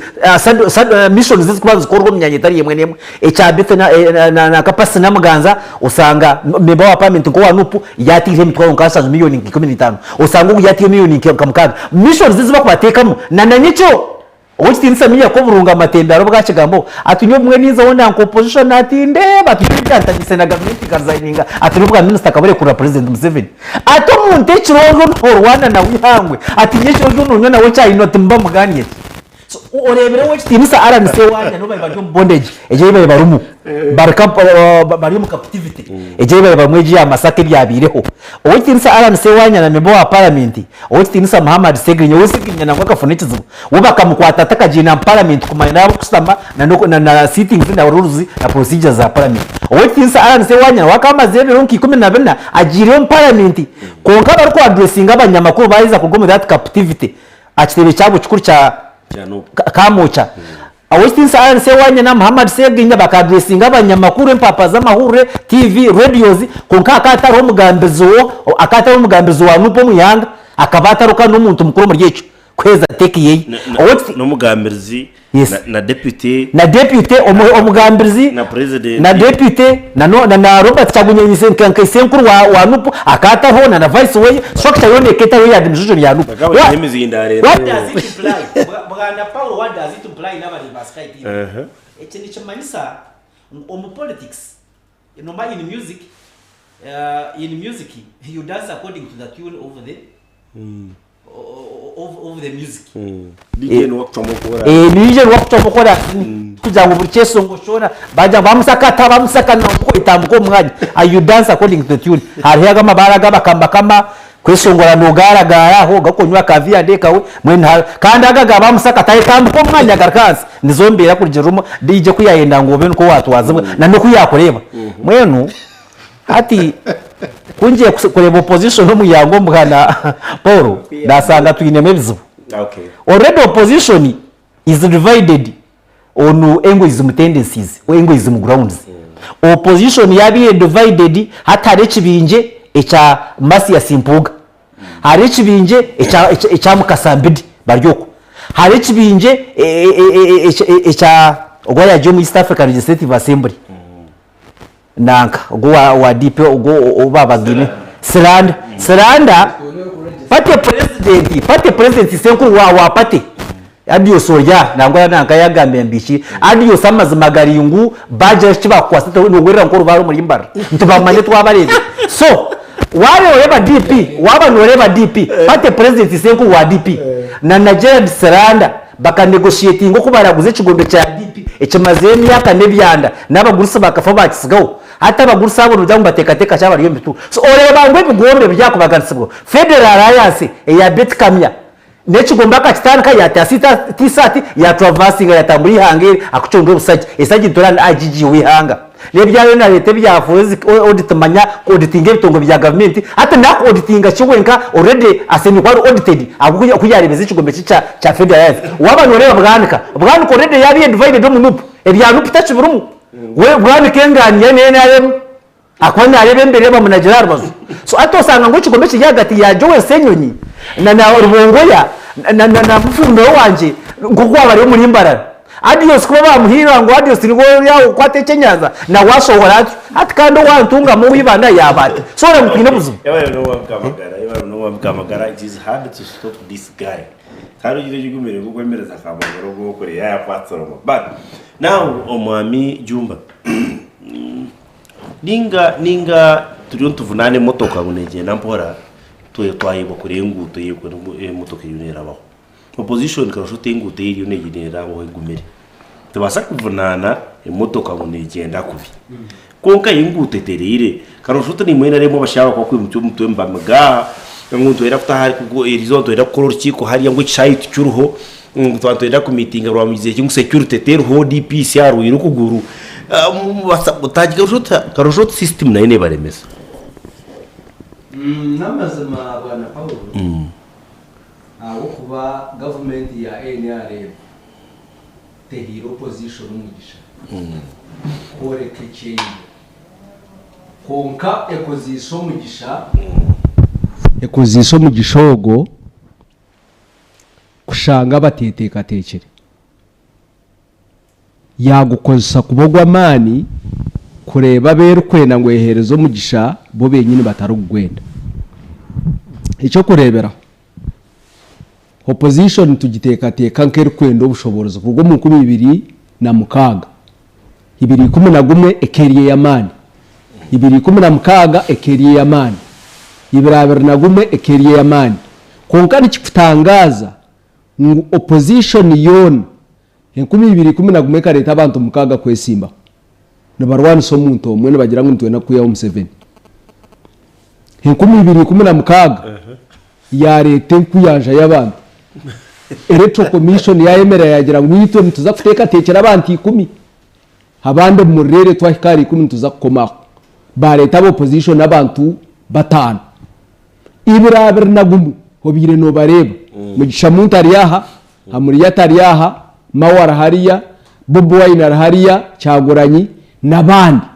S18: missions ezirikuba nizikorwa omu myanya etari emwe n'emwe. Ekya Betty na Kapasi Namuganza osanga member wa parliament nk'owa nup yateireho emitwaro nka nshanju million nka 15 osanga ogu yateireho million nka mukaaga. Missions ezi bakubateekamu na nanyekiro Ow'ekitiinisa Miya Koburunga Matembe hariho obu akigambaho ati nyowe obumwe ninzaho nanka opposition ati ndeeba ati nyowe ebyantamise na gavumenti nka resigninga ati n'obwa minisita akaburekurira president Museveni ati omuntu ekiro oriyo norwana nawe eihangwe ati nyekiro oriyo nonywa nawe chai ati muba muganiire ki? So oreebire ow'ekitiinisa Allan Ssewanyana ou baabaire bari omu bondage egyo ei baabaire barimu bari bari omu captivity egyo ei baabaire barimu egyo eya Masaka ebyabaireho Ow'ekitiinisa Allan Ssewanyana memba wa paramenti Ow'ekitiinisa Muhammad Ssegirinya, we Ssegirinya nangwa akafuna ekizibu, we bakamukwata atakagiire na mu paramenti kumanya n'ahu arikushutama na na sittings na rules na procedures za paramenti. Ow'ekitiinisa Allan Ssewanyana we akaba amazire ebiro nka 14 agiireyo omu paramenti kwonka abariku addressinga abanyamakuru baaheza kuruga omu that captivity aha kitebe kyabo kikuru kya Kamwokya. Ow'ekitiinisa Allan Ssewanyana, Muhammad Ssegirinya baka addressinga abanyamakuru, empaapa z'amahurire, TV, radios, kwonka hakaba hatariho omugambirizi wo hakaba hatariho omugambirizi wa Nup omu ihanga, hakaba hatariho kandi n'omuntu mukuru omuri ekyo kuheereza take yeye. Ow'ekiti
S1: N'omugambirizi
S18: Yes.
S1: na, na deputy
S18: na deputy omu, omugambirizi
S1: na president
S18: na deputy na, no, na, na Robert Kyagulanyi nka nka isenkuru wa, wa Nup akaba atariho na na vice weye, structure yoona ekaba etariho eya administration ya Nup.
S1: Bakaba baine emizindaaro
S15: What
S1: eriho.
S15: does it imply? Bwana Paul, what does it imply n'abareebi ba Sky TV? Eki nikimanyisa ngu omu politics, noma in music, in music you dance according to the tune of the of the music.
S1: DJ niwe akucwamu oku oraazine.
S18: Eh, DJ niwe akucwamu oku oraazine. Tikugira ngu buri kyeshongo kyona bagira ngu bamusakata bamusaka nangwa etambika omu mwanya. You dance according to the tune. Hariho ago amabaara ag'abakambakama Kweshongora nogaaragaara aho gakunywa ka V&A kawe mbwenu ha kandi ago aga bamusaka tayetambika omu mwanya agaruka ahansi nizo mbeera kurugiirira omu DJ ku yayenda ngu obe nikwo watwazibwa na n'oku yakureeba mbwenu hati ku ngiye kureeba opposition omu ihanga omu bwana Paul naashanga twinemu ebizibu. Already opposition is divided on egoism tendencies or egoism grounds. Opposition yaaba eri divided, hati hariho ekibingye ekya Mathias Mpuuga, hariho ekibingye ekya Mukasa Mbidi bari okwo, hariho ekibingye ekya ogu ayagiire omu East African Legislative Assembly nanka ogu owa DP ogu ou baabagaine Siranda. Siranda party president, party president isenkuru wa party. Adios orya nangwa nanka yagambire mbihi Adios amazima gari ngu bagira eki bakukwasa nohurira nk'orubaare omuri Mbarara nitubamanya twabareebire so waaba noreeba DP waaba noreeba DP party president isenkuru wa DP na na Gerald Siranda baka negotiatinga oku baraguze ekigombe kya DP ekimazire emyaka n'ebyanda n'abagurusi bakafa bakisigaho hati abagurusi abo nogira ngu nibateekateeka ki abari omu bituuro so oreeba ngu ebigombe byakubaganisibwa Federal Alliance eya Beti Kamya N'ekigombe akakitandika yaata tisaati yatravasinga yatambura eihanga eri akucunda obusagye. Esagye nitura ni IGG w'eihanga. N'ebyayo nareeta ebya forensic audit manya ku auditinga ebitongore bya gavumenti hati naku auditinga ki wenka already asemire kuba ari audited ahabw'oku ku yareebeza ekigombe kye kya kya Federal Alliance. Waaba noreeba Bwanika, Bwanika already yaaba divided omu Nup. Ebya Nup takibirimu. We Bwanika engaaniya na NRM. Ahakuba naareeba embera ebamunagire aha rubaju. So hati osanga ngu ekigombe kiri ahagati ya Joel Ssenyonyi na na Rubongoya na na na mufumbiro wangye nk'oku waaba ari omuri Mbarara. Adios kuba baamuhiirira ngu Adios niwe ori aho kukwata ekyenyanja nawe ashohora atyo. Hati kandi owa Ntungamo owa Ibanda yaaba ati. So oreeba ngu twine obuzibu.
S1: Yebare munonga Mukamagara, yebare munonga Mukamagara, it is hard to stop this guy. Tihariho ekintu ekigumire nk'okwemereza Kamagara ogu okure yaayakwatsire omwe. But now omwami Jumba, Ninga ninga turiyo nituvunaana emotoka ngu negyenda mpora twayebwa kureba enguuto ei emotoka eriyo nerabaho. Opposition karusha ota enguuto ei eriyo nerabaho egumire. Nitubaasa kuvunaana emotoka ngu negyenda kubi kwonka yo enguuto etereire. Karusha oti naimwe NRM abashaija bakwimutsya omutwe nibamiga ngu nitwenda kutaha erizooba nitwenda kukora orukiiko hariya ngu ekishaayi tikiriho. Ngu twaba nitwenda kumiitinga rwamugize ki ngu security teriho, DPC arwaire okuguru. Karusha oti system nayo nebaremesa.
S2: N'amazima Bwana Paulo, ahabw'okuba gavumenti ya nrm tehaire opposition omugisha kworeka eki eine. Kwonka ekozeise omugisha, ekozeise omugisha ogwo kushanga bateeteekateekire. Yaagukozesa kuba ogw'amaani kureeba abu erikwenda ngu eheereze omugisha bo benyini batarikugwenda. Eky'okureeberaho, opposition tugiteekateeka nk'erikwenda obushoboorozi kuruga omu 2006, 2011 eka eri ey'amaani, 2016 eka eri ey'amaani, 2021 eka eri ey'amaani. Kwonka nikikutangaaza ngu opposition yoona 2011 ekareeta abantu mukaaga kwesimbaho nibarwanisa omuntu omwe nibagira ngu nitwenda kwihaho Museveni. 2016 yaareeta enkuyanja y'abantu. Electoral Commission yaayemerera yaagira ngu itwe nituza kuteekateekyera abantu ikumi abandi mumureere twahika ahari ikumi nituza kukoma aho. Baareeta aba opposition abantu bataano. 2021 obaire nobareeba Mugisha Muntu ari aha, Hamuriyat ari aha, Mao ari hariya, Bobi Wine ari hariya, Kyagulanyi n'abandi.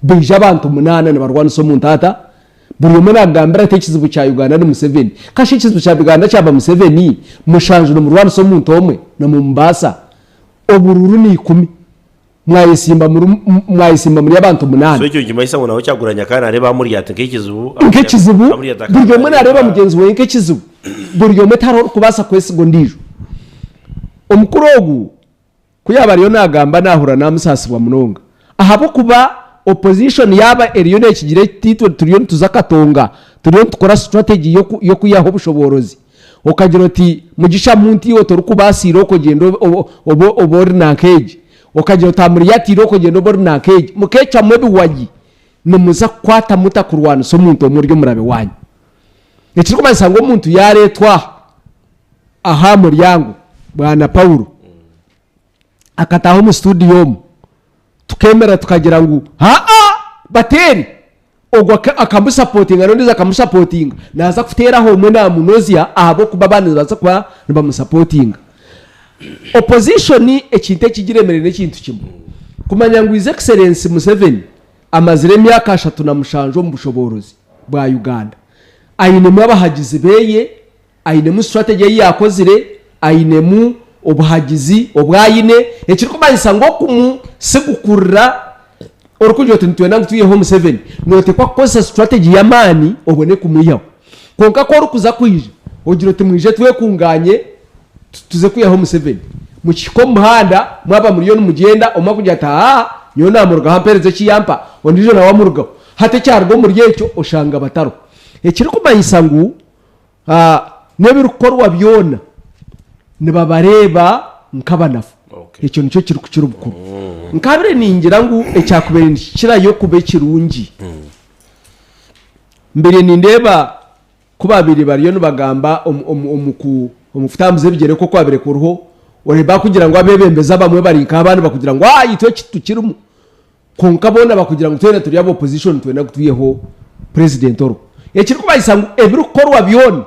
S2: Baija abantu munaana nibarwanisa omuntu ata? Buri omwe nagambira ati ekizibu kya Uganda ni Museveni. Kashi ekizibu kya Uganda kyaba Museveni, mushanju nimurwanisa omuntu omwe nimumubaasa? Oburuuru ni ikumi. Mwayesimba muri mwayesimba muri abantu
S1: So
S2: munaana.
S1: ekyo nikimanyisa ngu nawe Kyagulanyi akaba nareeba Amuriat nk'ekizibu,
S2: Nk'ekizibu,
S1: Amuriat akaba
S2: buri omwe nareeba
S1: nareeba
S2: mugyenzi weye nk'ekizibu. Buri omwe tihariho orikubaasa kwesiga ondiijo. Omukuru ogu ku yaaba ariyo naagamba naahurira naamusaasibwa munonga ahabw'okuba opposition yaaba eriyo neekigira eti itwe turiyo nituza Katonga, turiyo nitukora strategy y'okwihaho obushoboorozi. Okagira oti Mugisha muntu iwe torikubaasa irooko gyenda obe obe ori nanka egi. Okagira oti Amuriat irooko gyenda obe ori nanka egi. Mukeecwamu ebiwayi nimuza kukwata muta kurwanisa omuntu omwe ori omurabe waanyu? Ekirikumanyisa ngu omuntu yaareetwa aha aha muryango Bwana Paulo akataaha omu studio omu tukeemerera tukagira ngu haa bateere Ogwo akamusapotinga n'ondiijo akamusapotinga, naaza kuteeraho omwe naamunozya ahabw'okuba abandi nibabaasa kuba nibamusapotinga. Opposition ekintu eki giremereire n'ekintu kimwe, kumanya ngu His Excellency Museveni amazire emyaka 37 omu bushoboorozi bwa Uganda, ainemu abahagizi beye, ainemu strategy ei yaakozire, ainemu obuhagizi obu aine, ekirikumanyisa ngu okumutsigukurira orikugira oti nitwenda ngu twiheho Museveni, nooteekwa kukozesa strategy y'amaani obone kumwihaho. Kwonka ku orikuza kwija ogire oti mwije twekunganye.
S17: Tuze kwihaho Museveni. Mukihika omu muhanda, mwaba muriyo nimugyenda, omwe akugira ati, Haa, nyowe naamurugaho ampeereze eki yampa, ondiijo nawe amurugaho. Hati ekyaruga omuri ekyo oshanga batariho. Ekirikumanyisa ngu n'ebirikukorwa byona nibabareeba nk'abanafu. Ekyo nikyo kirikukira obukuru. Nkaabire ningira ngu ekyakubaire nikikirayo kuba ekirungi, mbaire nindeeba Ku baabaire bariyo nibagamba omu kutambuza ebigyere oku okwabaire kuriho, oreeba kugira ngu abeebembezi abamwe bari nk'abandi bakugira ngu aa itwe eki titukirimu. Kwonka boona bakugira ngu twena turi aba opposition nitwenda ngu twiheho purezidenti oriho. Ekirikumanyisa ngu ebirikukorwa byona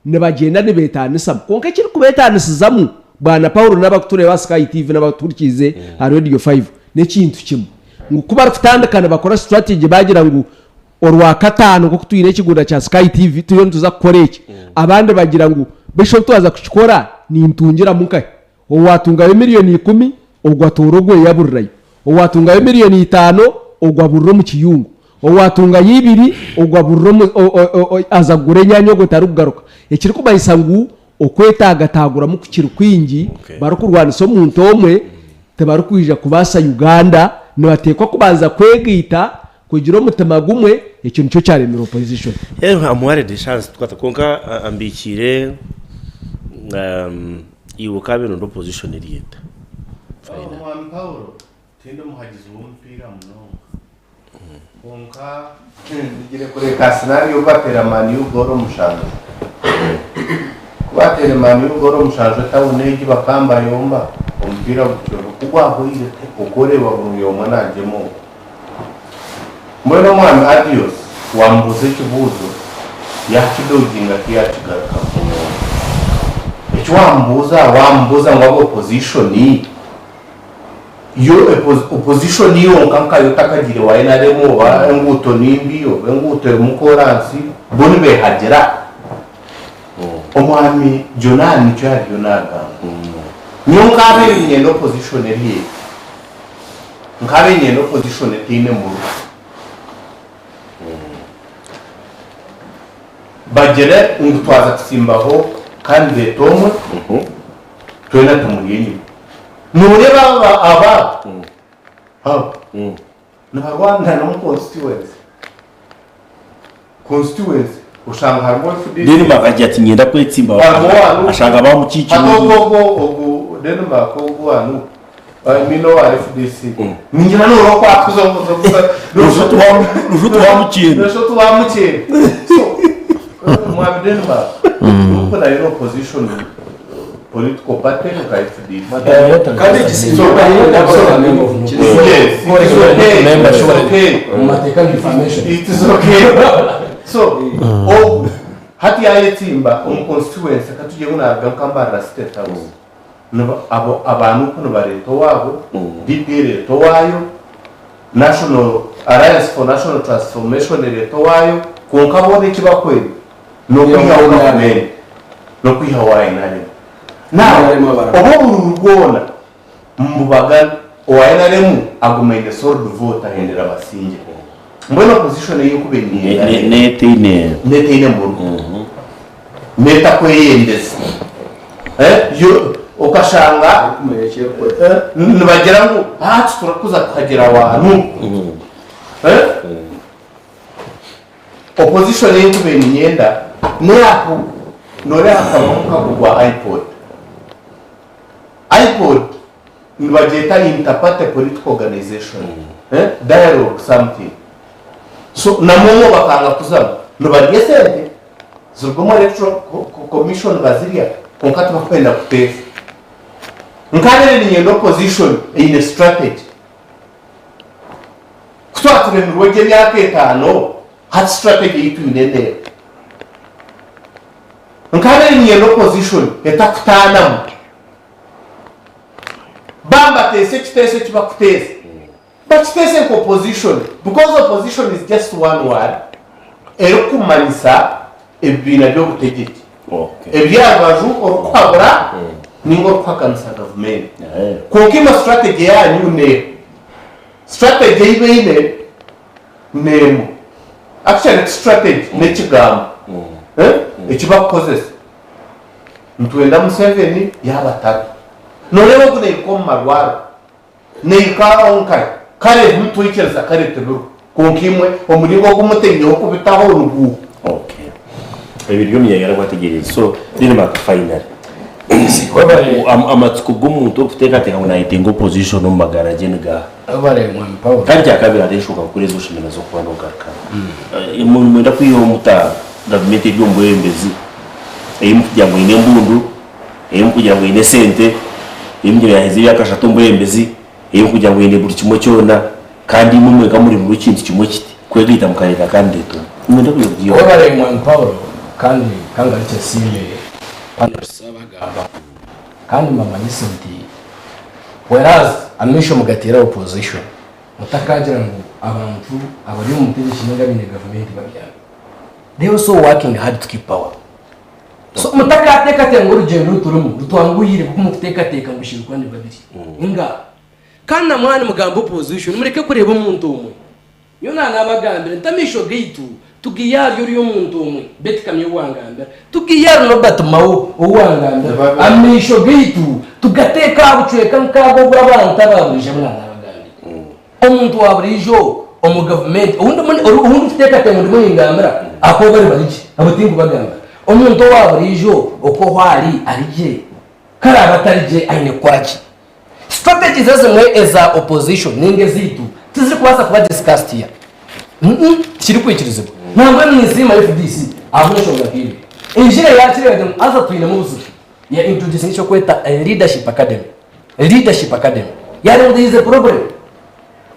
S17: nibagyenda nibeetaanisamu. Kwonka ekirikubeetaanisizamu, Bwana Paulo n'abarikutureeba aha Sky TV n'abarikutuhurikiize aha Radio Five, n'ekintu kimwe. Ngu ku barikutandika nibakora strategy baagira ngu Orwakataano nk'oku twine ekigunda kya Sky TV turiyo nituza kukora eki. Abandi bagira ngu beitu obu twaza kukikora nintungiramu nkahi? Owaatungayo miriyoni ikumi ogwo atoora ogwo yaburirayo. Owaatungayo miriyoni itaano ogwo aburira omu kiyungu. Owaatungayo ibiri ogwo aburira omu aza kugura enyaanya ogwo tarikugaruka. Ekirikumanyisa ngu okwetaagataaguramu kukiri kwingi barikurwanisa omuntu omwe tibarikwija kubaasa Uganda. Nibateekwa kubanza kwegaita Kugira omutima gumwe, ekyo nikyo kyaremire opposition.
S1: Eeh amuhaire chance tukwata kwonka ambikiire iwe okaaba eri opposition eri eta?
S3: Omwami Paulo tindi muhagizi w'omupiira munonga kwonka ndigire kureka Arsenal yo bateera Man U goolo mushanju. Ku baateire Man U goolo mushanju etawuni egi bakambayomba omupiira gutyo ku gwahweire okoreeba buri omwe naagyema okwo. Mbwenu omwami Adios wamubuuza ekibuuzo yakidoginga tiyakigarukamu. Eki wamubuuza, wamubuuza ngu aba opposition yo opposition yonka nkayo otakagiire wa nrm oba enguuto nimbi oba enguuto erimu koransi bo nibehagira? Omwami Jonah nikyo yariyo nagamba. Nyowe nkabeire niinyenda opposition eri eti. Nkabaire niinyenda opposition etaine muruka. Bagire ngu twaza kutsimbaho candidate omwe, twena tumuri enyima. Noreeba aba aba aba nibarwanira n'omu constituency. Constituency oshanga harimu FDC.
S1: Denmark agira ati niinyenda kwetsimba
S3: Harimu owa nup.
S1: ashanga bamukiikire
S3: Hati ogwo ogwo ogu Denmark ogwo owa nup I mean owa FDC ningira nooba okwatuza
S1: Rushoto wamukyenda.
S3: Rushoto wamukyenda. So mwami Denmark nup nayo ni opposition political party nka FDC.
S2: Kandi egi si-
S3: So, yes, it is okay, it is okay. It is okay. So, ogu hati yayetsimba omu constituency katugye ngu naruga nka Mbarara State House. Niba abo aba nup nibareeta owaabo, DP ereeta owaayo, National Alliance for National Transformation ereeta owaayo, kwonka boona eki bakwenda n'okwihaho gavumenti, n'okwihaho NRM. Now, obu obururu bwona mbubagana, owa NRM aguma aine solid vote ahendera abasingye. Mbwenu opposition ei ekuba eri
S1: Ne- N'etaine.
S3: n'etaine muruka, n'etakweyendeza. Eh, yo okashanga eh, nibagira ngu hati turakuza kuhagira wa NUP. Eh? Opposition ei nkubaire niinyenda n'eyaku nooreeba hakabaho omukago gwa IPOD. IPOD nibagyeta Inter-Party Political Organisation, dialogue something. So namwo omwo bakanga kuzamu. Nibarya esente ziruga omu Electoral Commission bazirya kwonka tibakwenda kuteesa. Nkabaire niinyenda opposition eine strategy. Ku twaturemirwe gye emyaka etaano, hati strategy ei twine n'eha? Nkabaire niinyenda opposition etakutaanamu. Baaba nibateesa ekiteeso eki bakuteesa, bakiteese nka opposition because opposition is just one word erikumanyisa ebibiina by'obutegyeki ebiri aha rubaju orikuhabura ninga orikuhakanisa gavumenti. Kwonka imwe strategy yaanyu n'eha? Strategy ei baine n'emwe. Actually ti strategy, n'ekigambo eki bakukozesa. Nitwenda Museveni yaaba atariho. Nooreeba ogu naihika omu marwariro, naihika nkahi, kare ebimwe twaikiriza kare tibiriho. Kwonka imwe omuringo ogu mutaineho kubitaho niguuha?
S1: Okay. Ebiri omu myanya nabwo So, then back finally. Amatsiko g'omuntu orikuteekateeka ngu nayetenga opposition omu magara gye ni gaaha?
S16: Webare Mwami Paul.
S1: Kandi ekyakabiri hariho enshonga nkuru ezi oshemereire nazo kuba nogarukamu. Nimwenda kwihaho muta gavumenti eri omu bwebembezi ei murikugira ngu eine embundu, ei murikugira ngu eine esente, ei murikugira ngu yaaheza emyaka ashatu omu bwebembezi, ei murikugira ngu eine buri kimwe kyona kandi imwe mwenka muremirwe ekintu kimwe kiti kwegaita mukareeta candidate omwe. Nimwenda kuza kugiihaho muta?
S16: Webare Mwami Paul kandi kangarukye nsiime panelists abagamba ngu kandi mbamanyise nti Whereas amaisho mugateera opposition mutakagira ngu abantu abari omu butegyeki ninga abaine gavumenti babyami. They also working hard to keep power. So mutakateekateeka ngu orugyendo oru turimu rutwanguhiire kuko mukuteekateeka ngu shirikwa ni babiri. Nga. Kandi na mwaba nimugamba opposition mureke kureeba omuntu omwe. Nyowe naanabagambira nti amaisho gaitu tugaihe ahari oriya omuntu omwe, Beti Kamya ou wangambira, tugaihe ahari Norbert Mao ou wangambira, amaisho gaitu tugateeke aha bucweka nk'ago obu abantu aba buriijo abu naanabagambira. Omuntu wa buriijo omu gavumenti, ou ndikuteekateeka ngu ndimu ningambira ahakuba bari bari gye, abo tinkubagambira. Omuntu owa buriijo oku ohu ari, ari gye? Ku araabe atari gye aine kukora ki? Strategies ezimwe eza opposition ninga ezaitu tizirikubaasa kuba discussed here. Mm tikirikwikirizibwa. Nangwa ninsiima FDC ahabw'enshonga nk'ebyo. Enjiri eyakireebire ngu haza twinemu obuzibu ya introducinga eky'okweta leadership academy. Leadership academy. Yareeba ngu there is a problem.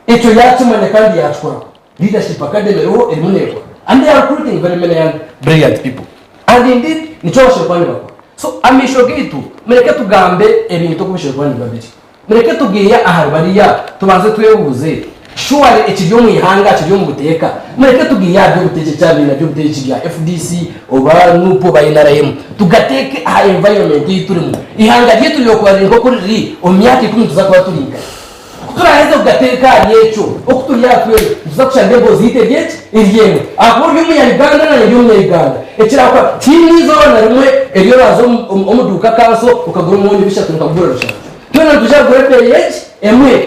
S16: Ekyo yakimanya kandi yakikoraho. Leadership academy eriho erimu nekora and they are recruiting very many young brilliant people and indeed nikyo bashemereire kuba nibakora. So amaisho gaitu mureke tugambe ebintu oku bishemereire kuba nibiba biri. Mureke tugaiye ahari bariya tubanze twebuuze surely ekiri omu ihanga kiri omu buteeka? Mureke tugaiye aha by'obutegyeki aha bibiina by'obutegyeki bya FDC oba nup oba nrm tugateeke aha environment ei turimu. Ihanga ryaitu ryokuba riri nk'oku riri omu myaka ikumi nituza kuba turi nkahi? Ku turaaheze kugateeka ahari ekyo, oku turi aha twena, nituza kushanga emboozi yaitu eri eki? Eri emwe. Ahakuba ori Omunya-Uganda naanye ndi Omunya-Uganda. Ekiraakora, tihaine eizooba na rimwe eri oraaza omu duuka kanso okagura omwonyo bishatu nkagugura rushanju. Twena nitwija kugura ebeeyi egi? Emwe.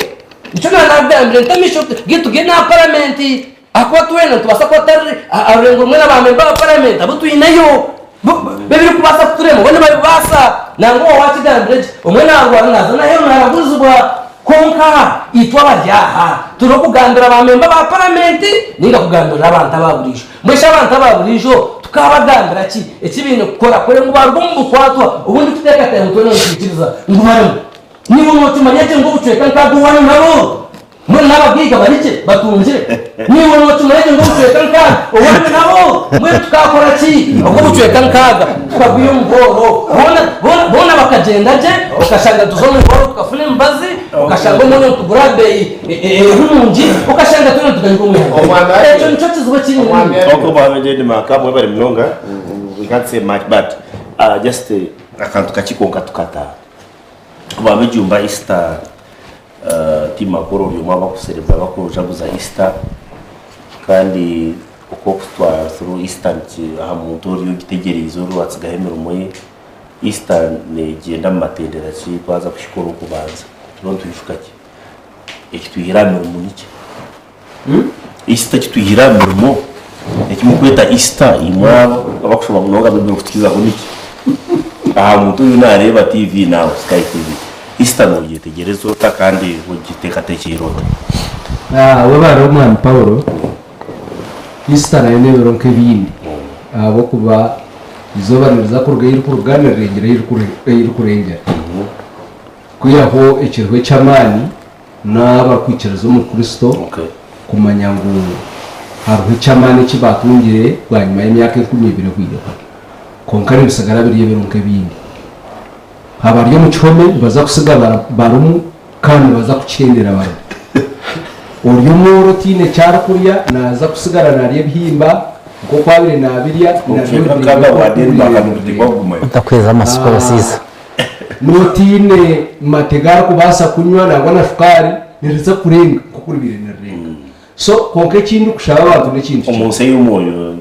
S16: Nikyo naanagambire nti amaisho gaitu gari aha paramenti. Ahakuba twena nitubaasa kuba tutari aha rurengo rumwe na baamemba ba paramenti abu twineyo. Bo ebirikubaasa kuturema bo nibabibaasa. Nangwa waaba waakigambire gye, omwe naarwara naaza n'aheeru naaragurizibwa. Kwonka itwe abari aha turiho kugambira baamemba ba paramenti nainga kugambirira abantu aba buriijo. Mbwenu shi abantu aba buriijo tukaabagambira ki eki baine kukora kureba ngu baaruga omu bukwatwa obu ndikuteekateeka ngu twena nitwikiriza ngu barimu? Naiwe nookimanya gye ngu obucweka nk'aga owaanyu nabo Mbwenu n'abagaiga bari gye, batungire. Naiwe nookimanya gye ngu obucweka nkaaga owaanyu nabo? Mbwenu tukaakora ki? Obwo obucweka nkaaga tukagwiha omu bworo. Boona, boona, boona bakagyenda gye, okashanga nituza omu bworo tukafuna emibazi, okashanga omwonyo nitugura aha beeyi eri nungi, okashanga twena nituganyirwa omu ihanga. Ekyo nikyo kizibu eki nyine.
S1: Okay, Mwami Jane Maka, mwebare munonga. We can't say much but just akantu kakye kwonka tukataaha. Mwami Jumba Easter Ti makuru ori omwe abakuserebura abakujaguza Easter kandi oku okutwara through Easter aha muntu ori ogitegyereize ori owatsigaho emirimo ye, Easter negyenda omu matendera ki twaza kuhika orw'okubanza turiho nitwijuka ki? Ekitwihire aha mirimo niki? Easter ekitwihire aha mirimo eki murikweta Easter imwe abakushoma munonga Baiburi kutukizaho niki? Aha muntu oriyo nareeba TV now, Sky TV, Easter nogyetegyereza ota kandi ogiteekateekyeire ota?
S17: Webare omwami Paulo, Easter nayo n'ebiro nk'ebindi ahabw'okuba eizooba niriza kuruga ei ririkuruga nirirengyera ei ririkurengyera. Kwihaho ekiriho eky'amaani N'abarikwikiriza omuri Kristo kumanya ngu hariho eky'amaani eki baatungire bwanyima y'emyaka 2000 ehweireho. Kwonka nibitsigara biri ebiro nk'ebindi. Abari omu kihome nibaza kutsiga barimu kandi nibaza kukihendera barimu. Ori omworo otaine eki arikurya naaza kutsigara naarya ebihimba nk'oku abaire naabirya nabyo bireebe.
S15: Otakweza amasiko abasiisa.
S17: N'otaine mate gu arikubaasa kunywa nangwa na shukaari, niriza kurenga nk'oku ribaire nirirenga. So kwonka eki ndikushaba abantu n'ekintu kimwe.
S1: Omu nsi ey'omwoyo.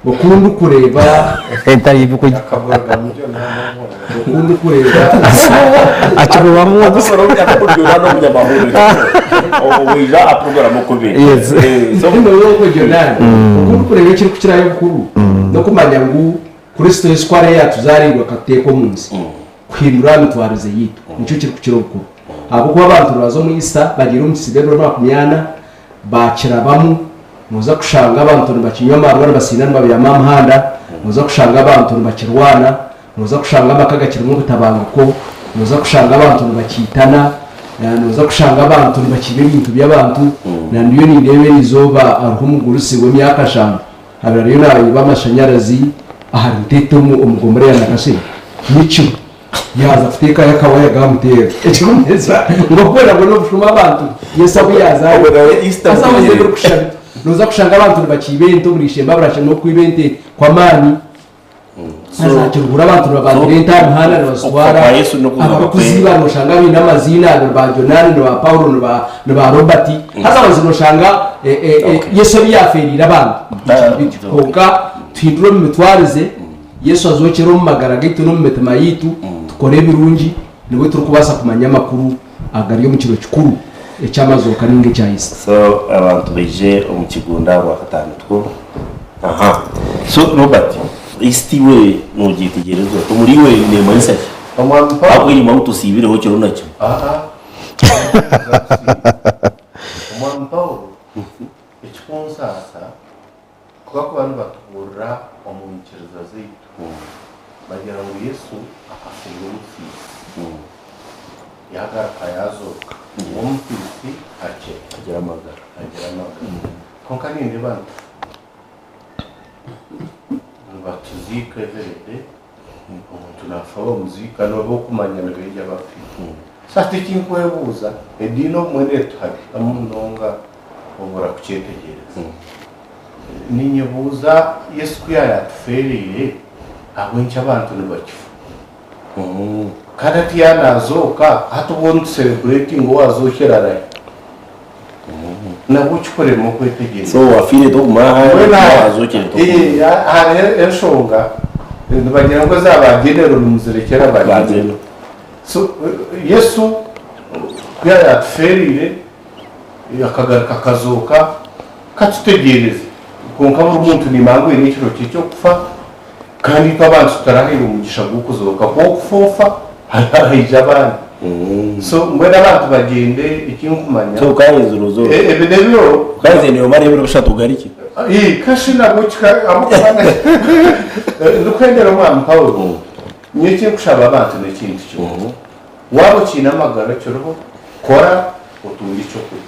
S17: Oku ndikureeba
S15: Entari y'ebyokurya.
S17: Oku ndikureeba Oku ndikureeba ekirikukirayo obukuru n'okumanya ngu Kristo Yesu ku ariyo yaatuzaariirwe akatuteeka omu nsi kuhindura aha mitwarize yaitu nikyo kirikukira obukuru. Ahabw'okuba abantu nibaza omu Easter bagiire omu kisiibo ebiro 40 Baakirabamu, nooza kushanga abantu nibakinywa amaarwa nibasinda nibabyama aha muhanda, nooza kushanga abantu nibakirwana, nooza kushanga amaka gakirimu obutabanguko, nooza kushanga abantu nibakiitana, nooza kushanga abantu nibakiiba ebintu by'abantu. Na ndiyo nindeeba eriizooba hariho omugurusi w'emyaka nshanju abaire ariyo naayiba amashanyarazi ahari Ntete omu gombora ya Nakasero nyekiro. Yaaza kuteekayo akawaya gaamuteera. Ekirikumanyisa ngu obwo nabwo n'obushuma abantu Yesu abu yaazaarire. Haza abuze ebirikushushana bityo. Nooza kushanga abantu nibakiiba ente omuri ishemba abarashema okwiba ente kw'amaani. Haza kiruhura abantu nibabangira ente aha mihanda nibazitwara. Abarikuziiba nooshanga baine amaziina ni ba Jonani, ni ba Paulo, ni ba Robert. Haza mazima nooshanga Yesu ebi yaafeereire abantu bikiri bityo. Kwonka tuhindure omu mitwarize. Yesu azokyere omu magara gaitu n'omu mitima yaitu, tukore ebirungi, nibwo turikubaasa kumanya amakuru agari omu kiro kikuru eky'amazooka ninga ekya Easter.
S1: So abantu baije omu kigunda aha rwakataano two aha so Robert Easter iwe nogyetegyereza ota omuri iwe nemanyisa ki ahabw'okuba enyima ahu tosiibireho kiro na kimwe.
S3: Omwami Paulo ekikunsaasa Ku bakuba nibatubuurira omu nyikiriza zaitu, bagira ngu Yesu akafeera omusiisi, yaagaruka yaazooka ngu omusiisi akire,
S1: agire amagara.
S3: Agire amagara. Kwonka nindeeba nitufa. Nibatuziika everyday, omuntu naafa bamuziika n'obu okumanya nibaija bafiire. So hati eki nkwebuuza, ediini obumwe neetuhabisa munonga obura kukyetegyereza. Ninyebuuza Yesu ku yaayatufeereire ahabw'enki abantu nibakifa? Kandi hati yaaba naazooka, hati obwo nituserebureetinga owaazookire arahi? Nabwo kikurema okwetegyereza.
S1: So owafiire tokumuha ahari,
S3: Mbwenu
S1: n'owazookire tokumuha.
S3: Hariho enshonga nibagira ngu eza ba general nimuzirekyera ba general. So Yesu ku yaayatufeereire akagaruka akazooka, Katutegyereze. Kwonka buri muntu nimanya ngu aine ekiro kye ky'okufa, kandi itwe abantu tutarahairwe omugisha gw'okuzooka. Ku okufa ofa, haija abandi. So mbwenu abantu bagyende, eki nkumanya,
S1: So okaheza ozooke.
S3: Ebi n'ebiro.
S1: Okaheza noomara ebiro bishatu ogarukye.
S3: Ii, kashi nabwo kika ahabw'okuba ndikuhendera omwami Paulo, nyowe eki nkushaba abantu n'ekintu kimwe. Waaba okiine amagara okiriho, kora otunge eky'okurya,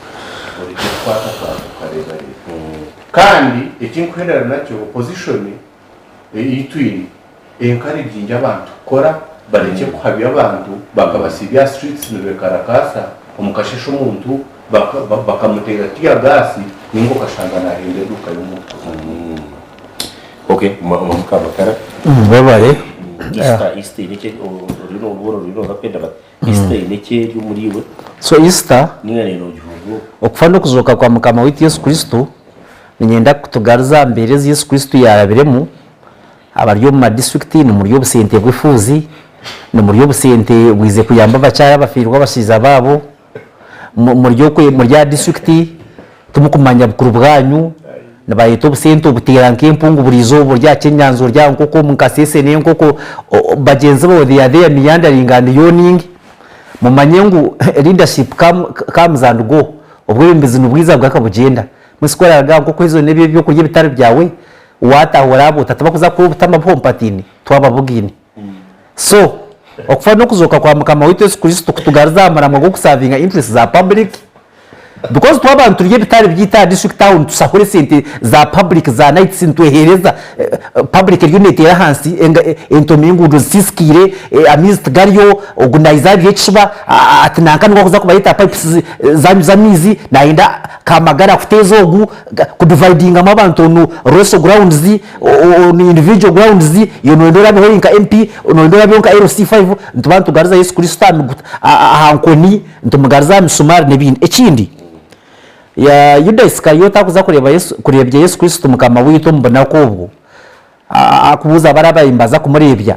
S3: orekye kukwata akantu okareebareeba. Kandi eki nkuhendera nakyo, opposition ei twine encouraginge abantu kukora, barekye kuhabya abantu bakabasiibya aha streets nibekarakaasa, omu kasheeshe omuntu bakamuteera tear gas ninga okashanga naahenda eduuka y'omuntu.
S1: Okay, Mukamakara.
S15: Webale.
S1: Easter, Easter eine eki oriyo nobuura oriyo noza kwenda but Easter eine eki eri omuri iwe.
S15: So Easter
S1: Ninga neena ogihurira okwo.
S15: Okufa n'okuzooka kwa Mukama waitu Yesu Kristo niinyenda kutugaruza aha mbeera ezi Yesu Kristo yaarabiremu, abari omu madistrict nimurya obusente bw'efuuzi, nimurya obusente bwize kuyamba abakyara abafiirwe abashaija baabo, muri okwe muri aha disiturikiti timukumanya bukuru bwanyu, nibareeta obusente obuteera nk'empungu buri izooba ori aha kyenyanja ori aha nkoko omu kasese n'enkoko bagyenzi baawe they are there meandering and yawning, mumanye ngu leadership comes and go, obwebembezi nibwija bugaruka bugyenda, mbwenu ku oraaruga aha nkoko ezo n'ebyokurya ebitari byawe, waataaha oraabuuta tibakuza kukuha obutama buhompataine, twababugaine. So, okufa n'okuzooka kwa Mukama waitu Yesu Kristo kutugaruza aha muramwa gw'okusavinga interest za public because twaba niturya ebitari byaitu aha district aho nitusahura esente za public za nights nitwehereza public eriyo neteera ahansi entomi enguudo zisiisikaire amaizi tigariyo ogu naija aha by'ekishuba ati nanka niwe arikuza kubareetera pipes zanyu z'amaizi nayenda Kamagara kuteeza ogu kudividingamu abantu onu Rosso grounds Onu individual grounds iwe noyenda orabeho ori nka MP, noyenda orabeho nka LC5, nituba nitugaruza Yesu Kristo aha nkoni, nitumugaruza aha misumaari n'ebindi. Ekindi, Yuda Isikaryoti akuza kureeba Yesu, kureebya Yesu Kristo Mukama waitu omu bunaku obwo,
S18: Akubuuza bariya nimbaza kumureebya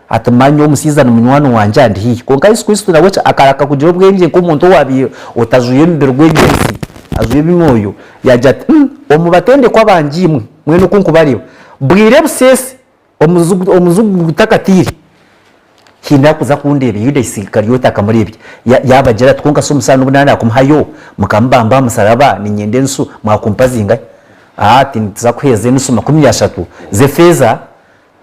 S18: ati manya omushaija ni munywani wangye andi haihi. Kwonka Yesu Kristo nawe akareka kugira obwengye nk'omuntu owaabaire otajwaire omubiri gw'ensi, ajwaire eby'omwoyo, yaagira ati, Omu batendekwa bangye imwe, mwena oku nkubareeba, bwire buseese omuzigu gutakataire, haine arikuza kundeebya. Yuda Isikaryoti akamureebya, yaabagira ati, Kwonka shi omusaana obu naaba naakumuhayo, mukamubamba aha musaraba, niinyenda ensu, mwakumpa zingahi? Ati, Nituza kuheereza enusu 30 z'efeeza,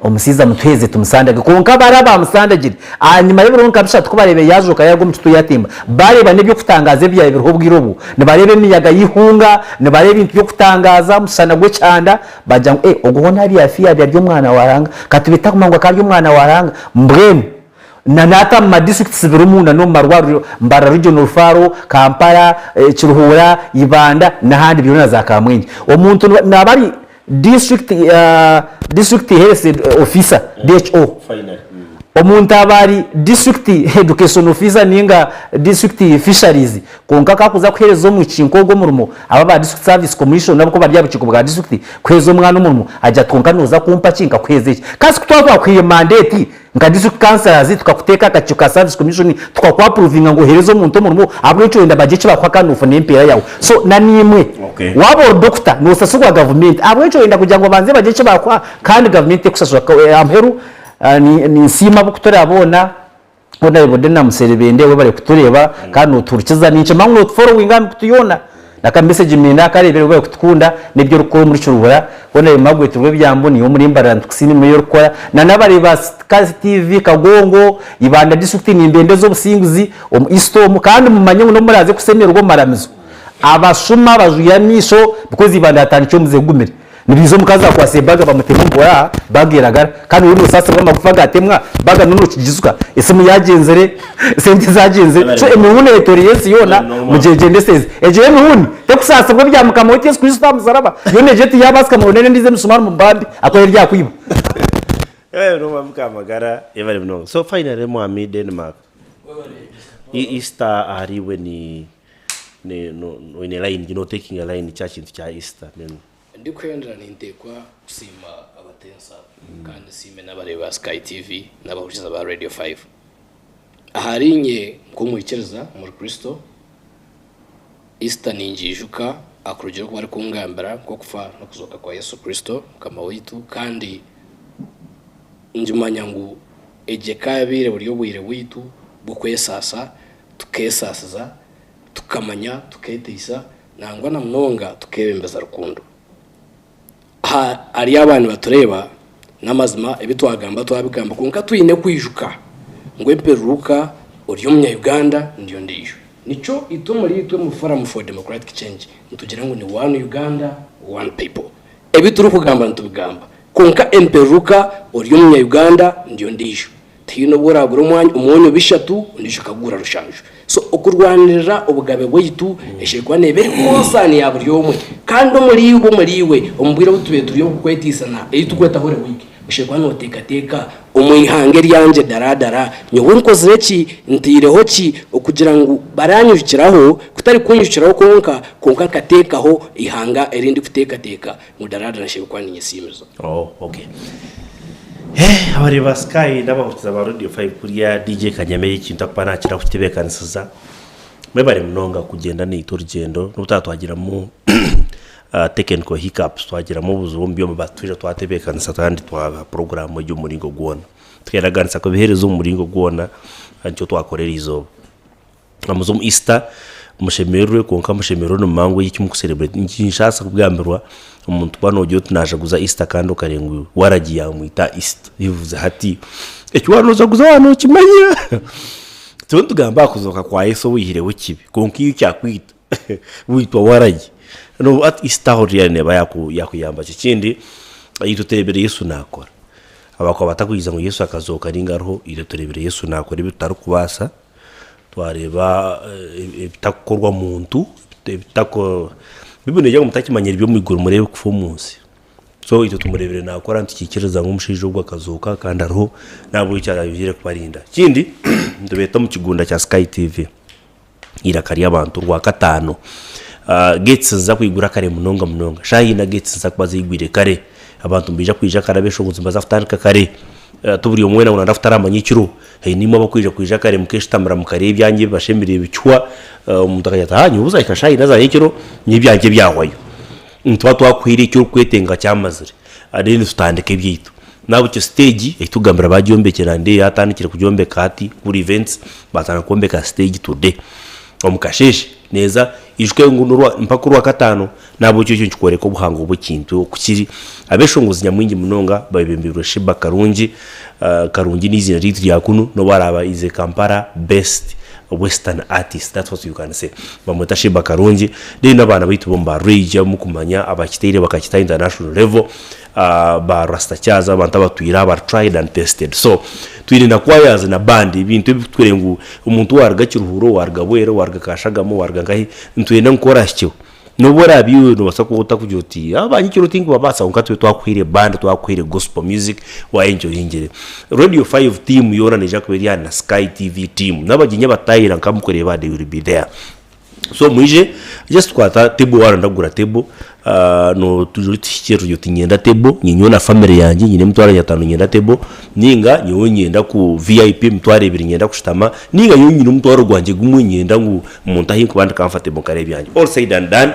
S18: omushaija mutuheereze tumusandage. Kwonka bari abaamusandagire, ahanyima y'ebiro nka bishatu ku bareebire yaazooka yaaruga omu kituuro yaatemba, baareeba n'eby'okutangaaza ebyabaire biriho obwire obwo, nibareeba emiyaga y'eihunga, nibareeba ebintu by'okutangaaza, omushana gw'ekyanda, baagira ngu, Ee, ogu hoona abyaafiire abe ari Omwana wa Ruhanga. Ka tube taguma ngu akaba ari Omwana wa Ruhanga. Mbwenu Na n'ata omu ma districts birimu na n'omu marwariro, Mbarara Regional Referral, Kampala, Kiruhura, Ibanda n'ahandi byona na za Kamwengye. Omuntu naaba ari district district health officer, DHO, omuntu aba ari district education officer ninga district fisheries kwonka ku arikuza kuheereza omwishiki nk'ogwo omurimo, aba aba district service commission nabo ku bari aha bukiiko bwa district kuheereza omwana omurimo, agira ati kwonka nooza kumpa ki nkakuheereza eki. Kasi ku twaba twakuhaire mandate Nka district councillors tukakuteeka aha kakiiko ka service commission tukaku approvinga ngu ohereze omuntu omurimo ahabw'enki orenda bagye eki bakuha kandi nofuna empeera yaawe. So na naimwe waaba ori doctor nosasurwa gavumenti ahabw'enki orenda kugira ngu babanze bagye eki bakuha kandi gavumenti tekusasura. Aha muheru ninsiima abarikutureeba boona Honourable Dena Muserebende webare kutureeba kandi notuhurikiza ninkimanya ngu notu followinga aha mikutu yoona. Naka message mende akarebire webare kutukunda nebyo orikukora omuri Kiruhura hoona Margaret Rwebyambu niiwe omuri Mbarara nitukusiima emirimo eyi orikukora na nabare ba Sky TV Kagongo, Ibanda district nimbendeza obusinguzi omu East omu kandi mumanye ngu nobu muraze kusemererwa omu maramizo abashuma bajwire amaisho because Ibanda hatandikire omuze gugumire. Nibiija omukazi akwatse ebaga bamutema omu aha, baga eragara. Kandi iwe nosaasibwa amagufa gatemwa, baga noona okigizuka, esimu yagyenzire, esente zagyenzire. So emihuni eyetoreire ensi yoona, mugyegyendeseze. Egyo emihuni tekusaasibwa ebya Mukama waitu Yesu Kristo aha musaraba. Yoona egyo tiyabaasika mubonere endiijo emisumaari mumubambe akore eryakwiba.
S1: Amagara yebare munonga. So finally mwami Denmark, Easter ahariiwe ni oine line, notekinga line kya kintu kya Easter.
S16: Ndikuhendera ninteekwa kusiima abatensa kandi nsiime n'abareebi ba Sky TV n'abahurikiza ba Radio 5. Ahariinye nk'omwikiriza omuri Kristo, Easter ningiijuka aha kurugiirira oku barikungambira nk'okufa n'okuzooka kwa Yesu Kristo Mukama waitu kandi ngimanya ngu egi ekaabaire buri obwire bwaitu bw'okwesaasa, tukeesaasiza, tukamanya, tukeeteisa Nangwa na munonga tukeebembeza rukundo. Aha ahari aba nibatureeba, n'amazima ebi twagamba twabigamba kwonka twine kwijuka ngu empereruka ori omunya-Uganda ndiyo ndiijo. Nikyo itwe omuri itwe omu Forum for Democratic Change nitugira ngu ni one Uganda, one people. Ebi turikugamba nitubigamba kwonka empereruka ori omunya-Uganda ndiyo ndiijo. Tihaine obu oraagura omwanya omwonyo bishatu ondiijo akagugura rushanju. So okurwanirira obugabe bwaitu eshaire kuba neeba eri concern ya buri omwe. Kandi omuri iwe omuri iwe omu bwire obu tubaire turi obw'okweteisana ei turikweta Holy Week, oshaire kuba nooteekateeka omu ihanga eryangye daradara nyowe nkozire ki, ntaireho ki okugira ngu baranyijukiraho kutari kunyijukiraho kwonka, kwonka nkateekaho eihanga eri ndikuteekateeka ngu daradara nshaire kuba ninyesiimiza.
S1: Oh okay. Eh, abareebi ba Sky n'abahurikiza ba Radio 5 kuriya DJ Kanyame ekintu akuba nakira kukitebeekanisiza. Mwebare munonga kugyenda naitwe orugyendo n'obu twaba twagiramu ah, technical hiccups, twagiramu obuzibu omu byoma but twija twatebeekanisa kandi twabaha puroguraamu egi omu muringo gwona. Tukeraganisa kubiheereza omu muringo gwona nikyo twakora eriizooba. Muze omu Easter mushemererwe kwonka mushemererwe nimumanya ngu eki mukusereburetinga nikinshaasa kugambirwa omuntu kuba noogira oti naajaguza Easter kandi okareeba ngu waragi yaamwita aha Easter ebibuuzo hati eki waaba noojaguza waaba nookimanya? Turiyo nitugamba aha kuzooka kwa Yesu owaihireho ekibi kwonka iwe ekyakwita waitwa waragi. N'obu hati Easter aho reero neeba yaakuyamba ki? Ekindi itwe tureebire Yesu naakora, abakuba batakwikiriza ngu Yesu akazooka nainga ariho, itwe tureebire Yesu naakora ebi tutarikubaasa. Twareeba ebitakukorwa muntu, ebitako Baiburi neegira ngu mutakimanyire eby'omu iguru mureebe kufa omu nsi. So itwe tumureebire naakora nitukiikiriza ngu omushaija ogu akazooka kandi ariho n'ahabw'ekyo araayohire kubarinda. Ekindi nitubeeta omu kigunda kya Sky TV eiraka ry'abantu Orwakataano. Gates niziza kwigura kare munonga munonga. Shaaha ina gates niziza kuba ziigwire kare. Abantu nibaija kwija kare abeshongozi nibaza kutandika kare. Ti buri omwe weena ngu nayenda kutaraama nyekiro. Haine imwe abarikwija kwija kare mukeshutamira mukareeba ebyanyu ebibashemereire bikihwa, omuntu akagira ati haa nyowe zahika shaaha ina za nyekiro nyowe ebyangye byahwayo. Nituba twakuhaire eki orikwetenga kyamazire then tutandika ebyaitu. Nahabwekyo siteegi ei turikugambira baagyombekire and yatandikire kugyombeka hati Cool Events baatandika kwombeka siteegi today omu kasheeshe neeza ijuka ngu n'orwa mpaka orwakataano nahabwekyo ekyo nikikworeka obuhango bw'ekintu oku kiri. Abeshongozi nyamwingi munonga beebembirwe Sheebah Karungi, Karungi n'eiziina ryaitu rya kunu n'obu araabe is a Kampala based western artist that's what you can say bamweta Sheebah Karungi then n'abaana baitu bomu ba Rage abu mukumanya abakiteire bakakita international level ba Rasta Charles abantu abatwire aha bari tried and tested so twine na choirs na band ebintu ebi turikureeba ngu omuntu waruga Kiruhura owaruga Bwera owaruga Kashagama owaruga nkahi nitwenda ngu ku orahikyeho N'obu oraabe iwe noobaasa kuba otakugira oti abanyekiro tinkubabaasa kwonka itwe twakuhaire band, twakuhaire gospel music wayenjoyingire. Radio 5 team yoona neija kuba eri aha na Sky TV team n'abagyenyi abataahire nka mukureeba they will be there. So mwije just kwata table waaba nooyenda kugura table notuhikirira oti niinyenda table ninyowe na family yangye nyine emitwaro nyatano niinyenda table ninga nyowe niinyenda ku VIP emitwaro ebiri niinyenda kushutama ninga nyowe nyine omutwaro gwangye gumwe niinyenda ngu Omuntu ahi nkuba ndi comfortable nkareeba ebyangye. All said and done,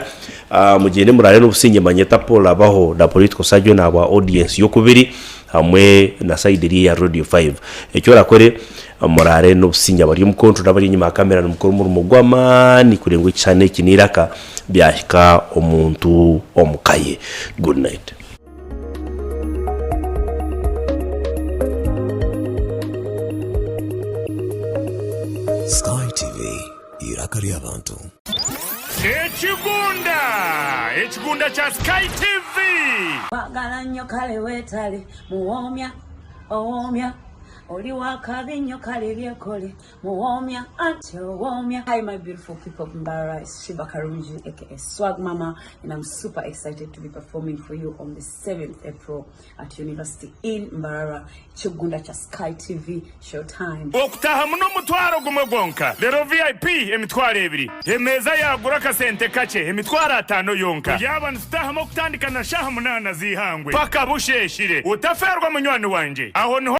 S1: mugyende muraare n'obusingye manyeta Paul Abaho na Political Surgeon ahabwa audience y'okubiri hamwe na side eri eya Radio 5. Eki orakore muraare n'obusingye abari omu control n'abari enyima ya camera nimukora omurimo gw'amaani kureeba ngu ekishushani eki n'eiraka byahika omuntu omu ka ye. Good night.
S4: Sky TV, eiraka ry'abantu.
S5: Ekigunda! Ekigunda kya Sky TV!
S6: Kwagala nnyo kale weetale muwoomya owoomya oli wakabi nnyo kale byekole Muwoomya anti owoomya. Hi my beautiful people of Mbarara, it's Shiba Karungi aka Swag Mama and I'm super excited to be performing for you on the 7th April at University in Mbarara, Kigunda kya Sky TV Showtime.
S5: Okutahamu n'omutwaro gumwe gwonka, reero VIP emitwaro ebiri, emeeza yaagura akasente kakye emitwaro ataano yonka. Turyaba nitutahamu okutandika na shaaha munaana z'eihangwe paka busheeshire. Otafeerwa munywani wangye, aho niho.